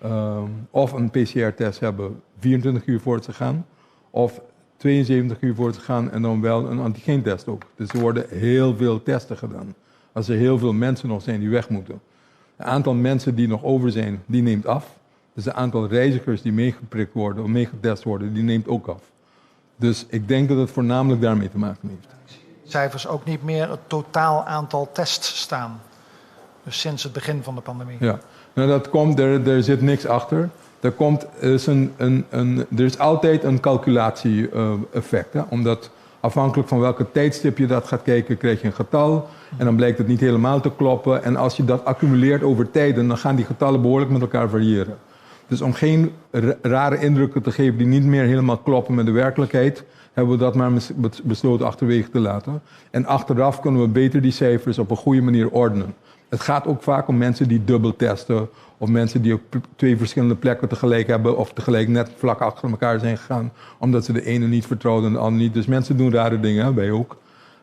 um, of een PCR-test hebben 24 uur voordat ze gaan, of 72 uur voor ze gaan en dan wel een antigeentest ook. Dus er worden heel veel testen gedaan. Als er heel veel mensen nog zijn die weg moeten. Het aantal mensen die nog over zijn, die neemt af. Dus het aantal reizigers die meegeprikt worden of meegetest worden, die neemt ook af. Dus ik denk dat het voornamelijk daarmee te maken heeft. Cijfers ook niet meer het totaal aantal tests staan. Dus sinds het begin van de pandemie. Ja, nou dat komt, er, er zit niks achter. Er, komt, er, is een, een, een, er is altijd een calculatie-effect. Omdat afhankelijk van welke tijdstip je dat gaat kijken, krijg je een getal. En dan blijkt het niet helemaal te kloppen. En als je dat accumuleert over tijden, dan gaan die getallen behoorlijk met elkaar variëren. Dus om geen rare indrukken te geven die niet meer helemaal kloppen met de werkelijkheid, hebben we dat maar besloten achterwege te laten. En achteraf kunnen we beter die cijfers op een goede manier ordenen. Het gaat ook vaak om mensen die dubbel testen. Of mensen die op twee verschillende plekken tegelijk hebben. Of tegelijk net vlak achter elkaar zijn gegaan. Omdat ze de ene niet vertrouwden en de andere niet. Dus mensen doen rare dingen, wij ook.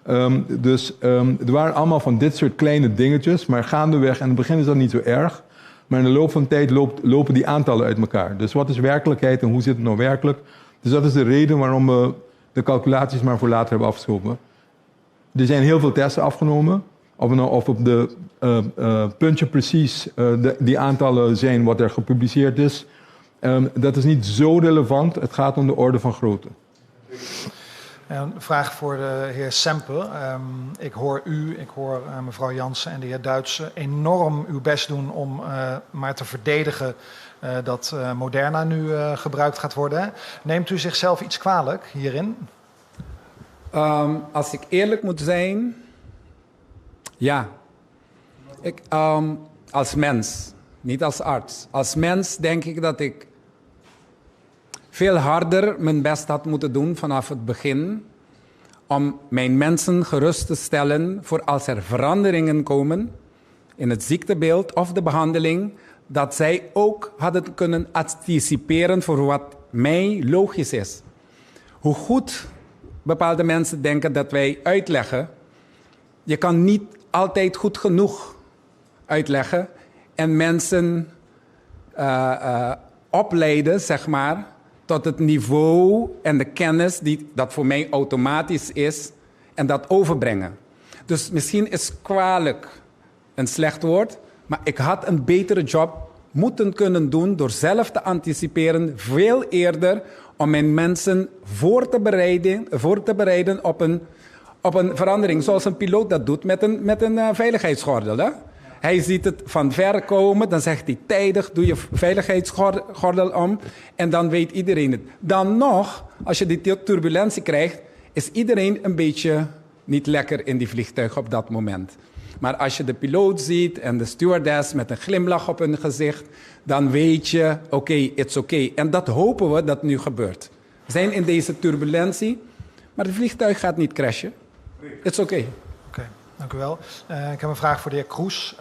Um, dus um, er waren allemaal van dit soort kleine dingetjes. Maar gaandeweg, en in het begin is dat niet zo erg. Maar in de loop van de tijd loopt, lopen die aantallen uit elkaar. Dus wat is werkelijkheid en hoe zit het nou werkelijk? Dus dat is de reden waarom we de calculaties maar voor later hebben afgeschoven. Er zijn heel veel testen afgenomen. Of, nou, of op de uh, uh, puntje precies uh, de, die aantallen zijn wat er gepubliceerd is. Um, dat is niet zo relevant. Het gaat om de orde van grootte. Een vraag voor de heer Sempe. Um, ik hoor u, ik hoor uh, mevrouw Jansen en de heer Duitse enorm uw best doen om uh, maar te verdedigen uh, dat Moderna nu gebruikt gaat worden. Neemt u zichzelf iets kwalijk hierin? Um, als ik eerlijk moet zijn, ja. Ik, um, als mens, niet als arts. Als mens denk ik dat ik veel harder mijn best had moeten doen vanaf het begin om mijn mensen gerust te stellen voor als er veranderingen komen in het ziektebeeld of de behandeling, dat zij ook hadden kunnen anticiperen voor wat mij logisch is. Hoe goed bepaalde mensen denken dat wij uitleggen, je kan niet altijd goed genoeg uitleggen en mensen uh, uh, opleiden, zeg maar, tot het niveau en de kennis die dat voor mij automatisch is en dat overbrengen. Dus misschien is kwalijk een slecht woord, maar ik had een betere job moeten kunnen doen door zelf te anticiperen veel eerder om mijn mensen voor te bereiden, voor te bereiden op, een, op een verandering. Zoals een piloot dat doet met een, met een uh, veiligheidsgordel. Hè? Hij ziet het van ver komen, dan zegt hij tijdig, doe je veiligheidsgordel om en dan weet iedereen het. Dan nog, als je die turbulentie krijgt, is iedereen een beetje niet lekker in die vliegtuig op dat moment. Maar als je de piloot ziet en de stewardess met een glimlach op hun gezicht, dan weet je, oké, it's okay. En dat hopen we dat nu gebeurt. We zijn in deze turbulentie, maar het vliegtuig gaat niet crashen. It's okay. Oké, dank u wel. Ik heb een vraag voor de heer Kroes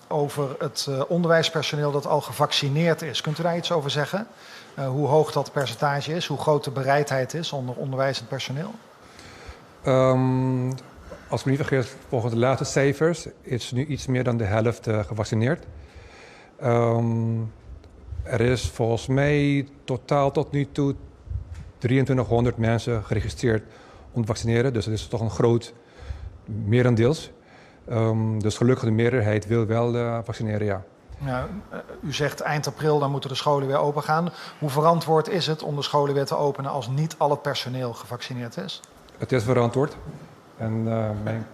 over het onderwijspersoneel dat al gevaccineerd is. Kunt u daar iets over zeggen? Hoe hoog dat percentage is, hoe groot de bereidheid is onder onderwijzend personeel? Als ik me niet vergis, volgens de laatste cijfers is nu iets meer dan de helft gevaccineerd. Er is volgens mij totaal tot nu toe 2300 mensen geregistreerd om te vaccineren. Dus dat is toch een groot merendeels. Dus gelukkig de meerderheid wil wel vaccineren, ja. Ja, u zegt eind april, dan moeten de scholen weer open gaan. Hoe verantwoord is het om de scholen weer te openen als niet al het personeel gevaccineerd is? Het is verantwoord. En mijn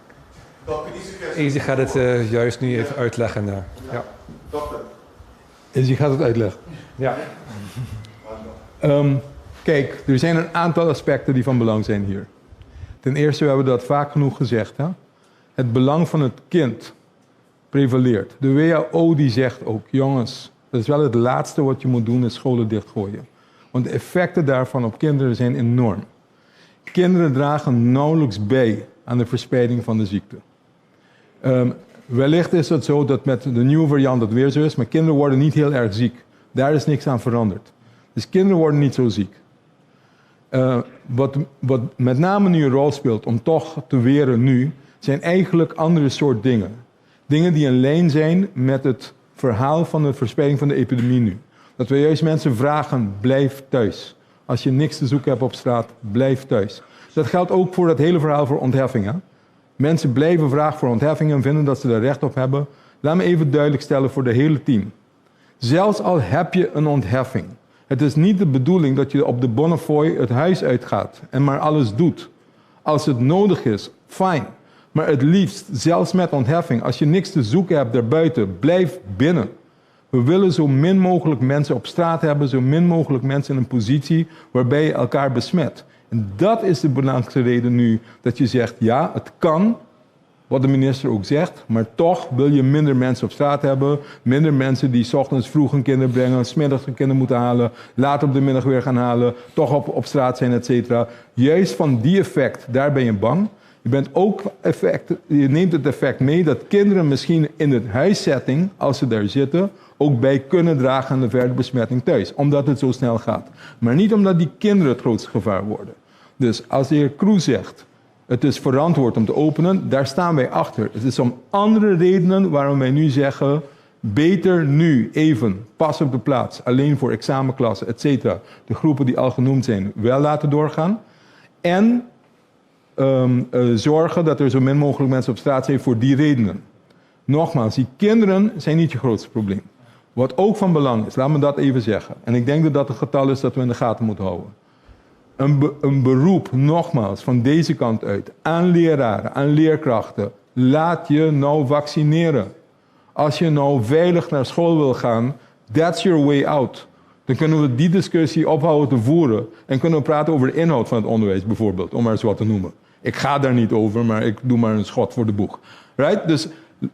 Izzy gaat het juist nu even uitleggen. Ja. Dokter. Izzy gaat het uitleggen. Ja. Kijk, er zijn een aantal aspecten die van belang zijn hier. Ten eerste, we hebben dat vaak genoeg gezegd. Hè? Het belang van het kind prevaleert. De WHO die zegt ook, jongens, dat is wel het laatste wat je moet doen, is scholen dichtgooien. Want de effecten daarvan op kinderen zijn enorm. Kinderen dragen nauwelijks bij aan de verspreiding van de ziekte. Wellicht is het zo dat met de nieuwe variant dat weer zo is, maar kinderen worden niet heel erg ziek. Daar is niks aan veranderd. Dus kinderen worden niet zo ziek. Wat met name nu een rol speelt om toch te weren nu, zijn eigenlijk andere soort dingen. Dingen die in lijn zijn met het verhaal van de verspreiding van de epidemie nu. Dat we juist mensen vragen, blijf thuis. Als je niks te zoeken hebt op straat, blijf thuis. Dat geldt ook voor dat hele verhaal voor ontheffingen. Mensen blijven vragen voor ontheffingen en vinden dat ze daar recht op hebben. Laat me even duidelijk stellen voor de hele team. Zelfs al heb je een ontheffing. Het is niet de bedoeling dat je op de bonnefooi het huis uitgaat en maar alles doet. Als het nodig is, fijn. Maar het liefst, zelfs met ontheffing, als je niks te zoeken hebt daarbuiten, blijf binnen. We willen zo min mogelijk mensen op straat hebben, zo min mogelijk mensen in een positie waarbij je elkaar besmet. En dat is de belangrijkste reden nu dat je zegt, ja, het kan, wat de minister ook zegt, maar toch wil je minder mensen op straat hebben, minder mensen die 's ochtends vroeg hun kinderen brengen, 's middags hun kinderen moeten halen, later op de middag weer gaan halen, toch op straat zijn, et cetera. Juist van die effect, daar ben je bang. Je bent ook effect, je neemt het effect mee dat kinderen misschien in de huissetting, als ze daar zitten, ook bij kunnen dragen aan de verdere besmetting thuis, omdat het zo snel gaat. Maar niet omdat die kinderen het grootste gevaar worden. Dus als de heer Kroes zegt, het is verantwoord om te openen, daar staan wij achter. Het is om andere redenen waarom wij nu zeggen, beter nu even, pas op de plaats, alleen voor examenklassen, et cetera. De groepen die al genoemd zijn, wel laten doorgaan. En zorgen dat er zo min mogelijk mensen op straat zijn voor die redenen. Nogmaals, die kinderen zijn niet je grootste probleem. Wat ook van belang is, laat me dat even zeggen. En ik denk dat dat een getal is dat we in de gaten moeten houden. Een beroep, nogmaals, van deze kant uit, aan leraren, aan leerkrachten. Laat je nou vaccineren. Als je nou veilig naar school wil gaan, that's your way out. Dan kunnen we die discussie ophouden te voeren en kunnen we praten over de inhoud van het onderwijs bijvoorbeeld, om maar eens wat te noemen. Ik ga daar niet over, maar ik doe maar een schot voor de boeg. Right? Dus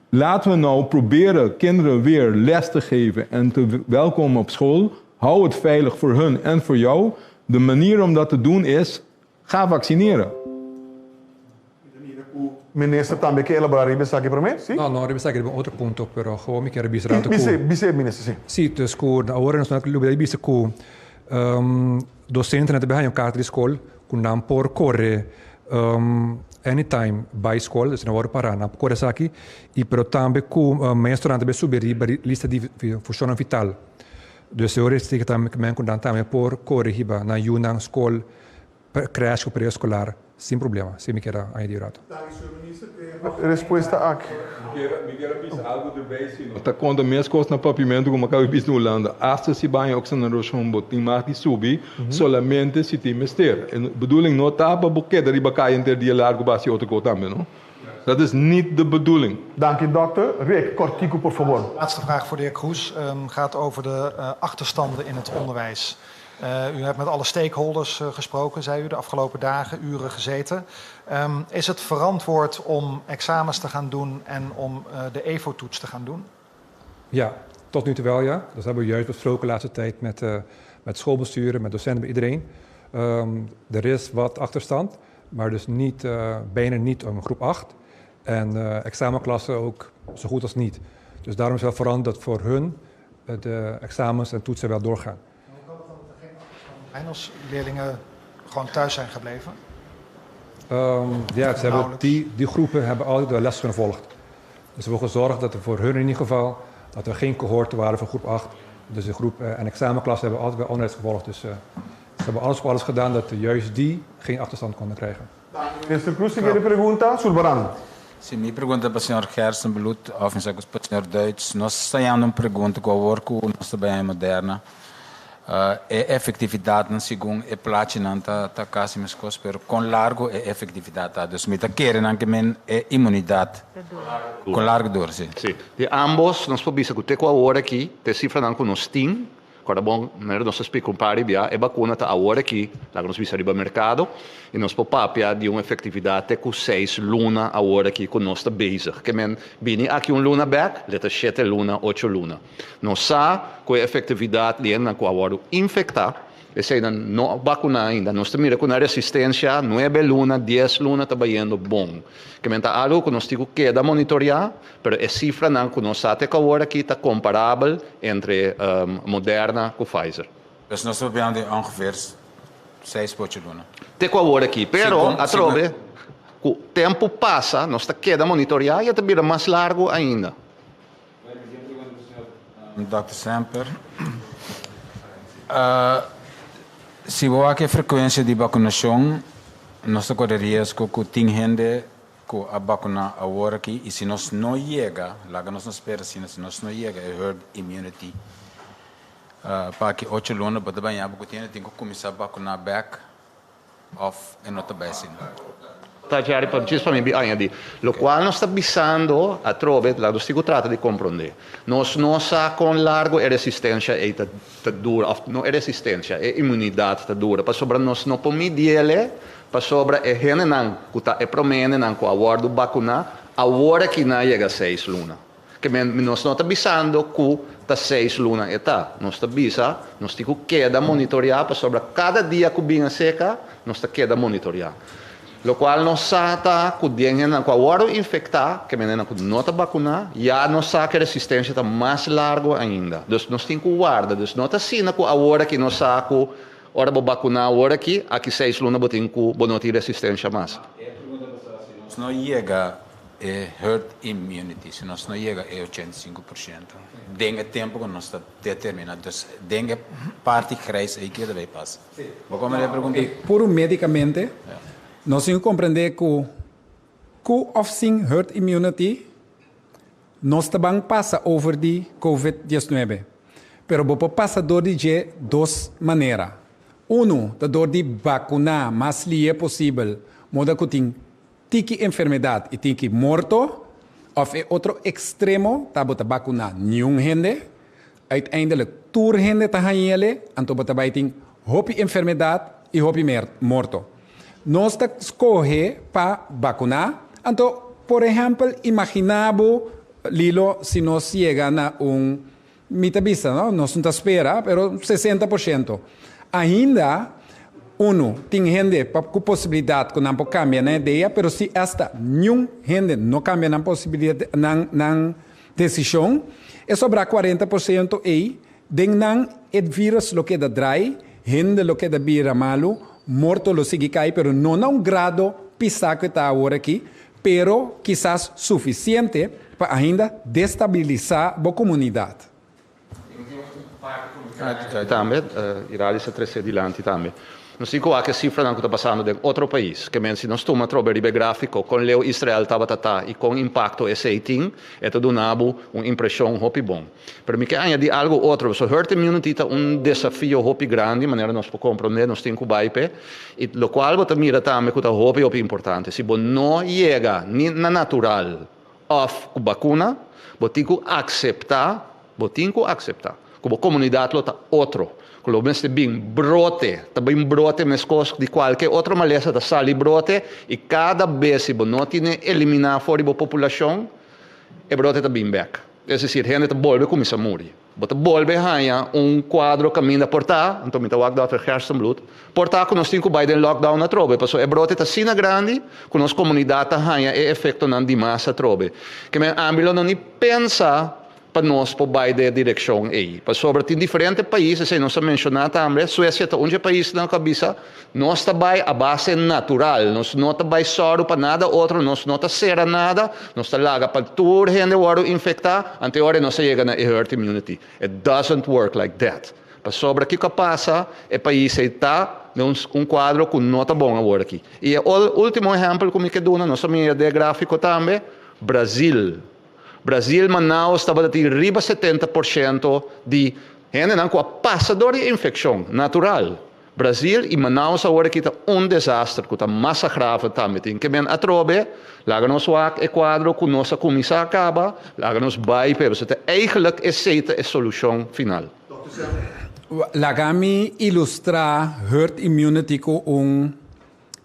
laten we nou proberen kinderen weer les te geven en te welkomen op school. Hou het veilig voor hun en voor jou. De manier om dat te doen is, ga vaccineren. Minister, tambe ke elaborar riba esaki prome, si? No, no, riba esaki riba un otro punto, pero gewoon mi kier bisa rato ku Bise, bise, minister, si. Si, dus ku awor nos no lubida di bisa ku docentenan ta haña un karta di skol ku nan por kore anytime bai skol, dus nan wòrdu pará, nan por kore esaki, i pero tambe ku maestronan ta bai subi riba lista di funshonnan vital. Dus e ora esaki tambe men ku nan tambe por kore hiba nan yunan skol, crèche ku preescolar sin problema, si mi kier a añadi un rato. Respuesta aki. Mi kier a bisa algo erbij, si no ta konta mes kos na papiamentu ku mi a kaba di bisa na Hulanda. Hasta si baña ook na Roshon bo tin mag di subi solamente si tin mester. E bedoeling no ta pa bo keda riba kaya henter dia largu pa hasi otro kos tambe, no? Dat is niet de bedoeling. Danki dòkter. Rick, kòrtiku por fabor. Laatste vraag voor de heer Kroes gaat over de achterstanden in het onderwijs. U hebt met alle stakeholders gesproken, zei u, de afgelopen dagen, uren gezeten. Is het verantwoord om examens te gaan doen en om de EVO-toets te gaan doen? Ja, tot nu toe wel, ja. Dat hebben we juist besproken de laatste tijd met, met schoolbesturen, met docenten, met iedereen. Er is wat achterstand, maar dus niet, bijna niet om groep 8. En examenklassen ook zo goed als niet. Dus daarom is wel veranderd dat voor hun de examens en toetsen wel doorgaan. Hoe kan het dan dat er geen achterstand zijn als leerlingen gewoon thuis zijn gebleven? Ja, ze hebben die groepen hebben altijd de les gevolgd. Dus we hebben gezorgd dat er voor hun in ieder geval dat er geen cohorten waren voor groep 8. Dus de groep en examenklassen hebben altijd wel onderwijs gevolgd. Dus ze hebben alles voor alles gedaan dat juist die geen achterstand konden krijgen. Minister Kroes, siguiente pregunta, Sulbaran. Si, mi pregunta pa señor Gerstenbluth, of mi sa pa señor Duits. Nos ta hayando un pregunta cu awor cu nos ta bay Moderna. E efectividad nan segun e plaatjenan ta casi mescos, pero con largo e efectividad ta. Dus mi ta kere nan ke men e inmunidad con largo dura, si. Si, di ambos nos por bisa cu te cu awor aki, te cifranan cu nos tin, Corda bon, manera nos a splica un par di bia, e bacuna ta awor aki, laga nos bisa riba mercado, y nos por papia di un efectividad te cu seis luna awor aki cu nos ta bezig. Ke men bini aki un luna bek, le ta shete luna, ocho luna. Nos sa cu e efectividad di hendenan cu a wordo infecta, eseinan no a bacuna ainda. Nos ta mira cu nan resistencia nuebe luna, dies luna ta bayendo bon. Ke men ta algo cu nos tin cu keda monitorea. Pero e cifranan cu nos sa te cu awor aki ta comparabel entre Moderna cu Pfizer. Dus nos ta papiando di ongeveer seis pa ocho luna. Te cu awor aki. Pero atrobe cu tempo pasa nos ta keda monitorea y e ta bira mas largo ainda. Dòkter Semper, Si bo wak e frecuencia di vacunacion nos ta core riesgo cu tin hende Ku a bakuná awor aki i si nos no yega, laga nos no spera asina, si nos no yega e herd immunity pa aki ocho luna bo ta baña bo ku tiene tin ku kuminsá bakuná bèk òf e no ta bai asina. Ta Jerry pa djis pa mi bi añadi lokual nos ta bisando atrobe laga nos tin ku trata di komprondé. Nos no sa kon largo e resistensha ei ta ta dura òf no e resistensha e inmunidat ta dura pasobra nos no por midiele Pasobra e hendenan ku ta e promé hendenan ku a wòrdu bakuná, awor aki nan a yega seis luna. Ke men, nos no ta bisando ku ta seis luna e ta. Nos ta bisa, nos tin ku keda monitoriá pasobra kada dia ku bin aseka, nos ta keda monitoriá. Lokual nos sa ta ku den hendenan ku a wòrdu infektá, ke men hendenan ku no ta bakuná, ya nos sa ku e resistensia ta mas largu ainda. Dus nos tin ku warda. Dus no ta asina ku awor aki nos sa ku Ora bo bakuná awor aki, aki seis luna bo tin ku bo no tin resistensha mas. E pregunta ta sa si nos no yega e herd immunity, si nos no yega e 85% den e tempo ku nos ta determiná, dus den e parti grijs ei keda bay pasa. Bo komprendé e pregunta? Puru medicamente, nos tin ku komprendé ku ku òf sin herd immunity, Nos ta ban pasa over di Covid 19, pero bo por pasa dor di dje dos manera. Unu ta dor di bakuná mas lihe posibel moda ku tin tiki enfermedat i tiki morto, òf e otro ekstremo ta bo ta bakuná niun hende, uiteindelijk tur hende ta hañ'ele, anto bo ta bai tin hopi enfermedat i hopi morto. Nos ta skohe pa bakuná. Anto, por ehèmpel, imaginá bo, Lilo, si nos yega na un, mi ta bisa, no, nos no ta spera, pero 60%. Ainda, unu, tin hende pa ku posibilidat ku nan por kambia nan idea, pero si asta niun hende no kambia nan posibilidat, nan, nan desishon, e sobrá 40% ei, Den nan e virus lo keda drai, hende lo keda bira malu, morto lo sigui kai, pero no na un grado pisá ku e ta awor aki, pero kisas sufisiente pa ainda destabilisá bo komunidat. Tambe, Iralis a trese dilanti tambe. Nos tin ku wak e sifranan ku ta pasando den otro pais. Ke men si nos tuma trobe riba e gráfiko kon leu Israel tabata ta i kon impakto esei tin, e ta duna bo un impreshon hopi bon. Pero mi ke añadí algu otro, pasobra herd immunity ta un desafio hopi grandi, manera nos por komprondé, nos tin ku bai p'e. I lokual bo ta mira tambe ku ta hopi hopi importante, si bo no yega ni na natural òf ku bakuna, bo tin ku akseptá, bo tin ku akseptá, ku bo komunidat lo ta otro, ku lo mester bin brote, ta bin brote meskos di kualke otro malesa ta sali brote, i kada bes si bo no tine eliminá for di bo populashon, e brote ta bin bèk. Es desir, hende ta bolbe kuminsá muri. Bo ta bolbe haña un kuadro kaminda por ta, anto mi ta wak dòkter Gerstenbluth, por ta ku nos tin ku bai den lockdown atrobe, pasobra e brote ta asina grandi ku nos komunidat ta haña e efektonan dimas atrobe. Ke men ami lo no ni pensa pa nos por bai den e direkshon ei, pasobra tin diferente pais, esei nos a menshoná tambe, Suesia ta un dje paisnan ku a bisa, Nos ta bai a base natural, nos no ta bai sòru pa nada otro, nos no ta sera nada, nos ta laga pa tur hende wòrdu infektá, anto e ora nos a yega na e herd immunity. It doesn't work like that. Pasobra kiko a pasa, e pais ei ta den un kuadro ku no ta bon awor aki. I e último ehèmpel ku mi ke duna, nos a mira den e gráfiko tambe, Brazil. Brazil, Manaus tabata tin riba 70% di hendenan ku a pasa dor di e infekshon natural. Brazil y Manaus awor aki ta un desaster cu ta masa grave tambe. Tin ke men atrobe, laga nos wak e cuadro cu nos a cuminsa a caba, laga nos bay pero se ta eigenlijk esey ta e solucion final. Laga mi ilustra herd immunity cu un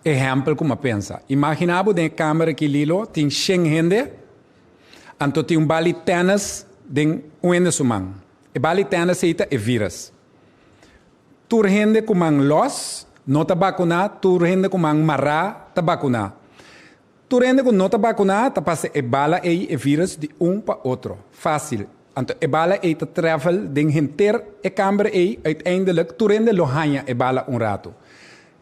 ehempel cu mi a pensa. Imagina bo den e kamer aki Lilo tin shen hende, anto tin un bali tennis den un hende su man. E bali tennis ey ta e virus. Tur hende ku man lòs no ta bakuná, tur hende ku man mará ta bakuná. Tur hende ku no ta bakuná ta pasa e bala ei, e vírus, di un pa otro. Fásil. Anto e bala ei ta travel den henter e kamber ei, uiteindelijk tur hende lo haña e bala un ratu.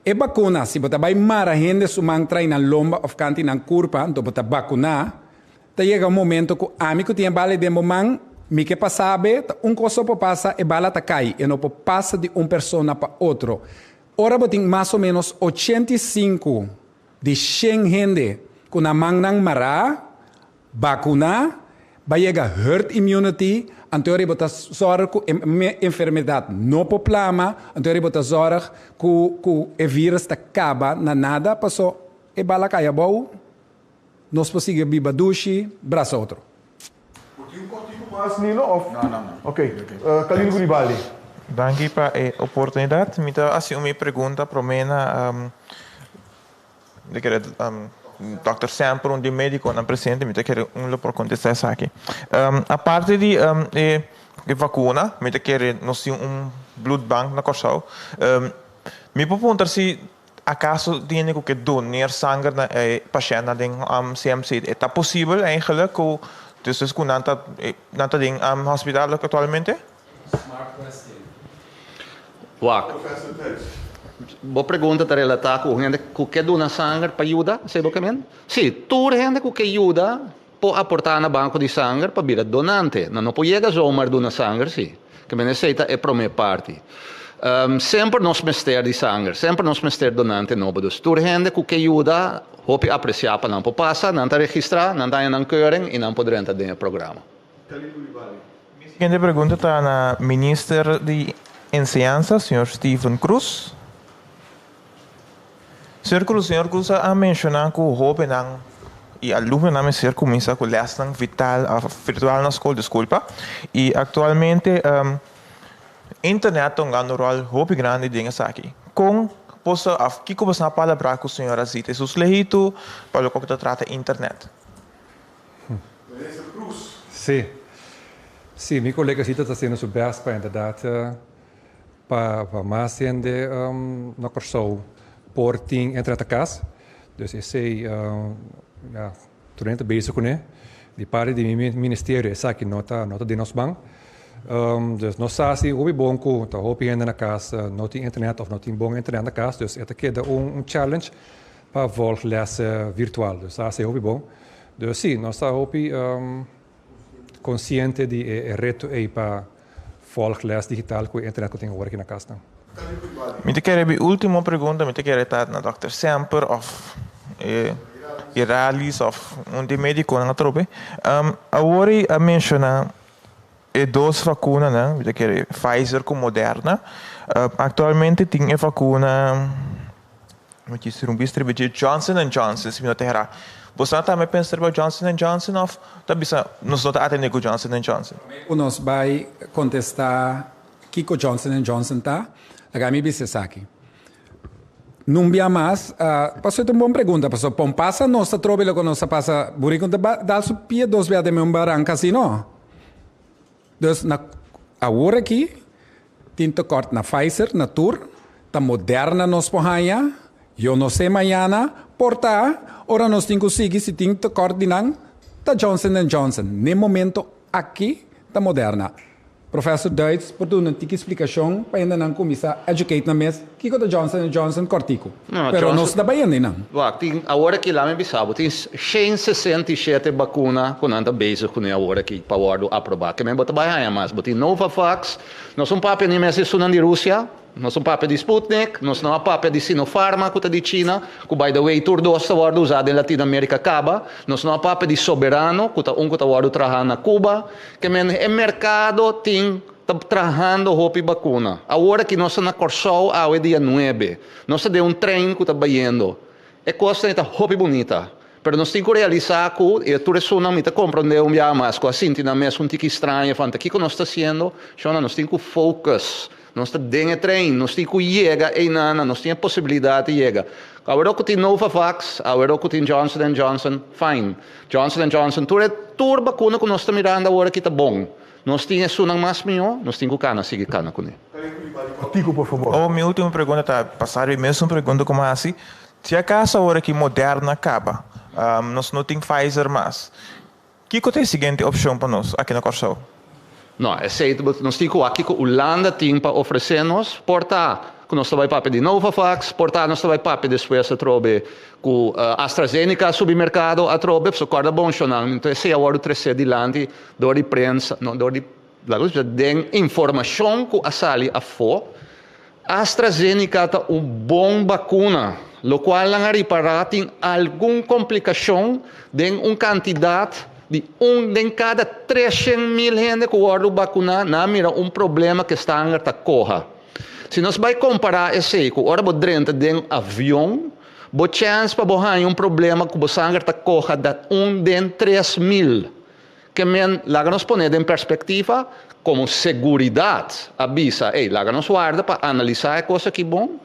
E bakuna, si bo ta bai mara hende su man trai nan lomba òf kanti nan kurpa, anto bo ta bakuná, Ta yega un momento ku ami ku tin e bala den bo man, mi ke pasa be, ta un kos so por pasa, e bala ta kai, e no por pasa di un persona pa otro. Ora bo tin mas o menos 85 di shen hende ku nan mannan mará, bakuná, ba yega herd immunity, anto ora bo ta zòrg ku e enfermedat no por plama, anto ora bo ta zòrg ku ku e virus ta kaba na nada, paso e bala kai abou. Nos por sigui biba dushi, brasa otro. Bo tin un kòrtiku mas, Nilo, òf? No, no, no. Oké. Khalil Coulibaly. Danki pa e oportunidat. Mi ta hasi un mi pregunta promé na mi ta kere dòkter Semper, un di e médikonan presente, mi ta kere un lo por kontestá esaki. Aparte di e vakuna, mi ta kere nos tin un bloedbank na Kòrsou. Mi por puntra si Acaso tin hende cu ke doneer sanger na e pashentnan den CMC? E ta posibel eigenlijk cu despues cu nan ta nan ta den hospital actualmente? Smart question. Wak. Bo pregunta ta relata cu hende cu ke duna sanger pa yuda, esey bo ke men? Si, tur hende cu ke yuda por aporta na banco di sanger pa bira donante. Nan no por yega zomaar duna sanger si. Ke men esey ta e prome parti. Semper nos mester di sanger, semper nos mester donante nobo. Dus tur hende ku ke yuda, hopi apresia pa nan por pasa, nan ta registra, nan ta haña nan keuring i nan por drenta den e programa. Mi siguiente pregunta ta na Minister di Enseñansa, señor Steven Cruz. Señor Cruz, señor Cruz a menciona cu hobennan y alumnonan mester cuminsa cu lesnan vital of virtual na scol, disculpa, y actualmente internet ta hungando un rol hopi grandi den esaki. Con boso of kico boso a palabra cu señora Zita Jesus Leito pa loke ta trata internet? Minister Cruz. Sí. Sí, mi colega Zita ta haciendo su best pa inderdaad Pa pa mas hende na Kòrsou por tin internet na kas. Dus esei ya tur hende ta bezig kuné. Di parti di mi ministerio esaki no ta no ta den nos man. Dus nos sa si hopi bon ku ta hopi hende na kas no tin internet òf no tin bon internet na kas. Dus e ta keda un challenge pa vòlg lès virtual. Dus sa si hopi bon. Dus si nos ta hopi konsiente di e reto ei pa Volg les digital ku e internet ku tin awor aki na kasnan. Mi ta kere mi último pregunta mi ta kere ta na dòkter Semper òf e Iralis òf un di e médikonan atrobe. Awor ei a menshoná e dos vakunanan, mi ta kere Pfizer ku Moderna. Aktualmente tin e vakuna, mi kis rumbi stribi dje, Johnson and Johnson si mi no ta erá. Boso a tambe pensa riba Johnson and Johnson òf ta bisa nos no ta atendé ku Johnson and Johnson? Ku nos bai kontestá Kiko Johnson and Johnson ta? Laga mi bisa esaki. Nun bia mas, pasobra ta un bon pregunta, pasobra pon pasa nos ta trobe loke nos ta pasa, burico ta dal su pia dos bia den un baranca asi no. Dus na awor aki tin tekort na Pfizer, na tur, ta Moderna nos por haña, yo no se mañana, por ta ora nos tin ku sigui si tin tekort di nan, ta Johnson and Johnson. N'e momento aki ta Moderna. Professor Duits por duna un tiki splikashon pa hendenan kuminsá educate nan mes kiko ta Johnson and Johnson kòrtiku. No, Pero Johnson, nos ta bai hende nan. Wak, tin, awor aki laat mi bisa bo, tin 167 bakuna ku nan ta bezig kuné awor aki pa wòrdu aprobá. Ke men bo ta bai haña mas. Bo tin Novavax, nos un papia ni mes esunnan di Rusia, nos un papia di Sputnik, nos no a papia di Sinopharma ku ta di China, ku by the way tur dos ta wòrdu usá den Latinoamérika kaba, nos no a papia di Soberano ku ta un ku ta wòrdu trahá na Cuba. Ke men e merkado tin ta trahando hopi bakuna. Awor aki nos ta na Kòrsou awe dia nuebe. Nos ta den un trein ku ta bayendo. E kosnan ei ta hopi bunita. Pero nos tin ku realisá ku e tur esunnan mi ta komprondé un biaha mas ku a sinti nan mes un tiki straño van ta kiko nos ta hasiendo. Shona nos tin ku focus. Nos ta den e trein, nos tin ku yega einana, nos tin e posibilidat di yega. Aweró ku tin Novavax, aweró ku tin Johnson and Johnson, fine. Johnson and Johnson, tur e tur bakuna ku nos ta mirando awor aki ta bon. Nos tin esunnan mas mihó, nos tin ku kana sigui kana kuné. Kiko por fabor? Oh, mi ultimo pregunta ta pasá riba e mesun pregunta ku mi a hasi. Si akaso awor aki Moderna kaba, nos no tin Pfizer mas, Kiko ta e siguiente opshon pa nos aki na Kòrsou? No, esei ta nos tin ku wak kiko Ulanda tin pa ofresé nos. Por ta ku nos ta bai papia di Novavax, por ta nos ta bai papia despues atrobe ku AstraZeneca a subi merkado atrobe, pasobra kòrda bon shonnan, enton esei a wòrdu tresé dilanti dor di prensa, no dor di, laga nos bisa den informashon ku a sali afó. AstraZeneca ta un bon bakuna, lokual nan a ripará tin algun komplikashon den un kantidat di un den kada 300.000 hende ku wòrdu bakuná, nan a mira un problema ku e stanger ta koha. Si nos bai kompará esei ku ora bo drenta den avion, bo chèns pa bo haña un problema ku bo sanger ta koha ta un den 3.000. Ke men laga nos pone den perspektiva komo seguridat a bisa, ey, laga nos warda pa analisá e kos aki bon.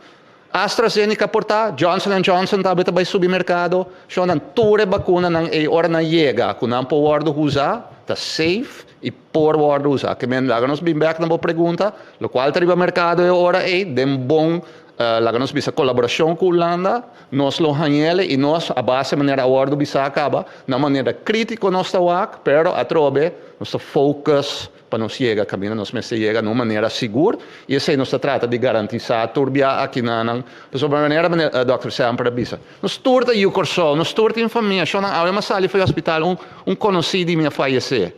AstraZeneca por ta, Johnson and Johnson tambe ta bai subi merkado, shonnan tur e bakunanan ey ora nan yega ku nan por wòrdu usa, ta safe i por wòrdu usa. Ke men laga nos bin bèk na bo pregunta, lokual ta riba merkado e ora ey den bon Laga nos bisa kolaborashon ku Hulanda, nos lo hañ'el i nos a base manera a wòrdu bisá kaba, na manera krítiko nos ta wak, pero atrobe nos ta focus pa nos yega kaminda nos mester yega na un manera sigur i esei nos ta trata di garantisá tur bia akinanan. Pasobra manera dòkter Semper a bisa, nos tur ta yu Kòrsou, nos tur tin famia, shonnan awe mi a sali for di hospital un un konosí di mi a fayesé.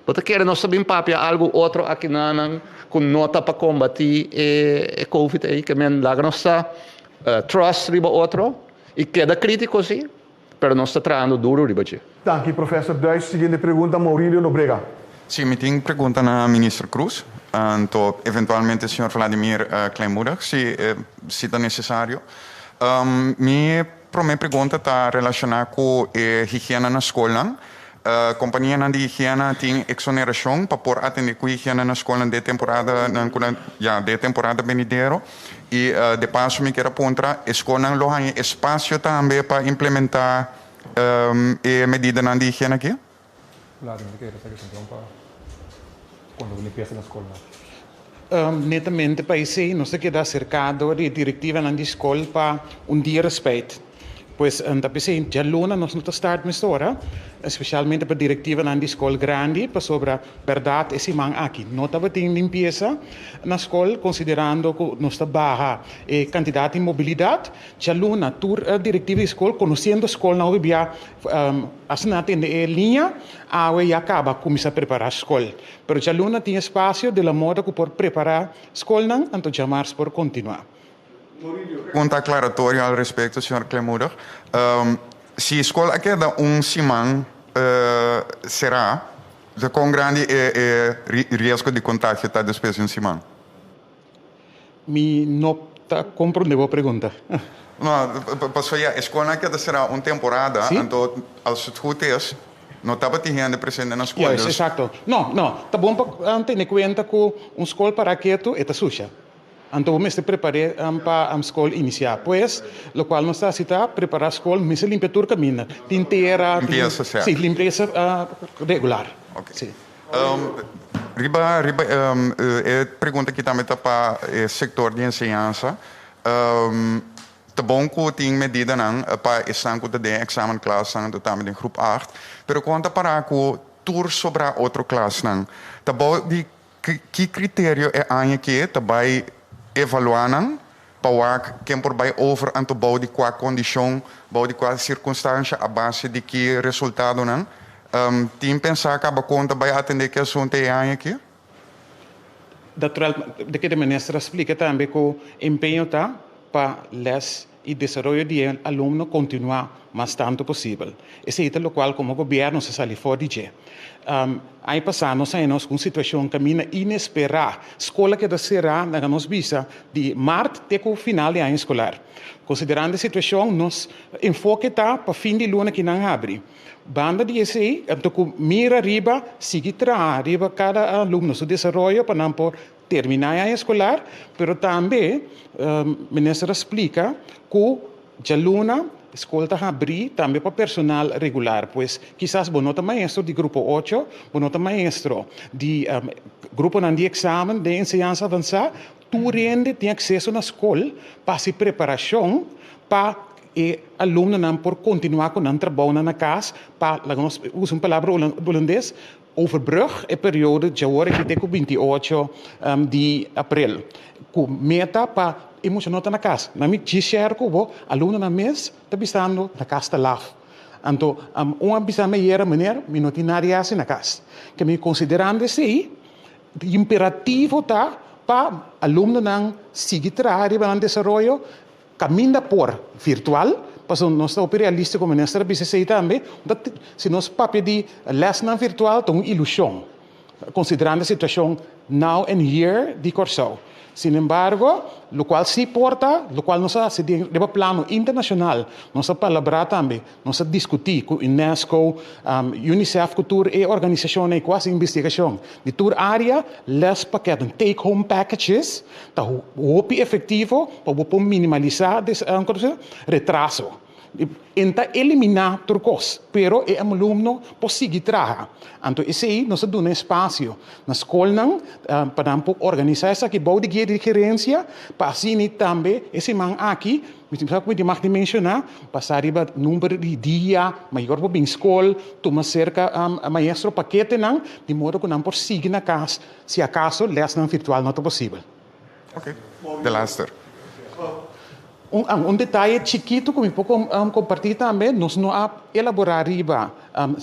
Bo ta kere nos ta bin papia algu otro akinanan ku no ta pa kombatí e covid ei? Ke men laga nos ta trust riba otro i keda kritiko si, pero nos ta trahando duru riba dje. Danki Professor Duits. Siguiente pregunta Maurilio Nobrega. Si, mi tin pregunta na Minister Croes, anto eventualmente señor Vladimir Kleinmoedig si si ta necesario. Mi prome pregunta ta relaciona cu e higiena na scolnan. Kompanianan di higiena tin eksonerashon pa por atendé ku higiena na skolnan den temporadanan ku nan ya den temporada benidero. I de paso mi kier a puntra, e skolnan lo haña espasio tambe pa implementá e medidanan di higiena aki? Netamente pa esei nos ta keda aserká dor di e direktivanan di skol pa un dia respèit. Pues ta p'esei djaluna nos no ta start mesora, especialmente pa directivanan di scol grandi, pasobra berdad e siman aki no tabatin limpiesa na scol, considerando cu nos ta baha e cantidad di mobilidad. Djaluna tur directiva di scol, conociendo scolnan hopi bia asina tende e liña, awe ya caba cuminsa prepara scol. Pero djaluna tin espacio de la moda cu por prepara scolnan, anto djamars por continua. Pregunta aclaratorio al respecto, señor Klemoedig. Si scol a keda un siman cerá, con grandi e riesgo di contagio ta despues di un siman? Mi no ta comprende bo pregunta. No, pasobra ya e scolnan a keda cerá un temporada, anto als het goed is, no tabatin hende presente na scol. Juist, exacto. No, no, ta bon pa tene cuenta cu un scol para ketu e ta susha. Anto bo mester prepar'é pa skol inisiá. Pues, lokual nos ta hasi ta prepará skol, mester limpia tur kaminda. Tin tera, tin. Limpiesa sèrt. Sí, limpiesa regular. Oké. Sí. Riba riba e pregunta aki tambe ta pa e sektor di enseñansa. Ta bon ku tin medidanan pa esnan ku ta den èksamenklasnan anto tambe den groep acht, pero kon ta pará ku tur sobrá otro klasnan? Ta bou di Ki criterio e aña ke ta bai evalua nan pa wak ken por bai over anto bou di kua kondishon, bou di kua sirkunstansha, a base di ki resultadonan? Tin pensá kaba kon ta bai atendé ki asuntu e aña aki? Natural, de ke de minister a splika tambe ku empeño ta pa les i desaroyo di e alumno kontinuá mas tantu posibel. Esei ta lokual komo gobièrnu sa sali for di dje. Aña pasá nos haña nos ku un situashon kaminda inesperá. Skol a keda será, laga nos bisa, di mart te ku final di aña eskolar. Konsiderando e situashon, nos enfoke ta pa fin di luna ki nan habri. Banda di esei, anto ku mira riba sigui traha riba kada alumno su desaroyo pa nan por terminá e aña eskolar, pero tambe minister a splika ku djaluna skol ta habrí tambe pa personal regular. Pues kisas bo no ta maestro di grupo ocho, bo no ta maestro di gruponan di eksamen den enseñansa avansá, tur hende tin akseso na skol pa hasi preparashon pa e alumnonan por kontinuá ku nan trabounan na kas pa, laga nos usa un palabra hulandes, Overbrug e periodo djawor aki te ku 28 di aprel ku meta pa e mucha no ta na kas. Na mi djis share ku bo, alumnonan mes ta bisando na kas ta laf. Anto un a bisa mi ayera, Meneer, mi no tin nada di hasi na kas. Ke mi konsiderando esei, imperativo ta pa alumnonan sigui traha riba nan desaroyo Caminda por virtual, pasobra nos ta hopi realístico, minister a bisa esey tambe, si nos papia di lesnan virtual ta un ilusion, considerando e situacion now and here di Corsou. Sin embargo, locual si por ta, locual nos a haci riba plano internacional, nos a palabra tambe, nos a discuti cu UNESCO, UNICEF cu tur e organisacionnan cu haci investigacion di tur area, lespakketten, take home packages, Ta hopi efectivo pa bo por minimalisa retraso. En ta elimina tur cos, pero e alumno por sigui traha. Anto esey nos a duna espacio na scolnan pa nan por organisa esaki bou di guia di gerencia pa asina tambe e siman aki, mi sa cu mi tin mag di menciona, pasa riba number di dia, mayor por bin scol, tuma cerca maestro paketenan, di modo cu nan por sigui na cas. Si acaso lesnan virtual no ta posibel. Ok, de laster. Un detaye chikitu ku mi por kompartí tambe, nos no a elaborá riba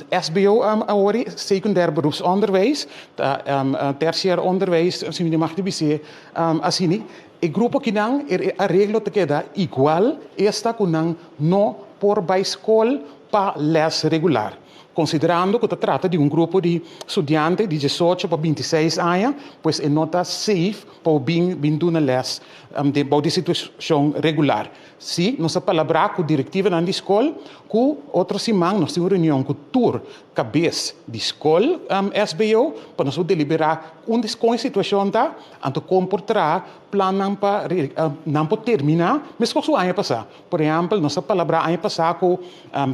SBO awor, Secundair Beroepsonderwijs, ta terciair onderwijs, si mi mag di bis'é asina. E grupo akinan e areglo ta keda igual, esta ku nan no por bai skol pa les regular. Konsiderando ku ta trata di un grupo di studiante di diesocho pa bintiseis aña, pues e no ta safe pa bo bin bin duna lès den bou di situashon regular. Sí, nos a palabrá ku direktivanan di skol ku otro siman nos tin un reunion ku tur kabes di skol SBO pa nos por deliberá unda kon e situashon ta, anto kon por traha plannan pa nan por terminá meskos ku aña pasá. Por ehèmpel, nos a palabrá aña pasá ku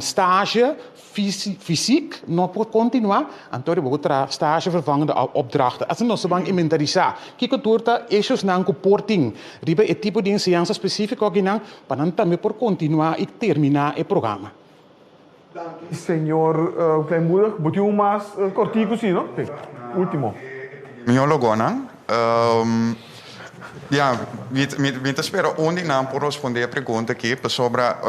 stage. Físico. ziek, no por kontinuá, anto riba bo traha stage vervangende opdrachten. Asina nos ta ban inventarisá kiko tur ta issuesnan ku por tin riba e tipo di enseñansa spesífiko akinan pa nan tambe por kontinuá i terminá e programa. Danki señor Kleinmoedig. Bo tin un mas kortiku si no? Si. Ultimo. Epidemiólogonan, Ya, mi mi ta spera un di nan por respondé e pregunta aki, pasobra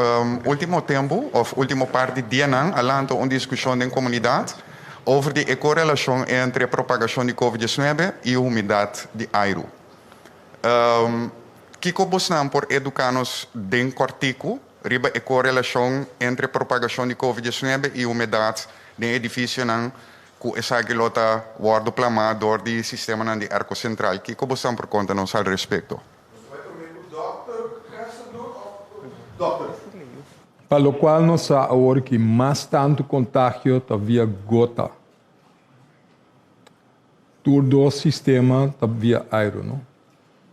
último tempu òf último par di dianan a lanta un diskushon den komunidat over di e korelashon entre propagashon di Covid diesnuebe i humidat di airu. Kiko bosnan por eduká nos den kòrtiku riba e korelashon entre propagashon di Covid diesnuebe i humedat den edifisionan Ku esaki lo ta wòrdu plamá dor di sistemanan di airco sentral. Kiko bosan por konta nos al respekto? Pa lokual nos sa awor ki mas tantu kontagio ta via gota. Tur dos sistema ta via airu, no?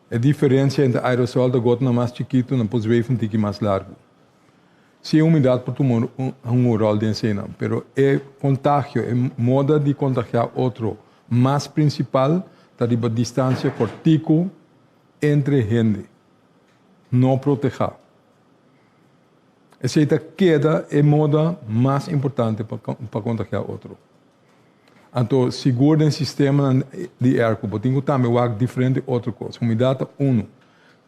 E diferensia entre aerosol ta gotanan mas chikitu, nan por zweef un tiki mas largu. Sí, e humidat por tuma un ròl den eseinan, pero e kontagio, e moda di kontagiá otro mas prinsipal ta riba distansia kòrtiku entre hende, no protehá. Esei ta keda e moda mas importante pa kontagiá otro. Anto sigur den sistemanan di airco bo tin ku tambe wak diferente otro kos. Humidat ta unu,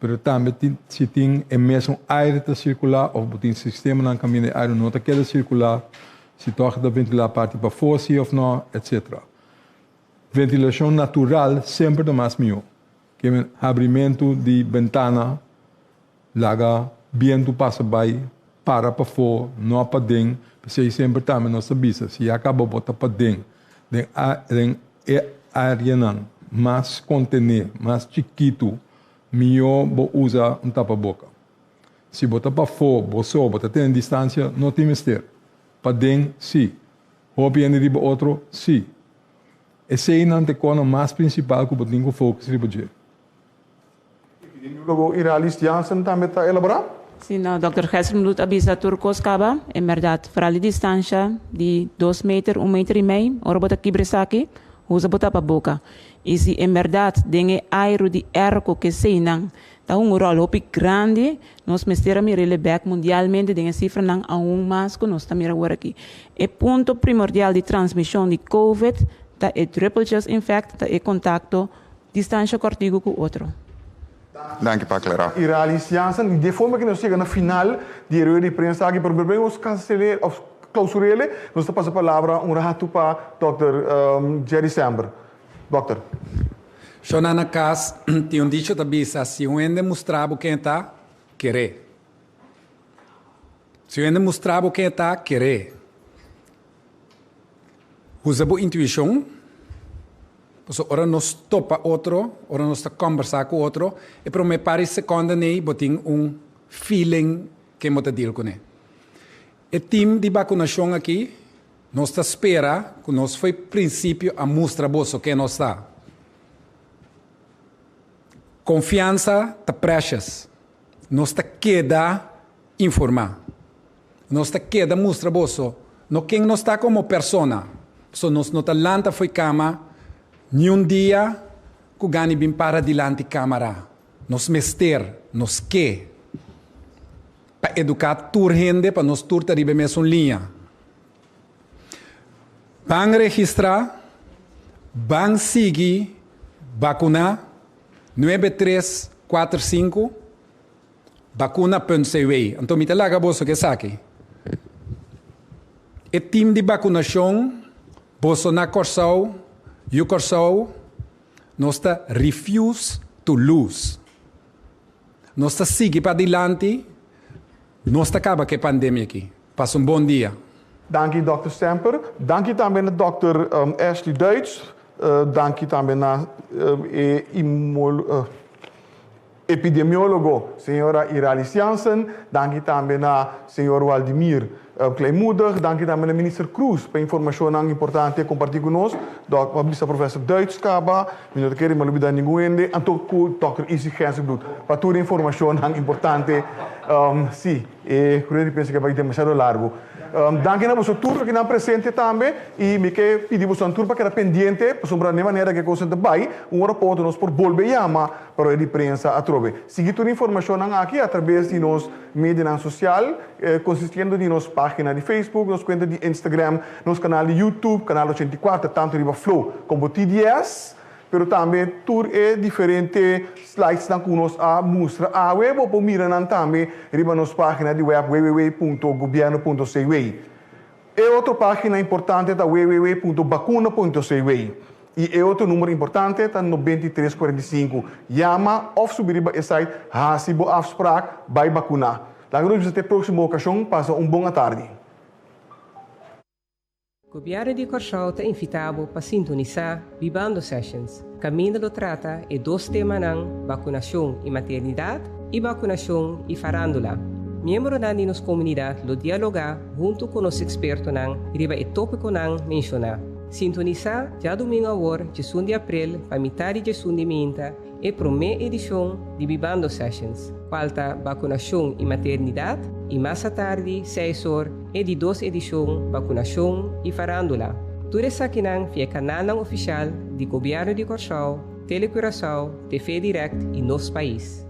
pero tambe tin si tin e mesun aire ta sirkulá òf bo tin sistemanan kaminda e aire no ta keda sirkulá, si tòg ta ventilá parti pafó si òf no, etcetera. Ventilashon natural semper ta mas mihó ke habrimentu di bentana. Laga bientu pasa bai, para pafó, no paden. P'esei semper tambe nos ta bisa, si ya kaba bo ta paden, den den e áreanan mas kontené, mas chikitu, mihó bo usa un tapaboka. Si bo ta pafó, bo so, bo ta tene distansia, no tin mester. Paden, sí. Hopi hende riba otro, sí. Eseinan ta e kosnan mas prinsipal ku bo tin ku focus riba dje. Epidemiólogo Iralis Jansen tambe ta elaborá. Sí, no, dòkter Gessenbloed a bisa tur kos kaba. En bèrdat, foral di distansha di dos meter, un meter i mei, ora bo ta kibra esaki, usa bo tapaboka. I si en bèrdat den e airu di èrko ku eseinan ta hunga un ròl hopi grandi, nos mester a mira e bèk mundialmente den e sifranan aun mas ku nos ta mira awor aki. E punto primordial di transmishon di covid ta e druppeltjes infect, ta e kontakto Distansha kòrtigu ku otro. Danki pa aklará. Iralis Jansen, di e forma ku nos yega na final di e rueda di prensa aki, pero promé nos kansel'é òf klousur'é, nos ta pasa palabra un ratu pa dòkter Jerry Sember. Dòkter. Shona na kas tin un dicho ta bisa, si un hende mustra bo ken e ta, ker'é. Si un hende mustra bo ken e ta, ker'é. Usa bo intuishon, pasobra ora nos topa otro, ora nos ta kòmbersá ku otro, e promé par di sekònde nei bo tin un feeling ken bo ta deal kuné. E tim di bakunashon aki, nos ta spera ku nos fo'i prinsipio a mustra boso ken nos ta. Konfiansa ta precious. Nos ta keda informá. Nos ta keda mustra boso no ken nos ta komo persona, pasobra nos no ta lanta fo'i kama niun dia ku gani bin para dilanti kamara. Nos mester, nos ke pa eduká tur hende pa nos tur ta riba e mesun liña. Ban registrá, ban sigui bakuná, nuebe tres kuater sinku. Bakuna punt cw. Anto mi ta laga boso ku esaki. E tim di bakunashon, boso na Kòrsou, yu Kòrsou, nos ta refuse to lose. Nos ta sigui padilanti, nos ta kaba ku e pandemia aki. Pasa un bon dia. Danki Dòkter Semper. Danki tambe na Dòkter Ashley Duits. Danki tambe na e Epidemiólogo señora Iralis Jansen, danki tambe na señor Waldimir Kleinmoedig, danki tambe na Minister Croes pa informashonnan importante a kompartí ku nos. Dòk, a bisa Professor Duits kaba, mi no ta kere mi a lubidá ningun hende, anto ku Dòkter Isi Gensenbloed pa tur e informashonnan importante. Sí, e rueda di prensa ke bai demasiado largu. Danki na boso tur akinan presente tambe i mi ke pidi bosonan tur pa keda pendiente pasobra n'e manera ku e kosnan ta bai un ora pa otro nos por bolbe yama pa rueda di prensa atrobe. Sigui tur informashonnan aki atrabes di nos medianan sosial konsistiendo di nos página di Facebook, nos kuenta di Instagram, nos kanal di YouTube, Kanal 84, tantu riba Flow komo TDS. Pero tambe tur e diferente slidesnan ku nos a mustra awe bo por mira nan tambe riba nos página di web www.gobierno.cw. E otro página importante ta www.bakuna.cw. I e otro number importante ta 93 45. Yama òf subi riba e site, hasi bo afspraak, bai bakuná. Laga nos bisa te próksimo okashon, pasa un bon atardi. Gobièrnu di Kòrsou ta invitá bo pa sintonisá Bibando Sessions, kaminda lo trata e dos temanan bakunashon i maternidat i bakunashon i farándula. Miembronan di nos komunidat lo dialogá huntu ku nos ekspertonan riba e tópikonan menshoná. Sintonisá djadumingu awor djesun di aprel pa mitá di djesun di minta e promé edishon di Bibando Sessions, kual ta Bakunashon i Maternidat, i mas atardi, seis or, e di dos edishon Bakunashon i Farándula. Tur esakinan via e kanalnan ofishal di Gobièrnu di Kòrsou, Telecuraçao, TV Direct i Nos Pais.